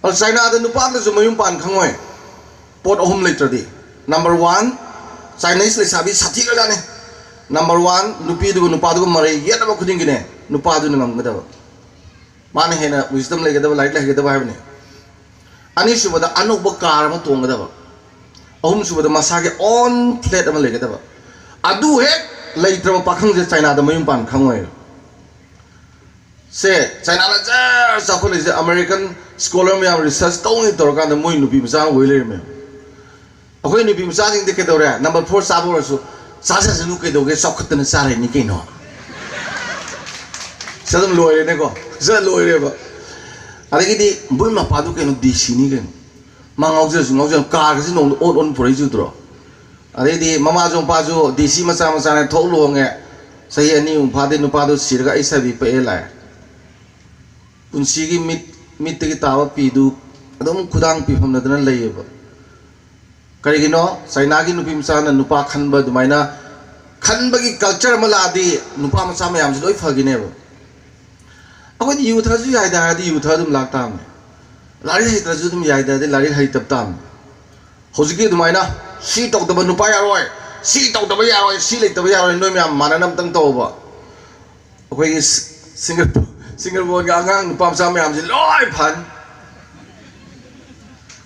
ꯑꯗꯣ Chinaꯗ ꯅꯨꯄꯥ ꯑꯃꯇꯁꯨ ꯃꯌꯨꯝ ꯄꯥꯟ ꯈꯪꯉꯣꯏ, ꯄꯣꯠ ꯑꯍꯨꯝ ꯂꯩꯇ꯭ꯔꯗꯤ꯫ Number one, Chinese ꯂꯩꯁꯥꯕꯤ ꯁꯥꯊꯤꯈ꯭ꯔꯖꯥꯠꯅꯤ꯫ Number one, ꯅꯨꯄꯤꯗꯨꯒ ꯅꯨꯄꯥꯗꯨꯒ ꯃꯔꯩ ꯌꯦꯠꯅꯕ ꯈꯨꯗꯤꯡꯒꯤꯅꯦ, ꯅꯨꯄꯥꯗꯨꯅ ꯉꯝꯒꯗꯕ꯫ ꯃꯥꯅ ꯍꯦꯟꯅ wisdom ꯂꯩꯒꯗꯕ, ꯂꯥꯏꯔꯤꯛ ꯂꯩꯒꯗꯕ ꯍꯥꯏꯕꯅꯤ꯫ ꯑꯅꯤꯁꯨꯕꯗ, ꯑꯅꯧꯕ car ꯑꯃ ꯇꯣꯡꯒꯗꯕ꯫ ꯑꯍꯨꯝꯁꯨꯕꯗ, ꯃꯁꯥꯒꯤ own flat ꯑꯃ ꯂꯩꯒꯗꯕ꯫ ꯑꯗꯨ ꯍꯦꯛ ꯂꯩꯇ꯭ꯔꯕ ꯄꯥꯈꯪꯁꯦ Chinaꯗ ꯃꯌꯨꯝ ꯄꯥꯟ ꯈꯪꯉꯣꯏ꯫ ꯁꯦ, Chinaꯅ ꯖꯔ ꯆꯥꯎꯈꯠꯂꯤꯁꯦ, American scholar ꯃꯌꯥꯝ research ꯇꯧꯅꯤ ꯇꯧꯔꯀꯥꯟꯗ ꯃꯣꯏ ꯅꯨꯄꯤ ꯃꯆꯥ ꯑꯃ ꯑꯣꯏ ꯂꯩꯔꯝꯃꯦ꯫ ꯑꯩꯈꯣꯏ ꯅꯨꯄꯤ ꯃꯆꯥꯁꯤꯡꯗꯤ ꯀꯩꯗꯧꯔꯦ? Number four ꯆꯥꯕ ꯑꯣꯏꯔꯁꯨ, "ꯆꯥꯖꯁꯅꯨ, ꯀꯩꯗꯧꯒꯦ? ꯆꯥꯎꯈꯠꯇꯅ ꯆꯥꯔꯤꯅꯤ ꯀꯩꯅꯣ"꯫ ꯁꯤ ꯑꯗꯨꯝ ꯂꯣꯏꯔꯦꯅꯦꯀꯣ꯫ ꯁꯤ ꯂꯣꯏꯔꯦꯕ꯫ ꯑꯗꯒꯤꯗꯤ ꯃꯣꯏ ꯃꯄꯥꯗꯨ ꯀꯩꯅꯣ, DCꯅꯤ ꯀꯩꯅꯣ꯫ ꯃꯥ ꯉꯥꯎꯖꯔꯁꯨ ꯉꯥꯎꯖꯔ, carꯒꯁꯤ ꯅꯣꯡꯃꯗ ꯑꯣꯟ ꯑꯣꯟ ꯄꯨꯔꯛꯏꯁꯤ ꯎꯗ꯭ꯔꯣ? ꯑꯗꯩꯗꯤ ꯃꯃꯥꯁꯨ ꯃꯄꯥꯁꯨ DC ꯃꯆꯥ ꯃꯆꯥꯅꯦ, ꯊꯣꯛ ꯂꯨꯍꯣꯡꯉꯦ꯫ ꯆꯍꯤ ꯑꯅꯤ ꯑꯍꯨꯝ ꯐꯥꯗꯦ, ꯅꯨꯄꯥꯗꯨ ꯁꯤꯔꯒ HIV ꯄꯛꯑꯦ ꯂꯥꯛꯑꯦ꯫ ꯄꯨꯟꯁꯤꯒꯤ ꯃꯤꯠ, ꯃꯤꯠꯇꯒꯤ ꯇꯥꯕ ꯄꯤꯗꯨ ꯑꯗꯨꯝ ꯈꯨꯗꯥꯡ ꯄꯤꯐꯝꯅꯗꯅ ꯂꯩꯌꯦꯕ꯫ ꯀꯔꯤꯒꯤꯅꯣ? Chinaꯒꯤ ꯅꯨꯄꯤ ꯃꯆꯥꯅ ꯅꯨꯄꯥ ꯈꯟꯕ ꯑꯗꯨꯃꯥꯏꯅ ꯈꯟꯕꯒꯤ culture ꯑꯃ ꯂꯥꯛꯑꯗꯤ ꯅꯨꯄꯥ ꯃꯆꯥ ꯃꯌꯥꯝꯁꯤ ꯂꯣꯏ ꯐꯈꯤꯅꯦꯕ꯫ ꯑꯩꯈꯣꯏꯗꯤ ꯌꯨ ꯊꯛꯑꯁꯨ ꯌꯥꯏꯗ ꯍꯥꯏꯔꯗꯤ ꯌꯨ ꯊꯛꯑ ꯑꯗꯨꯝ ꯂꯥꯛ ꯇꯥꯕꯅꯤ꯫ ꯂꯥꯏꯔꯤꯛ ꯍꯩꯇ꯭ꯔꯁꯨ ꯑꯗꯨꯝ ꯌꯥꯏꯗ ꯍꯥꯏꯔꯗꯤ ꯂꯥꯏꯔꯤꯛ ꯍꯩꯇꯕ ꯇꯥꯕꯅꯤ꯫ ꯍꯧꯖꯤꯛꯀꯤ ꯑꯗꯨꯃꯥꯏꯅ ꯁꯤ ꯇꯧꯗꯕ ꯅꯨꯄꯥ ꯌꯥꯔꯣꯏ, ꯁꯤ ꯇꯧꯗꯕ ꯌꯥꯔꯣꯏ, ꯁꯤ ꯂꯩꯇꯕ ꯌꯥꯔꯣꯏ, ꯅꯣꯏ ꯃꯌꯥꯝ ꯃꯥꯟꯅꯅꯕ ꯑꯝꯇꯪ ꯇꯧꯕ꯫ ꯑꯩꯈꯣꯏꯒꯤ ꯁꯤ-, ꯁꯤꯡꯒꯔ-, ꯁꯤꯡꯒꯔꯕꯣꯟꯒꯤ ꯑꯉꯥꯡ ꯅꯨꯄꯥ ꯃꯆꯥ ꯃꯌꯥꯝꯁꯤ ꯂꯣꯏ ꯐꯅꯤ꯫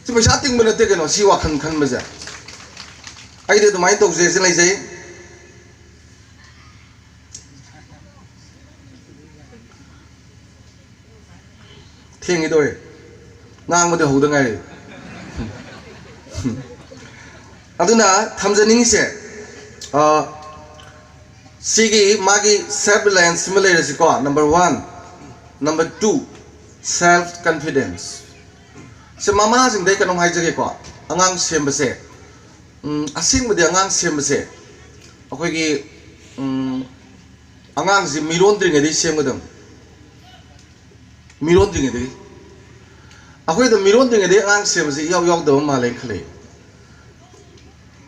ꯁꯤ ꯄꯩꯁꯥ ꯇꯤꯡꯕ ꯅꯠꯇꯦ ꯀꯩꯅꯣ, ꯁꯤ ꯋꯥꯈꯜ ꯈꯟꯕꯁꯦ꯫ ꯑꯩꯗꯤ ꯑꯗꯨꯃꯥꯏꯅ ꯇꯧꯖꯩꯁꯦ ꯂꯩꯖꯩ꯫ ꯊꯦꯡꯈꯤꯗꯧꯔꯦ, ꯉꯥꯡꯕꯗꯤ ꯍꯧꯗ ꯉꯥꯏꯔꯤ꯫ ꯑꯗꯨꯅ ꯊꯝꯖꯅꯤꯡꯉꯤꯁꯦ, ꯑ, ꯁꯤꯒꯤ ꯃꯥꯒꯤ self reliance ꯁꯤꯃ ꯂꯩꯔꯁꯤꯀꯣ, number one꯫ Number two, self confidence꯫ ꯁꯤ ꯃꯃꯥꯁꯤꯡꯗ ꯑꯩ ꯀꯩꯅꯣꯝ ꯍꯥꯏꯖꯒꯦꯀꯣ꯫ ꯑꯉꯥꯡ ꯁꯦꯝꯕꯁꯦ, ꯎꯝ, ꯑꯁꯦꯡꯕꯗꯤ ꯑꯉꯥꯡ ꯁꯦꯝꯕꯁꯦ ꯑꯩꯈꯣꯏꯒꯤ, ꯎꯝ, ꯑꯉꯥꯡꯁꯤ ꯃꯤꯔꯣꯟꯗ꯭ꯔꯤꯉꯩꯗꯒꯤ ꯁꯦꯝꯒꯗꯕꯅꯤ꯫ ꯃꯤꯔꯣꯟꯗ꯭ꯔꯤꯉꯩꯗꯒꯤ꯫ ꯑꯩꯈꯣꯏꯗ ꯃꯤꯔꯣꯟꯗ꯭ꯔꯤꯉꯩꯗꯒꯤ ꯑꯉꯥꯡ ꯁꯦꯝꯕꯁꯤ ꯏꯌꯥꯎ ꯌꯥꯎꯗꯕ ꯃꯥꯜꯂꯦꯅ ꯈꯜꯂꯦ꯫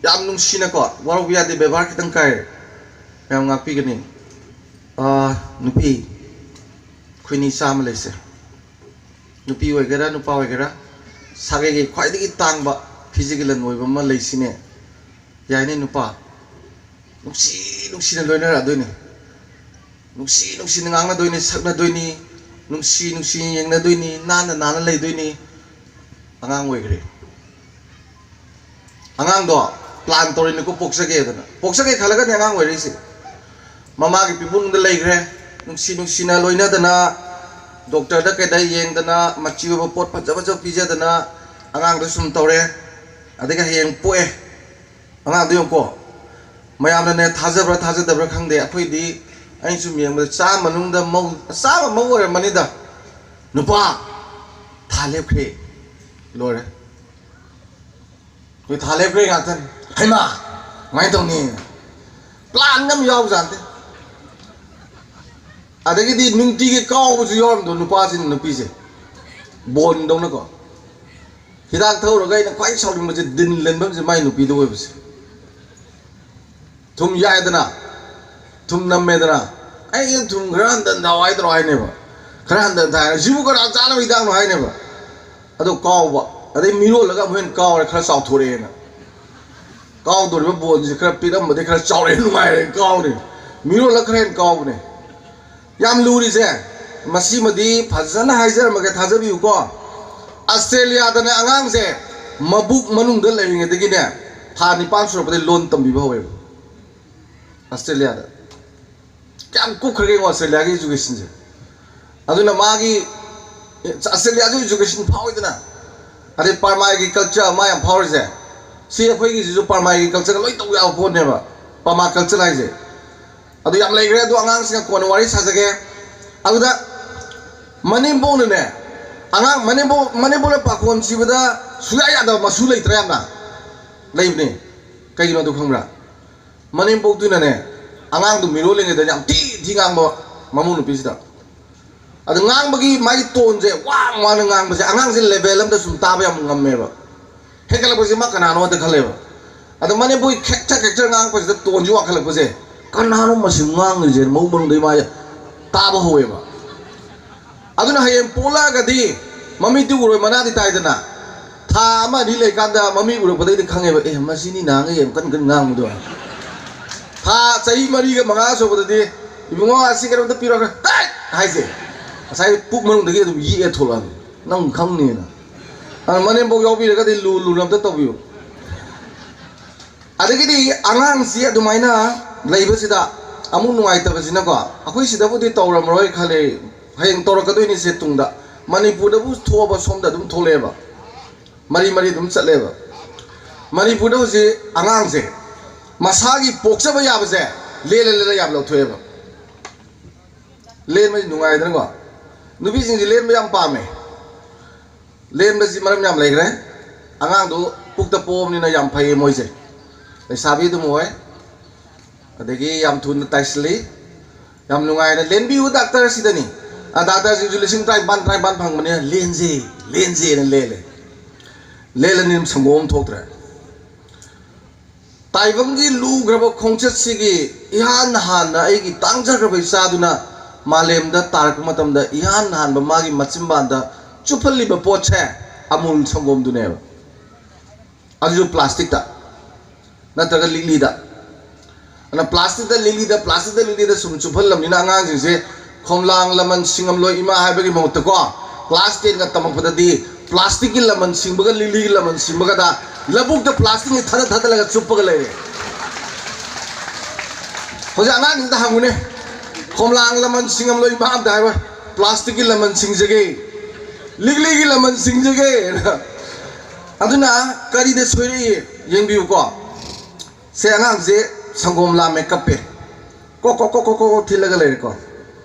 ꯌꯥꯝ ꯅꯨꯡꯁꯤꯅꯀꯣ, ꯋꯥꯔꯧꯕ ꯌꯥꯗꯦ, ꯕꯦꯕꯥꯔ ꯈꯤꯇꯪ ꯀꯥꯏꯔꯦ, ꯃꯌꯥꯝ ꯉꯥꯛꯄꯤꯒꯅꯤ꯫ ꯑꯥ, ꯅꯨꯄꯤ ꯑꯩꯈꯣꯏꯅꯤ ꯆꯥꯝꯃ ꯂꯩꯁꯦ, ꯅꯨꯄꯤ ꯑꯣꯏꯒꯦꯔꯥ ꯅꯨꯄꯥ ꯑꯣꯏꯒꯦꯔꯥ, ꯁꯥꯒꯩꯒꯤ ꯈ꯭ꯋꯥꯏꯗꯒꯤ ꯇꯥꯡꯕ ꯐꯤꯖꯤꯒꯤ ꯂꯟ ꯑꯣꯏꯕ ꯑꯃ ꯂꯩꯁꯤꯅꯦ꯫ ꯌꯥꯏꯅꯦ ꯅꯨꯄꯥ, ꯅꯨꯡꯁꯤ ꯅꯨꯡꯁꯤꯅ ꯂꯣꯏꯅꯔꯛꯑꯗꯣꯏꯅꯦ, ꯅꯨꯡꯁꯤ ꯅꯨꯡꯁꯤꯅ ꯉꯥꯡꯅꯗꯣꯏꯅꯤ, ꯁꯛꯅꯗꯣꯏꯅꯤ, ꯅꯨꯡꯁꯤ ꯅꯨꯡꯁꯤ ꯌꯦꯡꯅꯗꯣꯏꯅꯤ, ꯅꯥꯟꯅ ꯅꯥꯟꯅ ꯂꯩꯗꯣꯏꯅꯤ꯫ ꯑꯉꯥꯡ ꯑꯣꯏꯈ꯭ꯔꯦ꯫ ꯑꯉꯥꯡꯗꯣ plan ꯇꯧꯔꯤꯅꯤꯀꯣ, ꯄꯣꯛꯆꯒꯦꯗꯅ꯫ ꯄꯣꯛꯆꯒꯦ ꯈꯜꯂꯒꯅꯤ ꯑꯉꯥꯡ ꯑꯣꯏꯔꯛꯏꯁꯦ꯫ ꯃꯃꯥꯒꯤ ꯄꯤꯄꯨꯡꯗ ꯂꯩꯈ꯭ꯔꯦ, ꯅꯨꯡꯁꯤ ꯅꯨꯡꯁꯤꯅ ꯂꯣꯏꯅꯗꯅ, ꯗꯣꯛꯇꯔꯗ ꯀꯩꯗ ꯌꯦꯡꯗꯅ, ꯃꯆꯤ ꯑꯣꯏꯕ ꯄꯣꯠ ꯐꯖ ꯐꯖꯕ ꯄꯤꯖꯗꯅ, ꯑꯉꯥꯡꯗꯣ ꯁꯨꯝ ꯇꯧꯔꯦ꯫ ꯑꯗꯒꯤ ꯍꯌꯦꯡ ꯄꯣꯛꯑꯦ, ꯑꯉꯥꯡꯗꯣ ꯌꯦꯡꯉꯨꯀꯣ꯫ ꯃꯌꯥꯝꯅꯅꯦ ꯊꯥꯖꯕ꯭ꯔꯥ ꯊꯥꯖꯗꯕ꯭ꯔꯥ ꯈꯪꯗꯦ, ꯑꯩꯈꯣꯏꯗꯤ, ꯑꯩꯅ ꯁꯨꯝ ꯌꯦꯡꯕꯗ ꯆꯥꯝꯃ ꯃꯅꯨꯡꯗ ꯃꯧ-, ꯆꯥꯝꯃ ꯃꯧ ꯑꯣꯏꯔꯝꯃꯅꯤꯗ, ꯅꯨꯄꯥ ꯊꯥ ꯂꯦꯞꯈ꯭ꯔꯦ, ꯂꯣꯏꯔꯦ꯫ ꯑꯩꯈꯣꯏ ꯊꯥ ꯂꯦꯞꯈ꯭ꯔꯦ ꯉꯥꯛꯇꯅꯤ꯫ ꯍꯩꯃꯥ, ꯀꯃꯥꯏꯅ ꯇꯧꯅꯤ? Plan ꯑꯃ ꯌꯥꯎꯖꯥꯠꯅꯤ꯫ ꯑꯗꯒꯤꯗꯤ ꯅꯨꯡꯇꯤꯒꯤ ꯀꯥꯎꯕꯁꯨ ꯌꯥꯎꯔꯝꯗꯣ, ꯅꯨꯄꯥꯁꯤꯅ ꯅꯨꯄꯤꯁꯦ ꯕꯣꯟꯗꯧꯅꯀꯣ꯫ ꯍꯤꯗꯥꯛ ꯊꯛꯎꯔꯒ ꯑꯩꯅ ꯈ꯭ꯋꯥꯏ ꯁꯥꯎꯅꯤꯡꯕꯁꯦ, ꯗꯤꯟ ꯂꯦꯟꯐꯝꯁꯦ ꯃꯥꯏ ꯅꯨꯄꯤꯗ ꯑꯣꯏꯕꯁꯦ꯫ ꯊꯨꯝ ꯌꯥꯛꯑꯦꯗꯅ, ꯊꯨꯝ ꯅꯝꯃꯦꯗꯅ, "ꯑꯩ ꯊꯨꯝ ꯈꯔ ꯍꯟꯊꯅ ꯊꯥꯎ" ꯍꯥꯏꯗ꯭ꯔꯣ ꯍꯥꯏꯅꯦꯕ꯫ "ꯈꯔ ꯍꯟꯊꯅ ꯊꯥꯏ" ꯍꯥꯏꯔ, "ꯁꯤꯕꯨ ꯀꯅꯥ ꯆꯥꯅꯕ ꯍꯤꯗꯥꯛꯅꯣ" ꯍꯥꯏꯅꯦꯕ꯫ ꯑꯗꯣ ꯀꯥꯎꯕ, ꯑꯗꯩ ꯃꯤꯔꯣꯜꯂꯒ ꯑꯃꯨꯛ ꯍꯦꯟꯅ ꯀꯥꯎꯔꯦ, ꯈꯔ ꯆꯥꯎꯊꯣꯔꯛꯑꯦꯅ꯫ ꯀꯥꯎꯗꯣꯔꯤꯕ ꯕꯣꯟꯁꯦ ꯈꯔ ꯄꯤꯛꯑꯝꯕꯗꯤ ꯈꯔ ꯆꯥꯎꯔꯛꯑꯦ, ꯅꯨꯡꯉꯥꯏꯔꯦ, ꯀꯥꯎꯔꯦ꯫ ꯃꯤꯔꯣꯜꯂꯒ ꯈꯔ ꯍꯦꯟꯅ ꯀꯥꯎꯕꯅꯦ꯫ ꯌꯥꯝ ꯂꯨꯔꯤꯁꯦ, ꯃꯁꯤꯃꯗꯤ ꯐꯖꯅ ꯍꯥꯏꯖꯔꯝꯃꯒꯦ, ꯊꯥꯖꯕꯤꯌꯨꯀꯣ꯫ ꯑꯁꯇ꯭ꯔꯦꯂꯤꯌꯥꯗꯅꯦ, ꯑꯉꯥꯡꯁꯦ ꯃꯕꯨꯛ ꯃꯅꯨꯡꯗ ꯂꯩꯔꯤꯉꯩꯗꯒꯤꯅꯦ, ꯊꯥ ꯅꯤꯄꯥꯟ ꯁꯨꯔꯛꯄꯗꯒꯤ ꯂꯣꯟ ꯇꯝꯕꯤꯕ ꯍꯧꯋꯦꯕ ꯑꯁꯇ꯭ꯔꯦꯂꯤꯌꯥꯗ꯫ ꯀꯌꯥꯝ ꯀꯨꯞꯈ꯭ꯔꯒꯦ ꯌꯦꯡꯉꯣ ꯑꯁꯇ꯭ꯔꯦꯂꯤꯌꯥꯒꯤ education ꯁꯦ꯫ ꯑꯗꯨꯅ ꯃꯥꯒꯤ ꯑꯁꯇ꯭ꯔꯦꯂꯤꯌꯥꯁꯨ ꯏꯖꯨꯀꯦꯁꯟ ꯐꯥꯎꯏꯗꯅ, ꯑꯗꯩ ꯄꯥꯔꯃꯥꯒꯤ ꯀꯜꯆꯔ ꯑꯃ ꯌꯥꯝ ꯐꯥꯎꯔꯤꯁꯦ, ꯁꯤ ꯑꯩꯈꯣꯏꯒꯤꯁꯤꯁꯨ ꯄꯥꯔꯃꯥꯒꯤ ꯀꯜꯆꯔꯒ ꯂꯣꯏ ꯇꯧ ꯌꯥꯕ ꯄꯣꯠꯅꯦꯕ, ꯄꯥꯔꯃꯥ ꯀꯜꯆꯔ ꯍꯥꯏꯁꯦ꯫ ꯑꯗꯨ ꯌꯥꯝ ꯂꯩꯈ꯭ꯔꯦ, ꯑꯗꯨ ꯑꯉꯥꯡꯁꯤꯡꯒ ꯀꯣꯟꯅ ꯋꯥꯔꯤ ꯁꯥꯖꯒꯦ꯫ ꯑꯗꯨꯗ ꯃꯅꯦꯝꯕꯣꯛꯅꯅꯦ, ꯑꯉꯥꯡ ꯃꯅꯦꯝꯕꯣꯛ, ꯃꯅꯦꯝꯕꯣꯛꯅ ꯄꯥꯈꯣꯟ ꯁꯤꯕꯗ ꯁꯨꯡꯌꯥ ꯌꯥꯗꯕ ꯃꯁꯨ ꯂꯩꯇ꯭ꯔꯥ? ꯌꯥꯝꯅ ꯂꯩꯕꯅꯦ꯫ ꯀꯩꯒꯤꯅꯣ ꯑꯗꯨ ꯈꯪꯕ꯭ꯔꯥ? ꯃꯅꯦꯝꯕꯣꯛꯇꯨꯅꯅꯦ, ꯑꯉꯥꯡꯗꯨ ꯃꯤꯔꯣꯜꯂꯤꯉꯩꯗ ꯌꯥꯝ ꯊꯤ ꯊꯤ ꯉꯥꯡꯕ ꯃꯃꯧ ꯅꯨꯄꯤꯁꯤꯗ꯫ ꯑꯗꯨ ꯉꯥꯡꯕꯒꯤ ꯃꯥꯒꯤ ꯇꯣꯟꯁꯦ, ꯋꯥꯡ ꯋꯥꯡꯅ ꯉꯥꯡꯕꯁꯦ, ꯑꯉꯥꯡꯁꯦ ꯂꯦꯚꯦꯜ ꯑꯃꯗ ꯁꯨꯝ ꯇꯥꯕ ꯌꯥꯝ ꯉꯝꯃꯦꯕ꯫ ꯍꯦꯟꯒꯠꯂꯛꯄꯁꯦ ꯃꯥ ꯀꯅꯥꯅꯣꯗ ꯈꯜꯂꯦꯕ꯫ ꯑꯗꯣ ꯃꯅꯦꯝꯕꯣꯛꯒꯤ ꯈꯦꯛꯆ ꯈꯦꯛꯆ ꯉꯥꯡꯉꯛꯄꯁꯤꯗ ꯇꯣꯟꯁꯤ ꯋꯥꯡꯈꯠꯂꯛꯄꯁꯦ, "ꯀꯅꯥꯅꯣ ꯃꯁꯤ ꯉꯥꯡꯉꯤꯁꯦ?" ꯃꯧ ꯃꯅꯨꯡꯗꯩ ꯃꯥ ꯇꯥꯕ ꯍꯧꯋꯦꯕ꯫ ꯑꯗꯨꯅ ꯍꯌꯦꯡ ꯄꯣꯛꯂꯛꯑꯒꯗꯤ ꯃꯃꯤꯠꯇꯤ ꯎꯔꯣꯏ, ꯃꯅꯥꯗꯤ ꯇꯥꯏꯗꯅ, ꯊꯥ ꯑꯃ ꯑꯅꯤ ꯂꯩꯀꯥꯟꯗ ꯃꯃꯤ ꯎꯔꯛꯄꯗꯩꯗꯤ ꯈꯪꯉꯦꯕ, "ꯑꯦ, ꯃꯁꯤꯅꯤ ꯅꯍꯥꯟꯒꯩ ꯌꯥꯝ ꯀꯟ ꯀꯟ ꯉꯥꯡꯕꯗꯣ"꯫ ꯊꯥ ꯆꯍꯤ ꯃꯔꯤꯒ ꯃꯉꯥ ꯁꯨꯕꯗꯗꯤ, "ꯏꯕꯨꯡꯉꯣ, ꯑꯁꯤ ꯀꯩꯅꯣꯝꯇ ꯄꯤꯔꯛꯑꯣ"꯫ "ꯇꯥꯏꯠ!" ꯍꯥꯏꯁꯦ, ꯉꯁꯥꯏ ꯄꯨꯛ ꯃꯅꯨꯡꯗꯒꯤ ꯑꯗꯨꯝ ꯌꯦꯛꯑ ꯊꯣꯛꯂꯛꯑꯅꯤ, ꯅꯪ ꯈꯪꯅꯤꯅ꯫ ꯑꯗꯨꯅ ꯃꯅꯦꯝꯕꯣꯛ ꯌꯥꯎꯕꯤꯔꯒꯗꯤ ꯂꯨ ꯂꯨꯅ ꯑꯝꯇ ꯇꯧꯕꯤꯌꯨ꯫ ꯑꯗꯒꯤꯗꯤ ꯑꯉꯥꯡꯁꯤ ꯑꯗꯨꯃꯥꯏꯅ ꯂꯩꯕꯁꯤꯗ ꯑꯃꯨꯛ ꯅꯨꯡꯉꯥꯏꯇꯕꯁꯤꯅꯀꯣ, ꯑꯩꯈꯣꯏ ꯁꯤꯗꯕꯨꯗꯤ ꯇꯧꯔꯝꯃꯔꯣꯏ ꯈꯜꯂꯦ, ꯍꯌꯦꯡ ꯇꯧꯔꯛꯀꯗꯣꯏꯅꯤꯁꯦ ꯇꯨꯡꯗ꯫ ꯃꯅꯤꯄꯨꯔꯗꯕꯨ ꯊꯣꯛꯑꯕ ꯁꯣꯝꯗ ꯑꯗꯨꯝ ꯊꯣꯛꯂꯛꯑꯦꯕ, ꯃꯔꯤ ꯃꯔꯤ ꯑꯗꯨꯝ ꯆꯠꯂꯦꯕ꯫ ꯃꯅꯤꯄꯨꯔꯗ ꯍꯧꯖꯤꯛ ꯑꯉꯥꯡꯁꯦ ꯃꯁꯥꯒꯤ ꯄꯣꯛꯆꯕ ꯌꯥꯕꯁꯦ ꯂꯦꯜꯂ ꯂꯦꯜꯂ ꯌꯥꯝ ꯂꯧꯊꯣꯛꯑꯦꯕ꯫ ꯂꯦꯟꯕꯁꯤ ꯅꯨꯡꯉꯥꯏꯗꯅꯀꯣ, ꯅꯨꯄꯤꯁꯤꯡꯁꯤ ꯂꯦꯟꯕ ꯌꯥꯝ ꯄꯥꯝꯃꯦ꯫ ꯂꯦꯟꯕꯁꯤ ꯃꯔꯝ ꯌꯥꯝ ꯂꯩꯈ꯭ꯔꯦ꯫ ꯑꯉꯥꯡꯗꯨ ꯄꯨꯛꯇ ꯄꯣꯛꯑꯕꯅꯤꯅ ꯌꯥꯝ ꯐꯩꯌꯦ ꯃꯣꯏꯁꯦ, ꯂꯩꯁꯥꯕꯤ ꯑꯗꯨꯝ ꯑꯣꯏ, ꯑꯗꯒꯤ ꯌꯥꯝ ꯊꯨꯅ ꯇꯥꯏꯁꯤꯜꯂꯤ꯫ ꯌꯥꯝ ꯅꯨꯡꯉꯥꯏꯅ ꯂꯦꯟꯕꯤꯌꯨ ꯗꯥꯛꯇꯔ ꯁꯤꯗꯅꯤ꯫ ꯑ, ꯗꯥꯛꯇꯔꯁꯤꯡꯁꯨ ꯂꯤꯁꯤꯡ ꯇꯔꯥꯅꯤꯄꯥꯟ, ꯇꯔꯥꯅꯤꯄꯥꯟ ꯐꯪꯕꯅꯤꯅ ꯂꯦꯟꯁꯦ, ꯂꯦꯟꯁꯦꯅ ꯂꯦꯜꯂꯦ꯫ ꯂꯦꯜꯂꯅꯤ ꯑꯗꯨꯝ ꯁꯪꯒꯣꯝ ꯑꯃ ꯊꯣꯛꯇ꯭ꯔꯦ꯫ ꯇꯥꯏꯕꯪꯒꯤ ꯂꯨꯈ꯭ꯔꯕ ꯈꯣꯡꯆꯠꯁꯤꯒꯤ ꯏꯍꯥꯟ ꯍꯥꯟꯅ ꯑꯩꯒꯤ ꯇꯥꯡꯖꯈ꯭ꯔꯕ ꯏꯆꯥꯗꯨꯅ ꯃꯥꯂꯦꯝꯗ ꯇꯥꯔꯛꯄ ꯃꯇꯝꯗ ꯏꯍꯥꯟ ꯍꯥꯟꯕ ꯃꯥꯒꯤ ꯃꯆꯤꯟꯕꯥꯟꯗ ꯆꯨꯞꯍꯜꯂꯤꯕ ꯄꯣꯠꯁꯦ ꯑꯃꯨꯜ ꯁꯪꯒꯣꯝꯗꯨꯅꯦꯕ꯫ ꯑꯗꯨꯁꯨ ꯄ꯭ꯂꯥꯁꯇꯤꯛꯇ ꯅꯠꯇ꯭ꯔꯒ ꯂꯤꯛꯂꯤꯗ꯫ ꯑꯗꯨꯅ ꯄ꯭ꯂꯥꯁꯇꯤꯛꯇ ꯂꯤꯛꯂꯤꯗ, ꯄ꯭ꯂꯥꯁꯇꯤꯛꯇ ꯂꯤꯛꯂꯤꯗ ꯁꯨꯝ ꯆꯨꯞꯍꯜꯂꯝꯅꯤꯅ ꯑꯉꯥꯡꯁꯤꯡꯁꯦ ꯈꯣꯝꯂꯥꯡ ꯂꯃꯟ ꯁꯤꯡꯉꯝꯂꯣꯏ ꯏꯃꯥ ꯍꯥꯏꯕꯒꯤ ꯃꯍꯨꯠꯇꯀꯣ, ꯀ꯭ꯂꯥꯁ ꯇꯦꯟꯒ ꯇꯝꯃꯛꯄꯗꯗꯤ ꯄ꯭ꯂꯥꯁꯇꯤꯛꯀꯤ ꯂꯃꯟ ꯁꯤꯡꯕꯒ ꯂꯤꯛꯂꯤꯒꯤ ꯂꯃꯟ ꯁꯤꯡꯕꯒꯗ ꯂꯧꯕꯨꯛꯇ ꯄ꯭ꯂꯥꯁꯇꯤꯛꯅ ꯊꯥꯗ ꯊꯥꯗꯠꯂꯒ ꯆꯨꯞꯄꯒ ꯂꯩꯔꯦ꯫ ꯍꯧꯖꯤꯛ ꯑꯉꯥꯡꯁꯤꯡꯗ ꯍꯪꯉꯨꯅꯦ, "ꯈꯣꯝꯂꯥꯡ ꯂꯃꯟ ꯁꯤꯡꯉꯝꯂꯣꯏ ꯏꯃꯥ?" ꯑꯝꯇ ꯍꯥꯏꯔꯣꯏ꯫ "ꯄ꯭ꯂꯥꯁꯇꯤꯛꯀꯤ ꯂꯃꯟ ꯁꯤꯡꯖꯒꯦ"꯫ ꯂꯤꯛꯂꯤꯒꯤ ꯂꯃꯟ ꯁꯤꯡꯖꯒꯦꯅ꯫ ꯑꯗꯨꯅ ꯀꯔꯤꯗ ꯁꯣꯏꯔꯛꯏ ꯌꯦꯡꯕꯤꯌꯨꯀꯣ꯫ ꯁꯦ, ꯑꯉꯥꯡꯁꯦ ꯁꯪꯒꯣꯝ ꯂꯥꯝꯃꯦ, ꯀꯞꯄꯦ꯫ ꯀꯣꯛ ꯀꯣꯛ ꯀꯣꯛ ꯀꯣꯛ ꯀꯣꯛ ꯊꯤꯜꯂꯒ ꯂꯩꯔꯦꯀꯣ꯫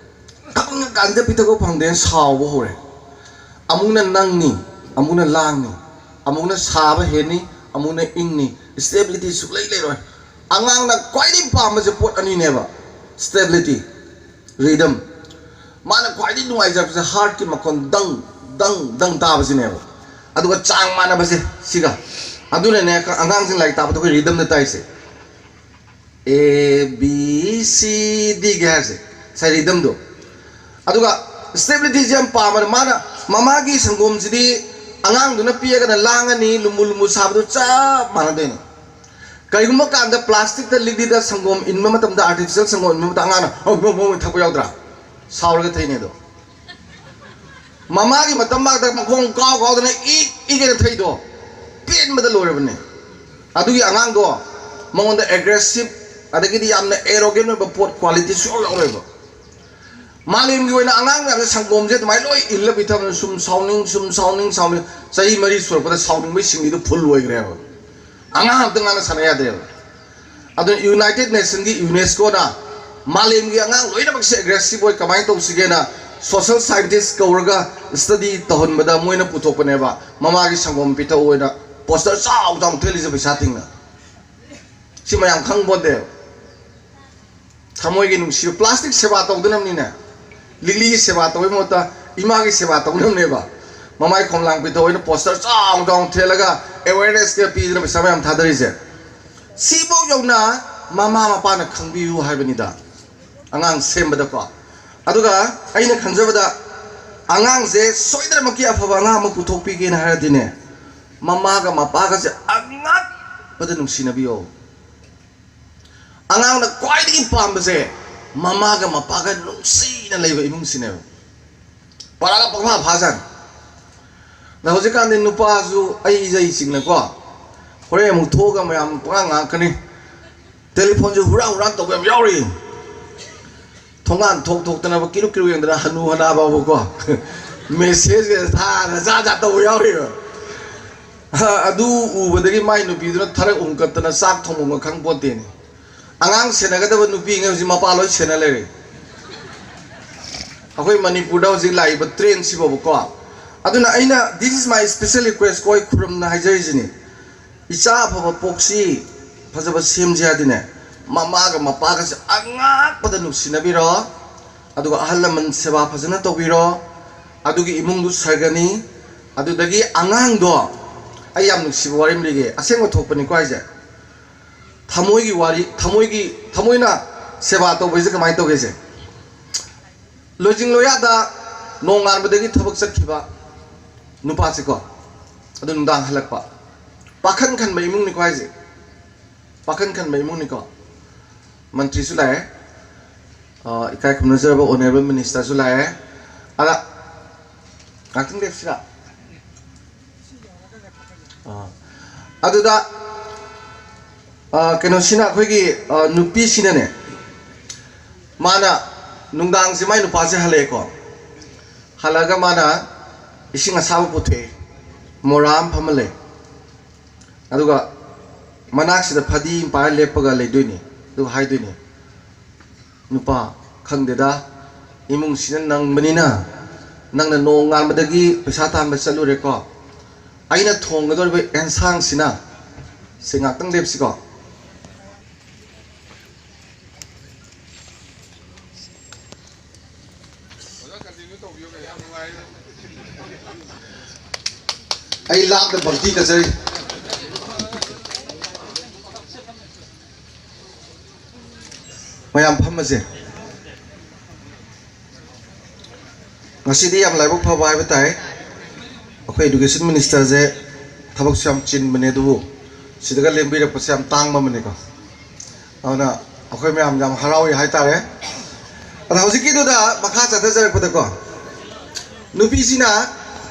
ꯊꯛꯅꯤꯡꯉꯀꯥꯟꯗ ꯄꯤꯊꯛꯄ ꯐꯪꯗꯦꯅ ꯁꯥꯎꯕ ꯍꯧꯔꯦ꯫ ꯑꯃꯨꯛꯅ ꯅꯪꯅꯤ, ꯑꯃꯨꯛꯅ ꯂꯥꯡꯅꯤ, ꯑꯃꯨꯛꯅ ꯁꯥꯕ ꯍꯦꯟꯅꯤ, ꯑꯃꯨꯛꯅ ꯏꯪꯅꯤ꯫ ꯁ꯭ꯇꯦꯕꯤꯂꯤꯇꯤ ꯁꯨꯛꯂꯩ ꯂꯩꯔꯣꯏ꯫ ꯑꯉꯥꯡꯅ ꯈ꯭ꯋꯥꯏꯗꯒꯤ ꯄꯥꯝꯕꯁꯦ ꯄꯣꯠ ꯑꯅꯤꯅꯦꯕ: ꯁ꯭ꯇꯦꯕꯤꯂꯤꯇꯤ, ꯔꯤꯗꯝ꯫ ꯃꯥꯅ ꯈ꯭ꯋꯥꯏꯗꯒꯤ ꯅꯨꯡꯉꯥꯏꯖꯕꯁꯦ ꯍꯥꯔꯠꯀꯤ ꯃꯈꯣꯟ, ꯗꯪ ꯗꯪ ꯗꯪ ꯇꯥꯕꯁꯤꯅꯦꯕ꯫ ꯑꯗꯨꯒ ꯆꯥꯡ ꯃꯥꯟꯅꯕꯁꯦ ꯁꯤꯒ꯫ ꯑꯗꯨꯅꯅꯦ ꯑꯉꯥꯡꯁꯤꯡ ꯂꯥꯏꯔꯤꯛ ꯇꯥꯛꯄꯗ ꯑꯩꯈꯣꯏ ꯔꯤꯗꯝꯗ ꯇꯥꯛꯏꯁꯦ꯫ ꯑꯦ ꯕꯤ ꯁꯤ ꯗꯤꯒꯤ ꯍꯥꯏꯔꯁꯦ, ꯉꯁꯥꯏ ꯔꯤꯗꯝꯗꯣ꯫ ꯑꯗꯨꯒ ꯁ꯭ꯇꯦꯕꯤꯂꯤꯇꯤꯁꯦ ꯌꯥꯝ ꯄꯥꯝꯕꯅꯦ ꯃꯥꯅ꯫ ꯃꯃꯥꯒꯤ ꯁꯪꯒꯣꯝꯁꯤꯗꯤ ꯑꯉꯥꯡꯗꯨꯅ ꯄꯤꯔꯒꯅ ꯂꯥꯡꯉꯅꯤ, ꯂꯨꯝꯕꯨ ꯂꯨꯝꯕꯨ ꯁꯥꯕꯗꯨ ꯆꯞ ꯃꯥꯟꯅꯗꯣꯏꯅꯦ꯫ ꯀꯔꯤꯒꯨꯝꯕ ꯀꯥꯟꯗ ꯄ꯭ꯂꯥꯁꯇꯤꯛꯇ ꯂꯤꯛꯂꯤꯗ ꯁꯪꯒꯣꯝ ꯏꯟꯕ ꯃꯇꯝꯗ, ꯑꯥꯔꯇꯤꯐꯤꯁꯤꯌꯦꯜ ꯁꯪꯒꯣꯝ ꯏꯟꯕ ꯃꯇꯝꯗ, ꯑꯉꯥꯡꯅ "ꯑꯧ, ꯃꯧ, ꯃꯧ" ꯊꯛꯄ ꯌꯥꯎꯗ꯭ꯔꯥ? ꯁꯥꯎꯔꯒ ꯊꯛꯏꯅꯦ ꯑꯗꯣ꯫ ꯃꯃꯥꯒꯤ ꯃꯇꯝ ꯃꯥꯛꯇ ꯃꯈꯣꯡ ꯀꯥꯎ ꯀꯥꯎꯗꯅ ꯏꯛ ꯏꯛ ꯍꯥꯏꯅ ꯊꯛꯏꯗꯣ ꯄꯦꯟꯕꯗ ꯂꯣꯏꯔꯕꯅꯦ꯫ ꯑꯗꯨꯒꯤ ꯑꯉꯥꯡꯗꯣ ꯃꯉꯣꯟꯗ ꯑꯦꯒ꯭ꯔꯦꯁꯤꯞ, ꯑꯗꯒꯤꯗꯤ ꯌꯥꯝꯅ ꯑꯦꯔꯣꯒꯦꯟ ꯑꯣꯏꯕ ꯄꯣꯠ ꯀ꯭ꯋꯥꯂꯤꯇꯤ ꯁꯨꯡꯌꯥꯎ ꯌꯥꯎꯔꯣꯏꯕ꯫ ꯃꯥꯂꯦꯝꯒꯤ ꯑꯣꯏꯅ ꯑꯉꯥꯡ ꯃꯌꯥꯝꯁꯦ ꯁꯪꯒꯣꯝꯁꯦ ꯑꯗꯨꯃꯥꯏꯅ ꯂꯣꯏ ꯏꯜꯂ ꯄꯤꯊꯕꯅ ꯁꯨꯝ ꯁꯥꯎꯅꯤꯡ, ꯁꯨꯝ ꯁꯥꯎꯅꯤꯡ, ꯁꯥꯎꯅꯤꯡ꯫ ꯆꯍꯤ ꯃꯔꯤ ꯁꯨꯔꯛꯄꯗ ꯁꯥꯎꯅꯤꯡꯕꯒꯤ ꯁꯤꯡꯂꯤꯗꯨ ꯐꯨꯜ ꯑꯣꯏꯈ꯭ꯔꯦꯕ꯫ ꯑꯉꯥꯡ ꯑꯝꯇ ꯉꯥꯡꯅ ꯁꯥꯟꯅ ꯌꯥꯗ꯭ꯔꯦꯕ꯫ ꯑꯗꯨꯅ ꯌꯨꯅꯥꯏꯇꯦꯗ ꯅꯦꯁꯟꯒꯤ, ꯌꯨꯅꯦꯁꯀꯣꯅ ꯃꯥꯂꯦꯝꯒꯤ ꯑꯉꯥꯡ ꯂꯣꯏꯅꯃꯛꯁꯦ ꯑꯦꯒ꯭ꯔꯦꯁꯤꯞ ꯑꯣꯏ ꯀꯃꯥꯏꯅ ꯇꯧꯁꯤꯒꯦꯅ ꯁꯣꯁꯦꯜ ꯁꯥꯏꯟꯇꯤꯁ ꯀꯧꯔꯒ ꯁ꯭ꯇꯗꯤ ꯇꯧꯍꯟꯕꯗ ꯃꯣꯏꯅ ꯄꯨꯊꯣꯛꯄꯅꯦꯕ꯫ ꯃꯃꯥꯒꯤ ꯁꯪꯒꯣꯝ ꯄꯤꯊꯛꯑꯣꯅ ꯄꯣꯁꯇꯔ ꯆꯥꯎ ꯆꯥꯎꯅ ꯊꯦꯠꯂꯤꯁꯦ ꯄꯩꯁꯥ ꯇꯤꯡꯅ꯫ ꯁꯤ ꯃꯌꯥꯝ ꯈꯪꯄꯣꯟꯇꯦꯕ꯫ ꯊꯃꯣꯏꯒꯤ ꯅꯨꯡꯁꯤꯕ, ꯄ꯭ꯂꯥꯁꯇꯤꯛ ꯁꯦꯕꯥ ꯇꯧꯗꯅꯕꯅꯤꯅꯦ꯫ ꯂꯤꯛꯂꯤꯒꯤ ꯁꯦꯕꯥ ꯇꯧꯕꯩ ꯃꯍꯨꯠꯇ ꯏꯃꯥꯒꯤ ꯁꯦꯕꯥ ꯇꯧꯅꯕꯅꯦꯕ꯫ ꯃꯃꯥꯏ ꯈꯣꯝꯂꯥꯡ ꯄꯤꯊꯛꯑꯣꯅ ꯄꯣꯁꯇꯔ ꯆꯥꯎ ꯆꯥꯎꯅ ꯊꯦꯠꯂꯒ ꯑꯦꯋꯦꯔꯅꯦꯁꯀ ꯄꯤꯗꯅ ꯄꯩꯁꯥ ꯃꯌꯥꯝ ꯊꯥꯗꯔꯤꯁꯦ꯫ ꯁꯤꯐꯧ ꯌꯧꯅ ꯃꯃꯥ ꯃꯄꯥꯅ ꯈꯪꯕꯤꯌꯨ ꯍꯥꯏꯕꯅꯤꯗ, ꯑꯉꯥꯡ ꯁꯦꯝꯕꯗꯀꯣ꯫ ꯑꯗꯨꯒ ꯑꯩꯅ ꯈꯟꯖꯕꯗ, ꯑꯉꯥꯡꯁꯦ ꯁꯣꯏꯗꯅꯃꯛꯀꯤ ꯑꯐꯕ ꯑꯉꯥꯡ ꯑꯃ ꯄꯨꯊꯣꯛꯄꯤꯒꯦꯅ ꯍꯥꯏꯔꯗꯤꯅꯦ, ꯃꯃꯥꯒ ꯃꯄꯥꯒꯁꯦ ꯑꯉꯛꯄꯗ ꯅꯨꯡꯁꯤꯅꯕꯤꯌꯣ꯫ ꯑꯉꯥꯡꯅ ꯈ꯭ꯋꯥꯏꯗꯒꯤ ꯄꯥꯝꯕꯁꯦ ꯃꯃꯥꯒ ꯃꯄꯥꯒ ꯅꯨꯡꯁꯤꯅ ꯂꯩꯕ ꯏꯃꯨꯡꯁꯤꯅꯦꯕ꯫ ꯄꯔꯥꯒ ꯄꯪꯐꯥ ꯐꯥꯖꯥꯠꯅꯤ꯫ ꯑꯗ ꯍꯧꯖꯤꯛꯀꯥꯟꯗꯤ ꯅꯨꯄꯥꯁꯨ ꯑꯩ ꯏꯖꯩ ꯆꯤꯡꯅꯀꯣ, ꯍꯣꯔꯦꯟ ꯑꯃꯨꯛ ꯊꯣꯛꯑꯒ ꯃꯌꯥꯝ ꯄꯉꯥꯡ ꯉꯥꯡꯉꯛꯀꯅꯤ꯫ ꯇꯦꯂꯤꯐꯣꯟꯁꯦ ꯍꯨꯔꯥꯟ ꯍꯨꯔꯥꯟ ꯇꯧꯕ ꯌꯥꯝ ꯌꯥꯎꯔꯤ꯫ ꯊꯣꯡꯒꯥꯟ ꯊꯣꯛ ꯊꯣꯛꯇꯅꯕ ꯀꯤꯔꯨꯛ ꯀꯤꯔꯨꯛ ꯌꯦꯡꯗꯅ ꯍꯅꯨ ꯍꯅꯥ ꯐꯥꯎꯕꯀꯣ꯫ ꯃꯦꯁꯦꯖꯀ ꯊꯥꯅ ꯖꯥꯠ ꯖꯥꯠ ꯇꯧꯕ ꯌꯥꯎꯔꯤꯕ꯫ ꯑꯗꯨ ꯎꯕꯗꯒꯤ ꯃꯥꯏ ꯅꯨꯄꯤꯗꯨꯅ ꯊꯔꯛ ꯍꯨꯝꯀꯠꯇꯅ ꯆꯥꯛ ꯊꯣꯡꯐꯝꯒ ꯈꯪ ꯄꯣꯠꯇꯦꯅꯦ꯫ ꯑꯉꯥꯡ ꯁꯦꯟꯅꯒꯗꯕ ꯅꯨꯄꯤꯉꯩ ꯍꯧꯖꯤꯛ ꯃꯄꯥ ꯂꯣꯏ ꯁꯦꯟꯅ ꯂꯩꯔꯦ꯫ ꯑꯩꯈꯣꯏ ꯃꯅꯤꯄꯨꯔꯗ ꯍꯧꯖꯤꯛ ꯂꯥꯛꯏꯕ ꯇ꯭ꯔꯦꯟꯁꯤꯐꯥꯎꯕꯀꯣ꯫ ꯑꯗꯨꯅ ꯑꯩꯅ, this is my special request ꯀꯣ, ꯑꯩ ꯈꯨꯔꯨꯝꯅ ꯍꯥꯏꯖꯔꯤꯁꯤꯅꯤ꯫ ꯏꯆꯥ ꯑꯐꯕ ꯄꯣꯛꯁꯤ, ꯐꯖꯕ ꯁꯦꯝꯁꯤ ꯍꯥꯏꯗꯤꯅꯦ, ꯃꯃꯥꯒ ꯃꯄꯥꯒꯁꯦ ꯑꯉꯥꯛꯄꯗ ꯅꯨꯡꯁꯤꯅꯕꯤꯔꯣ꯫ ꯑꯗꯨꯒ ꯑꯍꯜ ꯂꯃꯟ ꯁꯦꯕꯥ ꯐꯖꯅ ꯇꯧꯕꯤꯔꯣ꯫ ꯑꯗꯨꯒꯤ ꯏꯃꯨꯡꯗꯨ ꯁꯔꯒꯅꯤ꯫ ꯑꯗꯨꯗꯒꯤ ꯑꯉꯥꯡꯗꯣ, ꯑꯩ ꯌꯥꯝ ꯅꯨꯡꯁꯤꯕ ꯋꯥꯔꯤ ꯑꯃ ꯂꯤꯒꯦ, ꯑꯁꯦꯡꯕ ꯊꯣꯛꯄꯅꯤꯀꯣ ꯍꯥꯏꯁꯦ꯫ ꯊꯃꯣꯏꯒꯤ ꯋꯥꯔꯤ, ꯊꯃꯣꯏꯒꯤ, ꯊꯃꯣꯏꯅ ꯁꯦꯕꯥ ꯇꯧꯕꯁꯦ ꯀꯃꯥꯏꯅ ꯇꯧꯒꯦꯁꯦ? ꯂꯣꯏꯖꯤꯡ ꯂꯣꯌꯥꯗ ꯅꯣꯡꯉꯥꯟꯕꯗꯒꯤ ꯊꯕꯛ ꯆꯠꯈꯤꯕ ꯅꯨꯄꯥꯁꯤꯀꯣ, ꯑꯗꯨ ꯅꯨꯡꯗꯥꯡ ꯍꯜꯂꯛꯄ, ꯄꯥꯈꯟ ꯈꯟꯕ ꯏꯃꯨꯡꯅꯤꯀꯣ ꯍꯥꯏꯁꯦ꯫ ꯄꯥꯈꯟ ꯈꯟꯕ ꯏꯃꯨꯡꯅꯤꯀꯣ꯫ ꯃꯟꯇ꯭ꯔꯤꯁꯨ ꯂꯥꯛꯑꯦ, ꯑ, ꯏꯀꯥꯏ ꯈꯨꯝꯅꯖꯔꯕ ꯑꯣꯅꯔꯦꯕꯜ ꯃꯤꯅꯤꯁꯇꯔꯁꯨ ꯂꯥꯛꯑꯦ꯫ ꯑꯗ, ꯉꯥꯛꯇꯪ ꯂꯦꯞꯁꯤꯔꯥ? ꯑ, ꯑꯗꯨꯗ, ꯑ, ꯀꯩꯅꯣꯁꯤꯅ, ꯑꯩꯈꯣꯏꯒꯤ, ꯑ, ꯅꯨꯄꯤꯁꯤꯅꯅꯦ, ꯃꯥꯅ ꯅꯨꯡꯗꯥꯡꯁꯦ ꯃꯥꯏ ꯅꯨꯄꯥꯁꯦ ꯍꯜꯂꯛꯑꯦꯀꯣ꯫ ꯍꯜꯂꯛꯑꯒ ꯃꯥꯅ ꯏꯁꯤꯡ ꯑꯁꯥꯕ ꯄꯨꯊꯣꯛꯑꯦ, ꯃꯣꯔꯥ ꯑꯃ ꯐꯝꯍꯜꯂꯦ꯫ ꯑꯗꯨꯒ ꯃꯅꯥꯛꯁꯤꯗ ꯐꯗꯤ ꯑꯃ ꯄꯥꯏꯔ ꯂꯦꯞꯄꯒ ꯂꯩꯗꯣꯏꯅꯤ꯫ ꯑꯗꯨꯒ ꯍꯥꯏꯗꯣꯏꯅꯤ, "ꯅꯨꯄꯥ, ꯈꯪꯗꯦꯗ, ꯏꯃꯨꯡꯁꯤꯅ ꯅꯪꯕꯅꯤꯅ ꯅꯪꯅ ꯅꯣꯡꯉꯥꯟꯕꯗꯒꯤ ꯄꯩꯁꯥ ꯇꯥꯟꯕ ꯆꯠꯂꯨꯔꯦꯀꯣ, ꯑꯩꯅ ꯊꯣꯡꯒꯗꯧꯔꯤꯕ ꯑꯦꯟꯁꯥꯡꯁꯤꯅ", ꯁꯤ ꯉꯥꯛꯇꯪ ꯂꯦꯞꯁꯤꯀꯣ꯫ ꯑꯩ ꯂꯥꯞꯅ ꯚꯛꯇꯤ ꯀꯠꯆꯔꯤ꯫ ꯃꯌꯥꯝ ꯐꯝꯃꯁꯦ꯫ ꯉꯁꯤꯗꯤ ꯌꯥꯝ ꯂꯥꯏꯕꯛ ꯐꯕ ꯍꯥꯏꯕ ꯇꯥꯏ꯫ ꯑꯩꯈꯣꯏ ꯏꯗꯨꯀꯦꯁꯟ ꯃꯤꯅꯤꯁꯇꯔꯁꯦ ꯊꯕꯛꯁꯨ ꯌꯥꯝ ꯆꯤꯟꯕꯅꯦ, ꯑꯗꯨꯕꯨ ꯁꯤꯗꯒ ꯂꯦꯡꯕꯤꯔꯛꯄꯁꯦ ꯌꯥꯝ ꯇꯥꯡꯕ ꯑꯃꯅꯤꯀꯣ꯫ ꯑꯗꯨꯅ ꯑꯩꯈꯣꯏ ꯃꯌꯥꯝ ꯌꯥꯝ ꯍꯔꯥꯎꯏ ꯍꯥꯏꯇꯥꯔꯦ꯫ ꯑꯗ ꯍꯧꯖꯤꯛꯀꯤꯗꯨꯗ ꯃꯈꯥ ꯆꯠꯊꯖꯔꯛꯄꯗꯀꯣ, ꯅꯨꯄꯤꯁꯤꯅ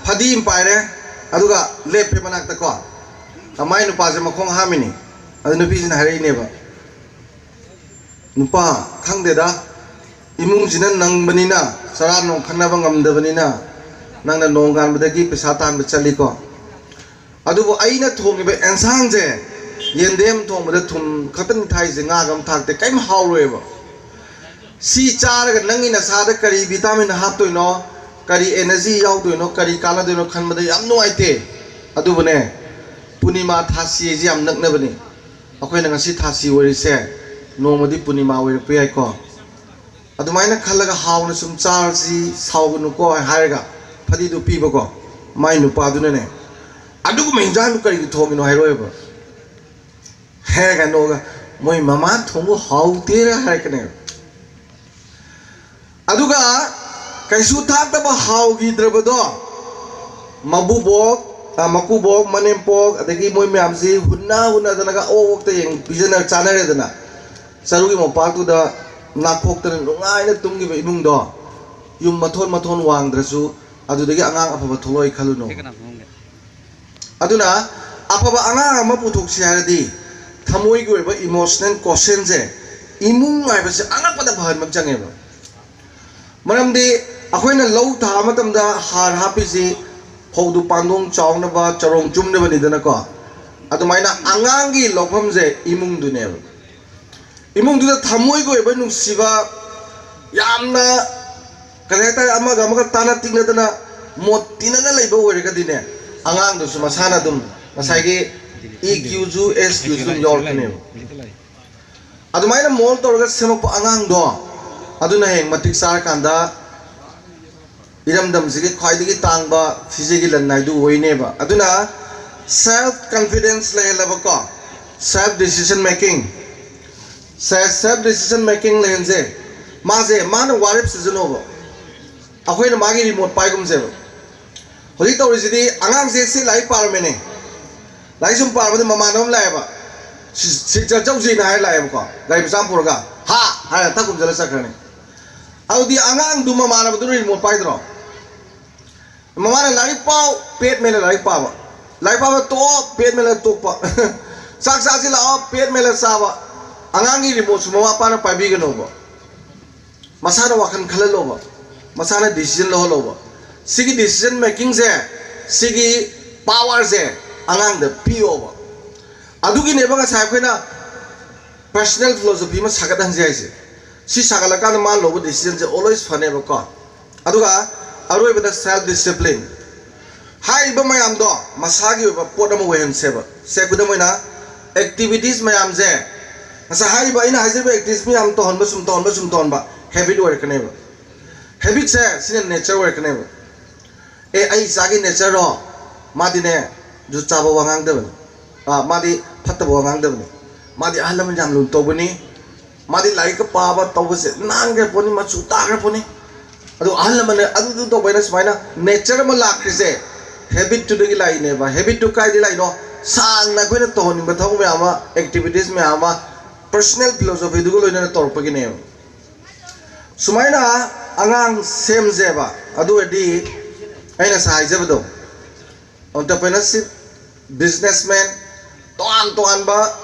ꯐꯗꯤ ꯑꯃ ꯄꯥꯏꯔꯦ, ꯑꯗꯨꯒ ꯂꯦꯞꯄꯦ ꯃꯅꯥꯛꯇꯀꯣ꯫ ꯃꯥꯏ ꯅꯨꯄꯥꯁꯦ ꯃꯈꯣꯡ ꯍꯥꯝꯃꯤꯅꯤ꯫ ꯑꯗꯨ ꯅꯨꯄꯤꯁꯤꯅ ꯍꯥꯏꯔꯛꯏꯅꯦꯕ, "ꯅꯨꯄꯥ, ꯈꯪꯗꯦꯗ, ꯏꯃꯨꯡꯁꯤꯅ ꯅꯪꯕꯅꯤꯅ, ꯆꯔꯥ ꯅꯨꯡ ꯈꯟꯅꯕ ꯉꯝꯗꯕꯅꯤꯅ, ꯅꯪꯅ ꯅꯣꯡꯉꯥꯟꯕꯗꯒꯤ ꯄꯩꯁꯥ ꯇꯥꯟꯕ ꯆꯠꯂꯤꯀꯣ꯫ ꯑꯗꯨꯕꯨ ꯑꯩꯅ ꯊꯣꯡꯉꯤꯕ ꯑꯦꯟꯁꯥꯡꯁꯦ, ꯌꯦꯟꯗꯦꯝ ꯊꯣꯡꯕꯗ ꯊꯨꯝ ꯈꯛꯇꯅꯤ ꯊꯥꯛꯏꯁꯦ, ꯉꯥꯒ ꯑꯃ ꯊꯥꯛꯇꯦ, ꯀꯔꯤꯝ ꯍꯥꯎꯔꯣꯏꯕ꯫ ꯁꯤ ꯆꯥꯔꯒ ꯅꯪꯒꯤ ꯅꯁꯥꯗ ꯀꯔꯤ ꯚꯤꯇꯥꯃꯤꯟ ꯍꯥꯞꯇꯣꯏꯅꯣ, ꯀꯔꯤ ꯑꯦꯅꯔꯖꯤ ꯌꯥꯎꯗꯣꯏꯅꯣ, ꯀꯔꯤ ꯀꯥꯟꯅꯗꯣꯏꯅꯣ ꯈꯟꯕꯗ ꯌꯥꯝ ꯅꯨꯡꯉꯥꯏꯇꯦ꯫ ꯑꯗꯨꯕꯨꯅꯦ, ꯄꯨꯔꯅꯤꯃꯥ ꯊꯥꯁꯤ ꯍꯥꯏꯁꯤ ꯌꯥꯝ ꯅꯛꯅꯕꯅꯤ꯫ ꯑꯩꯈꯣꯏꯅ ꯉꯁꯤ ꯊꯥꯁꯤ ꯑꯣꯏꯔꯤꯁꯦ, ꯅꯣꯡꯃꯗꯤ ꯄꯨꯔꯅꯤꯃꯥ ꯑꯣꯏꯔꯛꯄ ꯌꯥꯏꯀꯣ꯫ ꯑꯗꯨꯃꯥꯏꯅ ꯈꯜꯂꯒ ꯍꯥꯎꯅ ꯁꯨꯝ ꯆꯥꯔꯁꯤ, ꯁꯥꯎꯒꯅꯨꯀꯣ ꯍꯥꯏꯔꯒ ꯐꯗꯤꯗꯨ ꯄꯤꯕꯀꯣ꯫ ꯃꯥꯏ ꯅꯨꯄꯥꯗꯨꯅꯅꯦ, "ꯑꯗꯨꯒꯨꯝꯕ ꯍꯤꯟꯖꯥꯡꯗꯨ ꯀꯔꯤꯒꯤ ꯊꯣꯡꯉꯤꯅꯣ?" ꯍꯥꯏꯔꯛꯑꯣꯏꯕ꯫ ꯍꯦꯛ ꯀꯩꯅꯣꯒ, "ꯃꯣꯏ ꯃꯃꯥꯅ ꯊꯣꯡꯕ ꯍꯥꯎꯇꯦꯔ" ꯍꯥꯏꯔꯛꯀꯅꯦꯕ꯫ ꯑꯗꯨꯒ ꯀꯩꯁꯨ ꯊꯥꯛꯇꯕ ꯍꯥꯎꯈꯤꯗ꯭ꯔꯕꯗꯣ, ꯃꯕꯨꯕꯣꯛ, ꯑ, ꯃꯀꯨꯕꯣꯛ, ꯃꯅꯦꯝꯄꯣꯛ, ꯑꯗꯒꯤ ꯃꯣꯏ ꯃꯌꯥꯝꯁꯤ ꯍꯨꯟꯅ ꯍꯨꯟꯅꯗꯅꯒ ꯑꯣꯛ ꯑꯣꯛꯇ ꯌꯦꯡ ꯄꯤꯖꯅ ꯆꯥꯅꯔꯦꯗꯅ꯫ ꯆꯔꯨꯒꯤ ꯃꯣꯝꯄꯥꯛꯇꯨꯗ ꯅꯥꯈꯣꯛꯇꯅ ꯅꯨꯡꯉꯥꯏꯅ ꯇꯨꯝꯈꯤꯕ ꯏꯃꯨꯡꯗꯣ, ꯌꯨꯝ ꯃꯊꯣꯟ ꯃꯊꯣꯟ ꯋꯥꯡꯗ꯭ꯔꯁꯨ, ꯑꯗꯨꯗꯒꯤ ꯑꯉꯥꯡ ꯑꯐꯕ ꯊꯣꯛꯂꯛꯑꯣꯏ ꯈꯜꯂꯨꯅꯨ꯫ ꯑꯗꯨꯅ ꯑꯐꯕ ꯑꯉꯥꯡ ꯑꯃ ꯄꯨꯊꯣꯛꯁꯤ ꯍꯥꯏꯔꯗꯤ, ꯊꯃꯣꯏꯒꯤ ꯑꯣꯏꯕ ꯏꯃꯣꯁꯅꯦꯜ ꯀꯣꯁꯦꯟꯁꯦ, ꯏꯃꯨꯡ ꯍꯥꯏꯕꯁꯦ ꯑꯅꯛꯄꯗ ꯐꯍꯟꯕ ꯑꯃ ꯆꯪꯉꯦꯕ꯫ ꯃꯔꯝꯗꯤ ꯑꯩꯈꯣꯏꯅ ꯂꯧ ꯊꯥꯕ ꯃꯇꯝꯗ ꯍꯥꯔ ꯍꯥꯞꯄꯤꯁꯤ ꯐꯧꯗꯨ ꯄꯥꯟꯗꯣꯡ ꯆꯥꯎꯅꯕ, ꯆꯔꯣꯡ ꯆꯨꯝꯅꯕꯅꯤꯗꯅꯀꯣ꯫ ꯑꯗꯨꯃꯥꯏꯅ ꯑꯉꯥꯡꯒꯤ ꯂꯧꯐꯝꯁꯦ ꯏꯃꯨꯡꯗꯨꯅꯦꯕ꯫ ꯏꯃꯨꯡꯗꯨꯗ ꯊꯃꯣꯏꯒꯤ ꯑꯣꯏꯕ ꯅꯨꯡꯁꯤꯕ, ꯌꯥꯝꯅ, ꯀꯔꯤ ꯍꯥꯏꯇꯥꯔꯦ, ꯑꯃꯒ ꯑꯃꯒ ꯇꯥꯅ ꯇꯤꯛꯅꯗꯅ ꯃꯣꯠ ꯇꯤꯟꯅꯅ ꯂꯩꯕ ꯑꯣꯏꯔꯒꯗꯤꯅꯦ, ꯑꯉꯥꯡꯗꯨꯁꯨ ꯃꯁꯥꯅ ꯑꯗꯨꯝ ꯉꯁꯥꯏꯒꯤ ꯏ ꯀ꯭ꯌꯨꯁꯨ ꯑꯦꯁ ꯀ꯭ꯌꯨꯁꯨ ꯑꯗꯨꯝ ꯌꯥꯎꯔꯛꯀꯅꯦꯕ꯫ ꯑꯗꯨꯃꯥꯏꯅ ꯃꯣꯜ ꯇꯧꯔꯒ ꯁꯦꯝꯃꯛꯄ ꯑꯉꯥꯡꯗꯣ, ꯑꯗꯨꯅ ꯍꯌꯦꯡ ꯃꯇꯤꯛ ꯆꯥꯔꯀꯥꯟꯗ ꯏꯔꯝꯗꯝꯁꯤꯒꯤ ꯈ꯭ꯋꯥꯏꯗꯒꯤ ꯇꯥꯡꯕ ꯐꯤꯖꯦꯒꯤ ꯂꯟ ꯍꯥꯏꯗꯨ ꯑꯣꯏꯅꯦꯕ꯫ ꯑꯗꯨꯅ ꯁꯦꯜꯐ ꯀꯟꯐꯤꯗꯦꯟꯁ ꯂꯩꯍꯜꯂꯕꯀꯣ, self decision making, self decision making ꯂꯩꯍꯟꯁꯦ꯫ ꯃꯥꯁꯦ, ꯃꯥꯅ ꯋꯥꯔꯦꯞ ꯁꯤꯖꯤꯟꯅꯧꯕ, ꯑꯩꯈꯣꯏꯅ ꯃꯥꯒꯤ ꯔꯤꯃꯣꯠ ꯄꯥꯏꯒꯨꯝꯁꯦꯕ꯫ ꯍꯧꯖꯤꯛ ꯇꯧꯔꯤꯁꯤꯗꯤ, ꯑꯉꯥꯡꯁꯦ ꯁꯤ ꯂꯥꯏꯔꯤꯛ ꯄꯥꯔꯝꯃꯦꯅꯦ, ꯂꯥꯏꯔꯤꯛ ꯁꯨꯝ ꯄꯥꯔꯝꯕꯗ ꯃꯃꯥꯟꯅꯕ ꯑꯃ ꯂꯥꯛꯑꯦꯕ, "ꯁꯤ-, ꯁꯤ ꯆꯠ-, ꯆꯧꯁꯤꯅ" ꯍꯥꯏꯔ ꯂꯥꯛꯑꯦꯕꯀꯣ, ꯒꯥꯔꯤ ꯃꯆꯥ ꯑꯃ ꯄꯨꯔꯒ, "ꯍꯥ" ꯍꯥꯏꯔ ꯊꯛ ꯈꯨꯝꯖꯤꯜꯂ ꯆꯠꯈ꯭ꯔꯅꯤ꯫ ꯑꯗꯨꯗꯤ ꯑꯉꯥꯡꯗꯨ ꯃꯃꯥꯟꯅꯕꯗꯨꯅ ꯔꯤꯃꯣꯠ ꯄꯥꯏꯗ꯭ꯔꯣ? ꯃꯃꯥꯅ "ꯂꯥꯏꯔꯤꯛ ꯄꯥꯎ", ꯄꯦꯠ ꯃꯦꯜꯂ ꯂꯥꯏꯔꯤꯛ ꯄꯥꯕ, "ꯂꯥꯏꯔꯤꯛ ꯄꯥꯕ ꯇꯣꯛꯑꯣ", ꯄꯦꯠ ꯃꯦꯜꯂ ꯇꯣꯛꯄ, "ꯆꯥꯛ ꯆꯥꯁꯤ ꯂꯥꯛꯑꯣ", ꯄꯦꯠ ꯃꯦꯜꯂ ꯆꯥꯕ꯫ ꯑꯉꯥꯡꯒꯤ ꯔꯤꯃꯣꯠꯁꯨ ꯃꯃꯥ ꯃꯄꯥꯅ ꯄꯥꯏꯕꯤꯒꯅꯣꯕ꯫ ꯃꯁꯥꯅ ꯋꯥꯈꯜ ꯈꯜꯍꯜꯂꯣꯕ, ꯃꯁꯥꯅ ꯗꯤꯁꯤꯖꯟ ꯂꯧꯍꯜꯂꯣꯕ꯫ ꯁꯤꯒꯤ decision makingꯁꯦ, ꯁꯤꯒꯤ powerꯁꯦ ꯑꯉꯥꯡꯗ ꯄꯤꯌꯣꯕ꯫ ꯑꯗꯨꯒꯤꯅꯦꯕ ꯉꯁꯥꯏ ꯑꯩꯈꯣꯏꯅ personal philosophy ꯑꯃ ꯁꯥꯒꯠꯍꯟꯁꯦ ꯍꯥꯏꯁꯦ꯫ ꯁꯤ ꯁꯥꯒꯠꯂꯀꯥꯟꯗ ꯃꯥꯅ ꯂꯧꯕ decisionꯁꯦ always ꯐꯅꯦꯕꯀꯣ꯫ ꯑꯗꯨꯒ ꯑꯔꯣꯏꯕꯗ self discipline꯫ ꯍꯥꯏꯔꯤꯕ ꯃꯌꯥꯝꯗꯣ ꯃꯁꯥꯒꯤ ꯑꯣꯏꯕ ꯄꯣꯠ ꯑꯃ ꯑꯣꯏꯍꯟꯁꯦꯕ꯫ ꯁꯦ, ꯈꯨꯗꯝ ꯑꯣꯏꯅ, activities ꯃꯌꯥꯝꯁꯦ, ꯉꯁꯥꯏ ꯍꯥꯏꯔꯤꯕ, ꯑꯩꯅ ꯍꯥꯏꯖꯔꯤꯕ activities ꯃꯌꯥꯝ ꯇꯧꯍꯟꯕ, ꯁꯨꯝ ꯇꯧꯍꯟꯕ, ꯁꯨꯝ ꯇꯧꯍꯟꯕ, habit ꯑꯣꯏꯔꯛꯀꯅꯦꯕ꯫ Habitꯁꯦ ꯁꯤꯅ nature ꯑꯣꯏꯔꯛꯀꯅꯦꯕ꯫ ꯑꯦ, ꯑꯩ ꯏꯆꯥꯒꯤ natureꯔꯣ, ꯃꯥꯗꯤꯅꯦ ꯖꯨꯠ ꯆꯥꯕ ꯋꯥ ꯉꯥꯡꯗꯕꯅꯤ, ꯑꯥ, ꯃꯥꯗꯤ ꯐꯠꯇꯕ ꯋꯥ ꯉꯥꯡꯗꯕꯅꯤ, ꯃꯥꯗꯤ ꯑꯍꯜ ꯂꯃꯟ ꯌꯥꯝ ꯂꯨꯅ ꯇꯧꯕꯅꯤ, ꯃꯥꯗꯤ ꯂꯥꯏꯔꯤꯛꯀ ꯄꯥꯕ ꯇꯧꯕꯁꯦ ꯅꯥꯟꯈ꯭ꯔ ꯄꯣꯠꯅꯤ, ꯃꯆꯨ ꯇꯥꯈ꯭ꯔ ꯄꯣꯠꯅꯤ꯫ ꯑꯗꯣ ꯑꯍꯜ ꯂꯃꯟꯅ ꯑꯗꯨꯗꯨ ꯇꯧꯕ ꯍꯥꯏꯅ ꯁꯨꯃꯥꯏꯅ nature ꯑꯃ ꯂꯥꯛꯈ꯭ꯔꯤꯁꯦ, habitꯇꯨꯗꯒꯤ ꯂꯥꯛꯏꯅꯦꯕ꯫ Habitꯇꯨ ꯀꯥꯏꯗꯒꯤ ꯂꯥꯛꯏꯅꯣ? ꯁꯥꯡꯅ ꯑꯩꯈꯣꯏꯅ ꯇꯧꯍꯟꯅꯤꯡꯕ ꯊꯕꯛ ꯃꯌꯥꯝ ꯑꯃ, activities ꯃꯌꯥꯝ ꯑꯃ, personal philosophyꯗꯨꯒ ꯂꯣꯏꯅꯅ ꯇꯧꯔꯛꯄꯒꯤꯅꯦꯕ꯫ ꯁꯨꯃꯥꯏꯅ ꯑꯉꯥꯡ ꯁꯦꯝꯁꯦꯕ꯫ ꯑꯗꯨ ꯑꯣꯏꯔꯗꯤ ꯑꯩꯅ ꯉꯁꯥꯏ ꯍꯥꯏꯖꯕꯗꯣ, entrepreneurship, businessman, ꯇꯣꯉꯥꯟ ꯇꯣꯉꯥꯟꯕ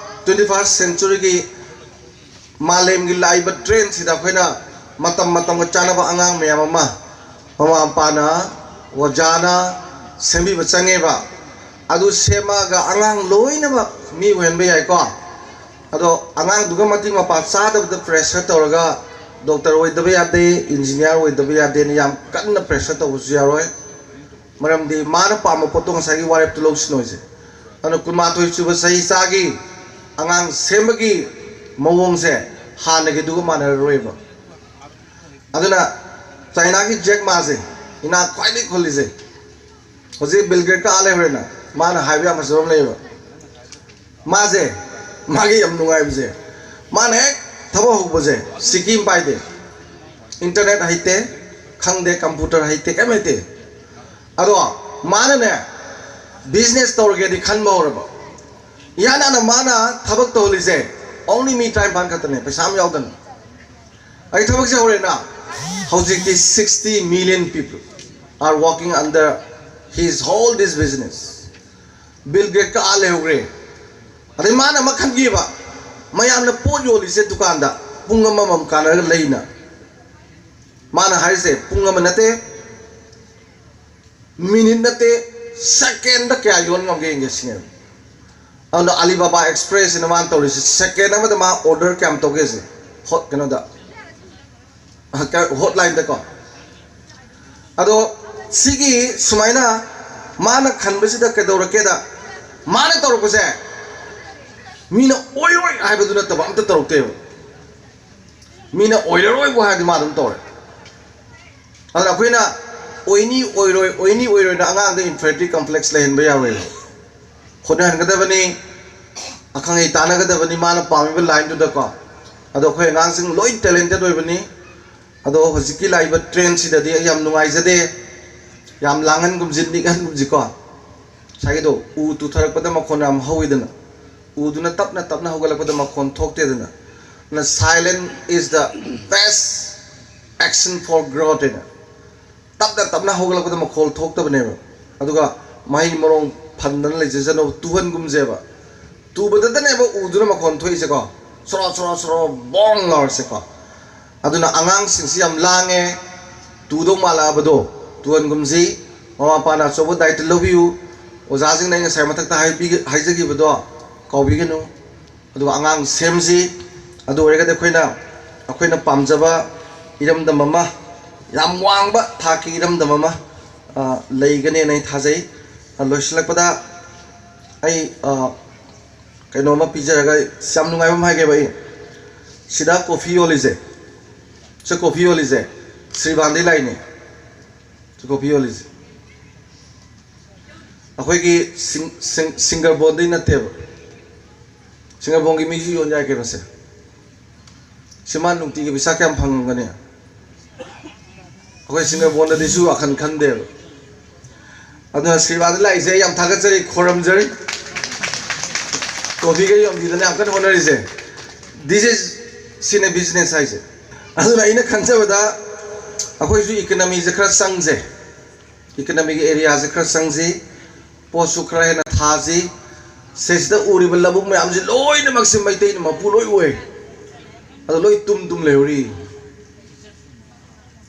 twenty first centuryꯒꯤ ꯃꯥꯂꯦꯝꯒꯤ ꯂꯥꯛꯏꯕ trendꯁꯤꯗ ꯑꯩꯈꯣꯏꯅ ꯃꯇꯝ ꯃꯇꯝꯒ ꯆꯥꯟꯅꯕ ꯑꯉꯥꯡ ꯃꯌꯥꯝ ꯑꯃ ꯃꯃꯥ ꯃꯄꯥꯅ, ꯑꯣꯖꯥꯅ ꯁꯦꯝꯕꯤꯕ ꯆꯪꯉꯦꯕ꯫ ꯑꯗꯨ ꯁꯦꯝꯃꯒ ꯑꯉꯥꯡ ꯂꯣꯏꯅꯃꯛ ꯃꯤ ꯑꯣꯏꯍꯟꯕ ꯌꯥꯏꯀꯣ꯫ ꯑꯗꯣ ꯑꯉꯥꯡꯗꯨꯒ ꯃꯇꯤꯛ ꯃꯄꯥ ꯆꯥꯗꯕꯗ pressure ꯇꯧꯔꯒ doctor ꯑꯣꯏꯗꯕ ꯌꯥꯗꯦ, engineer ꯑꯣꯏꯗꯕ ꯌꯥꯗꯦꯅ ꯌꯥꯝ ꯀꯟꯅ pressure ꯇꯧꯕꯁꯨ ꯌꯥꯔꯣꯏ꯫ ꯃꯔꯝꯗꯤ ꯃꯥꯅ ꯄꯥꯝꯕ ꯄꯣꯠꯇꯣ ꯉꯁꯥꯏꯒꯤ ꯋꯥꯔꯦꯞꯇꯣ ꯂꯧꯁꯅꯣꯏꯁꯦ꯫ ꯑꯗꯨꯅ ꯀꯨꯟꯃꯥꯊꯣꯏ ꯁꯨꯕ ꯆꯍꯤ ꯆꯥꯒꯤ ꯑꯉꯥꯡ ꯁꯦꯝꯕꯒꯤ ꯃꯑꯣꯡꯁꯦ ꯍꯥꯟꯅꯒꯤꯗꯨꯒ ꯃꯥꯟꯅꯔꯔꯣꯏꯕ꯫ ꯑꯗꯨꯅ ꯆꯥꯏꯅꯥꯒꯤ ꯖꯦꯛ ꯃꯥꯁꯦ, ꯏꯅꯥꯛ ꯈ꯭ꯋꯥꯏꯗꯒꯤ ꯈꯨꯜꯂꯤꯁꯦ, ꯍꯧꯖꯤꯛ ꯕꯤꯜ ꯒꯦꯠꯀ ꯑꯥ ꯂꯩꯍꯧꯔꯦꯅ, ꯃꯥꯅ ꯍꯥꯏꯕ ꯌꯥꯝ ꯐꯖꯕ ꯑꯃ ꯂꯩꯌꯦꯕ꯫ ꯃꯥꯁꯦ, ꯃꯥꯒꯤ ꯌꯥꯝ ꯅꯨꯡꯉꯥꯏꯕꯁꯦ, ꯃꯥꯅ ꯍꯦꯛ ꯊꯕꯛ ꯍꯧꯕꯁꯦ ꯁꯤꯀꯤ ꯑꯃ ꯄꯥꯏꯗꯦ, internet ꯍꯩꯇꯦ, ꯈꯪꯗꯦ, computer ꯍꯩꯇꯦ, ꯀꯩꯝ ꯍꯩꯇꯦ꯫ ꯑꯗꯣ ꯃꯥꯅꯅꯦ business ꯇꯧꯔꯒꯦꯗꯤ ꯈꯟꯕ ꯍꯧꯔꯕ꯫ ꯏꯍꯥꯟ ꯍꯥꯟꯅ ꯃꯥꯅ ꯊꯕꯛ ꯇꯧꯍꯜꯂꯤꯁꯦ only ꯃꯤ ꯇꯔꯥꯅꯤꯄꯥꯟ ꯈꯛꯇꯅꯦ, ꯄꯩꯁꯥ ꯑꯃ ꯌꯥꯎꯗꯅ꯫ ꯑꯩ ꯊꯕꯛꯁꯦ ꯍꯧꯔꯦꯅ, ꯍꯧꯖꯤꯛꯇꯤ sixty million people are working under his whole this business꯫ Bill ꯒꯦꯠꯀ ꯑꯥ ꯂꯩꯍꯧꯔꯦ꯫ ꯑꯗꯩ ꯃꯥꯅ ꯑꯃ ꯈꯟꯈꯤꯕ, ꯃꯌꯥꯝꯅ ꯄꯣꯠ ꯌꯣꯜꯂꯤꯁꯦ ꯗꯨꯀꯥꯟꯗ ꯄꯨꯡ ꯑꯃꯃꯝ ꯀꯥꯟꯅꯔꯒ ꯂꯩꯅ꯫ ꯃꯥꯅ ꯍꯥꯏꯔꯤꯁꯦ ꯄꯨꯡ ꯑꯃ ꯅꯠꯇꯦ, ꯃꯤꯅꯤꯠ ꯅꯠꯇꯦ, ꯁꯦꯀꯦꯟꯗ ꯀꯌꯥ ꯌꯣꯟ ꯉꯝꯒꯦ ꯌꯦꯡꯒꯦ ꯁꯤꯅꯦꯕ꯫ ꯑꯗꯨꯅ Alibaba Express ꯁꯤꯅ ꯃꯥꯅ ꯇꯧꯔꯤꯁꯦ, ꯁꯦꯀꯦꯟ ꯑꯃꯗ ꯃꯥ ꯑꯣꯔꯗꯔ ꯀꯌꯥꯝ ꯇꯧꯒꯦꯁꯦ, ꯍꯣꯠ ꯀꯩꯅꯣꯗ, ꯍꯣꯠꯂꯥꯏꯟꯗꯀꯣ꯫ ꯑꯗꯣ ꯁꯤꯒꯤ ꯁꯨꯃꯥꯏꯅ ꯃꯥꯅ ꯈꯟꯕꯁꯤꯗ ꯀꯩꯗꯧꯔꯛꯀꯦꯗ, ꯃꯥꯅ ꯇꯧꯔꯛꯄꯁꯦ ꯃꯤꯅ ꯑꯣꯏꯔꯣꯏ ꯍꯥꯏꯕꯗꯨ ꯅꯠꯇꯕ ꯑꯝꯇ ꯇꯧꯔꯛꯇꯦꯕ꯫ ꯃꯤꯅ ꯑꯣꯏꯔꯔꯣꯏꯕꯨ ꯍꯥꯏꯔꯗꯤ ꯃꯥ ꯑꯗꯨꯝ ꯇꯧꯔꯦ꯫ ꯑꯗꯨꯅ ꯑꯩꯈꯣꯏꯅ ꯑꯣꯏꯅꯤ ꯑꯣꯏꯔꯣꯏ, ꯑꯣꯏꯅꯤ ꯑꯣꯏꯔꯣꯏꯅ ꯑꯉꯥꯡꯗ inferiority complex ꯂꯩꯍꯟꯕ ꯌꯥꯔꯣꯏꯕ꯫ ꯍꯣꯠꯅꯍꯟꯒꯗꯕꯅꯤ, ꯑꯈꯪ ꯑꯍꯩ ꯇꯥꯟꯅꯒꯗꯕꯅꯤ ꯃꯥꯅ ꯄꯥꯝꯃꯤꯕ ꯂꯥꯏꯟꯗꯨꯗꯀꯣ꯫ ꯑꯗꯣ ꯑꯩꯈꯣꯏ ꯑꯉꯥꯡꯁꯤꯡ ꯂꯣꯏ talented ꯑꯣꯏꯕꯅꯤ꯫ ꯑꯗꯣ ꯍꯧꯖꯤꯛꯀꯤ ꯂꯥꯛꯏꯕ ꯇ꯭ꯔꯦꯟꯁꯤꯗꯗꯤ ꯑꯩ ꯌꯥꯝ ꯅꯨꯡꯉꯥꯏꯖꯗꯦ꯫ ꯌꯥꯝ ꯂꯥꯡꯍꯟꯒꯨꯝꯁꯤ, ꯅꯤꯛꯍꯟꯒꯨꯝꯁꯤꯀꯣ꯫ ꯉꯁꯥꯏꯒꯤꯗꯣ ꯎ ꯇꯨꯊꯔꯛꯄꯗ ꯃꯈꯣꯟ ꯌꯥꯝ ꯍꯧꯋꯤꯗꯅ, ꯎꯗꯨꯅ ꯇꯞꯅ ꯇꯞꯅ ꯍꯧꯒꯠꯂꯛꯄꯗ ꯃꯈꯣꯟ ꯊꯣꯛꯇꯦꯗꯅ꯫ ꯑꯗꯨꯅ silent is the best action for growth ꯍꯥꯏꯅ꯫ ꯇꯞꯅ ꯇꯞꯅ ꯍꯧꯒꯠꯂꯛꯄꯗ ꯃꯈꯣꯜ ꯊꯣꯛꯇꯕꯅꯦꯕ꯫ ꯑꯗꯨꯒ ꯃꯍꯩ ꯃꯔꯣꯡ ꯐꯟꯗꯅ ꯂꯩꯖꯁꯅꯨ, ꯇꯨꯍꯟꯒꯨꯝꯁꯦꯕ꯫ ꯇꯨꯕꯗꯇꯅꯦꯕ ꯎꯗꯨꯅ ꯃꯈꯣꯟ ꯊꯣꯛꯏꯁꯦꯀꯣ, ꯁꯣꯔꯣ ꯁꯣꯔꯣ ꯁꯣꯔꯣ ꯕꯣꯡ ꯂꯥꯎꯔꯁꯦꯀꯣ꯫ ꯑꯗꯨꯅ ꯑꯉꯥꯡꯁꯤꯡꯁꯤ ꯌꯥꯝ ꯂꯥꯡꯉꯦ, ꯇꯨꯗꯧ ꯃꯥꯜꯂꯛꯑꯕꯗꯣ ꯇꯨꯍꯟꯒꯨꯝꯁꯤ꯫ ꯃꯃꯥ ꯃꯄꯥꯅ ꯑꯆꯧꯕ ꯗꯥꯏꯇ ꯂꯧꯕꯤꯌꯨ꯫ ꯑꯣꯖꯥꯁꯤꯡꯅ ꯑꯩ ꯉꯁꯥꯏ ꯃꯊꯛꯇ ꯍꯥꯏꯕꯤ-, ꯍꯥꯏꯖꯈꯤꯕꯗꯣ ꯀꯥꯎꯕꯤꯒꯅꯨ꯫ ꯑꯗꯨꯒ ꯑꯉꯥꯡ ꯁꯦꯝꯁꯤ꯫ ꯑꯗꯨ ꯑꯣꯏꯔꯒꯗꯤ ꯑꯩꯈꯣꯏꯅ, ꯑꯩꯈꯣꯏꯅ ꯄꯥꯝꯖꯕ ꯏꯔꯝꯗꯝ ꯑꯃ, ꯌꯥꯝ ꯋꯥꯡꯕ ꯊꯥꯛꯀꯤ ꯏꯔꯝꯗꯝ ꯑꯃ, ꯑ, ꯂꯩꯒꯅꯦꯅ ꯑꯩ ꯊꯥꯖꯩ꯫ ꯑ, ꯂꯣꯏꯁꯤꯜꯂꯛꯄꯗ ꯑꯩ, ꯑ, ꯀꯩꯅꯣꯝꯃ ꯄꯤꯖꯔꯒ, ꯌꯥꯝ ꯅꯨꯡꯉꯥꯏꯕ ꯑꯃ ꯍꯥꯏꯒꯦꯕ ꯑꯩ꯫ ꯁꯤꯗ ꯀꯣꯐꯤ ꯌꯣꯜꯂꯤꯁꯦ, ꯁꯤ ꯀꯣꯐꯤ ꯌꯣꯜꯂꯤꯁꯦ ꯁ꯭ꯔꯤꯕꯥꯟꯗꯩ ꯂꯥꯛꯏꯅꯦ꯫ ꯁꯤ ꯀꯣꯐꯤ ꯌꯣꯜꯂꯤꯁꯦ ꯑꯩꯈꯣꯏꯒꯤ ꯁꯤꯡ-, ꯁꯤꯡ-, ꯁꯤꯡꯒꯔꯕꯣꯟꯗꯩ ꯅꯠꯇꯦꯕ꯫ ꯁꯤꯡꯒꯔꯕꯣꯟꯒꯤ ꯃꯤꯁꯨ ꯌꯣꯟ ꯌꯥꯏ ꯀꯩꯅꯣ ꯁꯦ꯫ ꯁꯤ ꯃꯥ ꯅꯨꯡꯇꯤꯒꯤ ꯄꯩꯁꯥ ꯀꯌꯥꯝ ꯐꯪꯉꯝꯒꯅꯤ? ꯑꯩꯈꯣꯏ ꯁꯤꯡꯒꯔꯕꯣꯟꯗꯗꯤ ꯁꯤ ꯋꯥꯈꯜ ꯈꯟꯗꯦꯕ꯫ ꯑꯗꯨꯅ ꯁ꯭ꯔꯤꯕꯥꯟꯗ ꯂꯥꯛꯏꯁꯦ ꯑꯩ ꯌꯥꯝ ꯊꯥꯒꯠꯆꯔꯤ, ꯈꯣꯏꯔꯝꯖꯔꯤ꯫ ꯀꯣꯐꯤꯒ ꯌꯣꯟꯕꯤꯗꯅ ꯌꯥꯝ ꯀꯟꯅ ꯍꯣꯠꯅꯔꯤꯁꯦ꯫ This is, ꯁꯤꯅꯦ business ꯍꯥꯏꯁꯦ꯫ ꯑꯗꯨꯅ ꯑꯩꯅ ꯈꯟꯖꯕꯗ ꯑꯩꯈꯣꯏꯁꯨ ꯏꯀꯣꯅꯣꯃꯤꯁꯦ ꯈꯔ ꯆꯪꯁꯦ, ꯏꯀꯣꯅꯣꯃꯤꯒꯤ ꯑꯦꯔꯤꯌꯥꯁꯦ ꯈꯔ ꯆꯪꯁꯤ, ꯄꯣꯠꯁꯨ ꯈꯔ ꯍꯦꯟꯅ ꯊꯥꯁꯤ꯫ ꯁꯤꯁꯤꯗ ꯎꯔꯤꯕ ꯂꯧꯕꯨꯛ ꯃꯌꯥꯝꯁꯤ ꯂꯣꯏꯅꯃꯛꯁꯦ ꯃꯩꯇꯩꯅ ꯃꯄꯨ ꯂꯣꯏ ꯑꯣꯏ꯫ ꯑꯗꯣ ꯂꯣꯏ ꯇꯨꯝ ꯇꯨꯝ ꯂꯩꯍꯧꯔꯤ꯫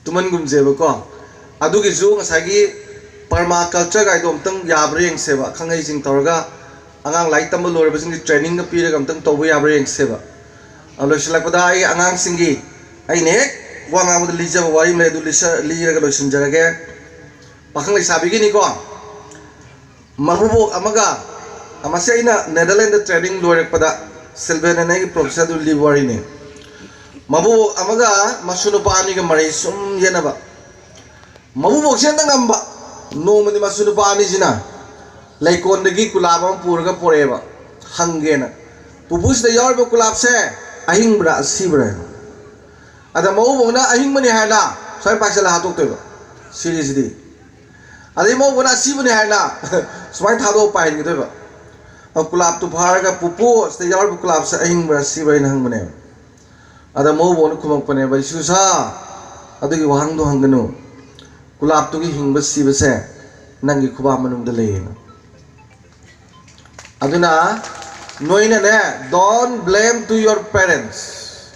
ꯇꯨꯝꯍꯟꯒꯨꯝꯁꯦꯕꯀꯣ꯫ ꯑꯗꯨꯒꯤꯁꯨ ꯉꯁꯥꯏꯒꯤ ꯄꯔꯃꯥꯀꯜꯆꯔꯒꯥꯏꯗꯣ ꯑꯝꯇꯪ ꯌꯥꯕ꯭ꯔꯥ ꯌꯦꯡꯁꯦꯕ꯫ ꯈꯪꯍꯩꯁꯤꯡ ꯇꯧꯔꯒ ꯑꯉꯥꯡ ꯂꯥꯏꯔꯤꯛ ꯇꯝꯕ ꯂꯣꯏꯔꯕꯁꯤꯡꯒꯤ ꯇ꯭ꯔꯦꯅꯤꯡꯒ ꯄꯤꯔꯒ ꯑꯝꯇꯪ ꯇꯧꯕ ꯌꯥꯕ꯭ꯔꯥ ꯌꯦꯡꯁꯦꯕ꯫ ꯑ, ꯂꯣꯏꯁꯤꯜꯂꯛꯄꯗ ꯑꯩ ꯑꯉꯥꯡꯁꯤꯡꯒꯤ, ꯑꯩꯅ ꯍꯦꯛ ꯋꯥ ꯉꯥꯡꯕꯗ ꯂꯤꯖꯕ ꯋꯥꯔꯤ ꯑꯃ ꯂꯩ, ꯑꯗꯨ ꯂꯤꯁ-, ꯂꯤꯔꯒ ꯂꯣꯏꯁꯤꯟꯖꯔꯒꯦ꯫ ꯄꯥꯈꯪ ꯂꯩꯁꯥꯕꯤꯒꯤꯅꯤꯀꯣ꯫ ꯃꯕꯨꯕꯣꯛ ꯑꯃꯒ, ꯃꯁꯤ ꯑꯩꯅ ꯅꯦꯗꯔꯂꯦꯟꯗ ꯇ꯭ꯔꯦꯅꯤꯡ ꯂꯣꯏꯔꯛꯄꯗ ꯁꯤꯜꯚꯦꯟ ꯑꯅ ꯑꯩꯒꯤ ꯄ꯭ꯔꯣꯐꯦꯁꯔꯗꯨ ꯂꯤꯕ ꯋꯥꯔꯤꯅꯤ꯫ ꯃꯕꯨꯕꯣꯛ ꯑꯃꯒ ꯃꯁꯨ ꯅꯨꯄꯥ ꯑꯅꯤꯒ ꯃꯔꯩ ꯁꯨꯝ ꯌꯦꯠꯅꯕ꯫ ꯃꯕꯨꯕꯣꯛꯁꯦ ꯍꯦꯛꯇ ꯉꯝꯕ꯫ ꯅꯣꯡꯃꯗꯤ ꯃꯁꯨ ꯅꯨꯄꯥ ꯑꯅꯤꯁꯤꯅ ꯂꯩꯀꯣꯟꯗꯒꯤ ꯀꯨꯂꯥꯞ ꯑꯃ ꯄꯨꯔꯒ ꯄꯣꯔꯛꯑꯦꯕ꯫ ꯍꯪꯒꯦꯅ꯫ "ꯄꯨꯄꯨ, ꯁꯤꯗ ꯌꯥꯎꯔꯤꯕ ꯀꯨꯂꯥꯞꯁꯦ ꯑꯍꯤꯡꯕ꯭ꯔꯥ, ꯑꯁꯤꯕ꯭ꯔꯥ?" ꯑꯗ ꯃꯕꯨꯕꯣꯛꯅ ꯑꯍꯤꯡꯕꯅꯤ ꯍꯥꯏꯅ ꯁꯨꯃꯥꯏꯅ ꯄꯥꯏꯁꯜꯂ ꯍꯥꯠꯇꯣꯛꯇꯣꯏꯕ꯫ ꯁꯤꯔꯤꯁꯤꯗꯤ꯫ ꯑꯗꯩ ꯃꯕꯨꯕꯣꯛꯅ ꯑꯁꯤꯕꯅꯤ ꯍꯥꯏꯅ ꯁꯨꯃꯥꯏꯅ ꯊꯥꯗꯣꯛꯑ ꯄꯥꯏꯍꯟꯈꯤꯗꯣꯏꯕ꯫ ꯑ, ꯀꯨꯂꯥꯞꯇꯨ ꯐꯥꯔꯒ, "ꯄꯨꯄꯨ, ꯁꯤꯗ ꯌꯥꯎꯔꯤꯕ ꯀꯨꯂꯥꯞꯁꯦ ꯑꯍꯤꯡꯕ꯭ꯔꯥ, ꯑꯁꯤꯕ꯭ꯔꯥ?" ꯍꯥꯏꯅ ꯍꯪꯕꯅꯦꯕ꯫ ꯑꯗ ꯃꯕꯨꯕꯣꯛꯅ ꯈꯨꯝꯃꯛꯄꯅꯦꯕ, "ꯏꯁꯨꯁꯥ, ꯑꯗꯨꯒꯤ ꯋꯥꯍꯪꯗꯣ ꯍꯪꯒꯅꯨ꯫ ꯀꯨꯂꯥꯞꯇꯨꯒꯤ ꯍꯤꯡꯕ ꯁꯤꯕꯁꯦ ꯅꯪꯒꯤ ꯈꯨꯕꯥꯛ ꯃꯅꯨꯡꯗ ꯂꯩꯌꯦꯅ"꯫ ꯑꯗꯨꯅ ꯅꯣꯏꯅꯅꯦ, don't blame to your parents,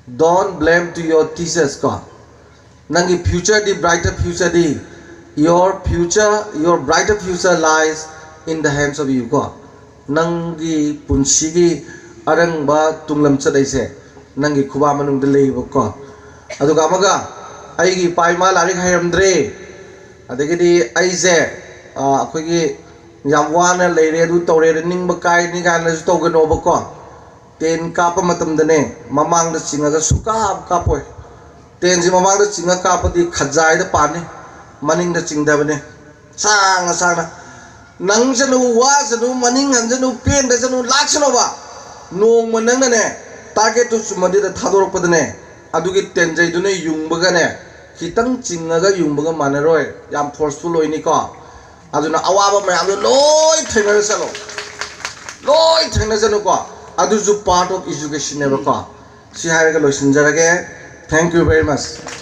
don't blame to your teachers ꯀꯣ꯫ ꯅꯪꯒꯤ future D, brighter future D, your future, your brighter future lies in the hands of you ꯀꯣ꯫ ꯅꯪꯒꯤ ꯄꯨꯟꯁꯤꯒꯤ ꯑꯔꯪꯕ ꯇꯨꯡꯂꯝꯆꯠ ꯍꯥꯏꯁꯦ ꯅꯪꯒꯤ ꯈꯨꯕꯥꯛ ꯃꯅꯨꯡꯗ ꯂꯩꯌꯦꯕꯀꯣ꯫ ꯑꯗꯨꯒ ꯑꯃꯒ, ꯑꯩꯒꯤ ꯏꯄꯥ ꯏꯃꯥ ꯂꯥꯏꯔꯤꯛ ꯍꯩꯔꯝꯗ꯭ꯔꯦ, ꯑꯗꯒꯤꯗꯤ ꯑꯩꯁꯦ, ꯑ, ꯑꯩꯈꯣꯏꯒꯤ ꯌꯥꯝ ꯋꯥꯅ ꯂꯩꯔꯦ, ꯑꯗꯨ ꯇꯧꯔꯦ, ꯅꯤꯡꯕ ꯀꯥꯏꯅꯤ ꯀꯥꯏꯅꯁꯨ ꯇꯧꯒꯅꯣꯕꯀꯣ꯫ ꯇꯦꯟ ꯀꯥꯞꯄ ꯃꯇꯝꯗꯅꯦ, ꯃꯃꯥꯡꯗ ꯆꯤꯡꯉꯒ ꯁꯨꯀꯥꯞ ꯀꯥꯞꯄꯣꯏ꯫ ꯇꯦꯟꯁꯤ ꯃꯃꯥꯡꯗ ꯆꯤꯡꯉ ꯀꯥꯞꯄꯗꯤ ꯈꯖꯥꯏꯗ ꯄꯥꯟꯅꯤ, ꯃꯅꯤꯡꯗ ꯆꯤꯡꯗꯕꯅꯤ꯫ ꯁꯥꯡꯅ ꯁꯥꯡꯅ꯫ ꯅꯪꯁꯅꯨ, ꯋꯥꯁꯅꯨ, ꯃꯅꯤꯡ ꯍꯟꯁꯅꯨ, ꯄꯦꯟꯗꯁꯅꯨ, ꯂꯥꯛꯁꯅꯨꯕ꯫ ꯅꯣꯡꯃ ꯅꯪꯅꯅꯦ, target ꯇꯨ ꯆꯨꯝꯃꯗꯤꯗ ꯊꯥꯗꯣꯔꯛꯄꯗꯅꯦ, ꯑꯗꯨꯒꯤ ꯇꯦꯟꯖꯩꯗꯨꯅ ꯌꯨꯡꯕꯒꯅꯦ, ꯈꯤꯇꯪ ꯆꯤꯡꯉꯒ ꯌꯨꯡꯕꯒ ꯃꯥꯟꯅꯔꯣꯏ, ꯌꯥꯝ forceful ꯑꯣꯏꯅꯤꯀꯣ꯫ ꯑꯗꯨꯅ ꯑꯋꯥꯕ ꯃꯌꯥꯝꯗꯣ ꯂꯣꯏ ꯊꯦꯡꯅꯔ ꯆꯠꯂꯣ, ꯂꯣꯏ ꯊꯦꯡꯅꯖꯅꯨꯀꯣ꯫ ꯑꯗꯨꯁꯨ part of education ꯅꯦꯕꯀꯣ꯫ ꯁꯤ ꯍꯥꯏꯔꯒ ꯂꯣꯏꯁꯤꯟꯖꯔꯒꯦ꯫ Thank you very much꯫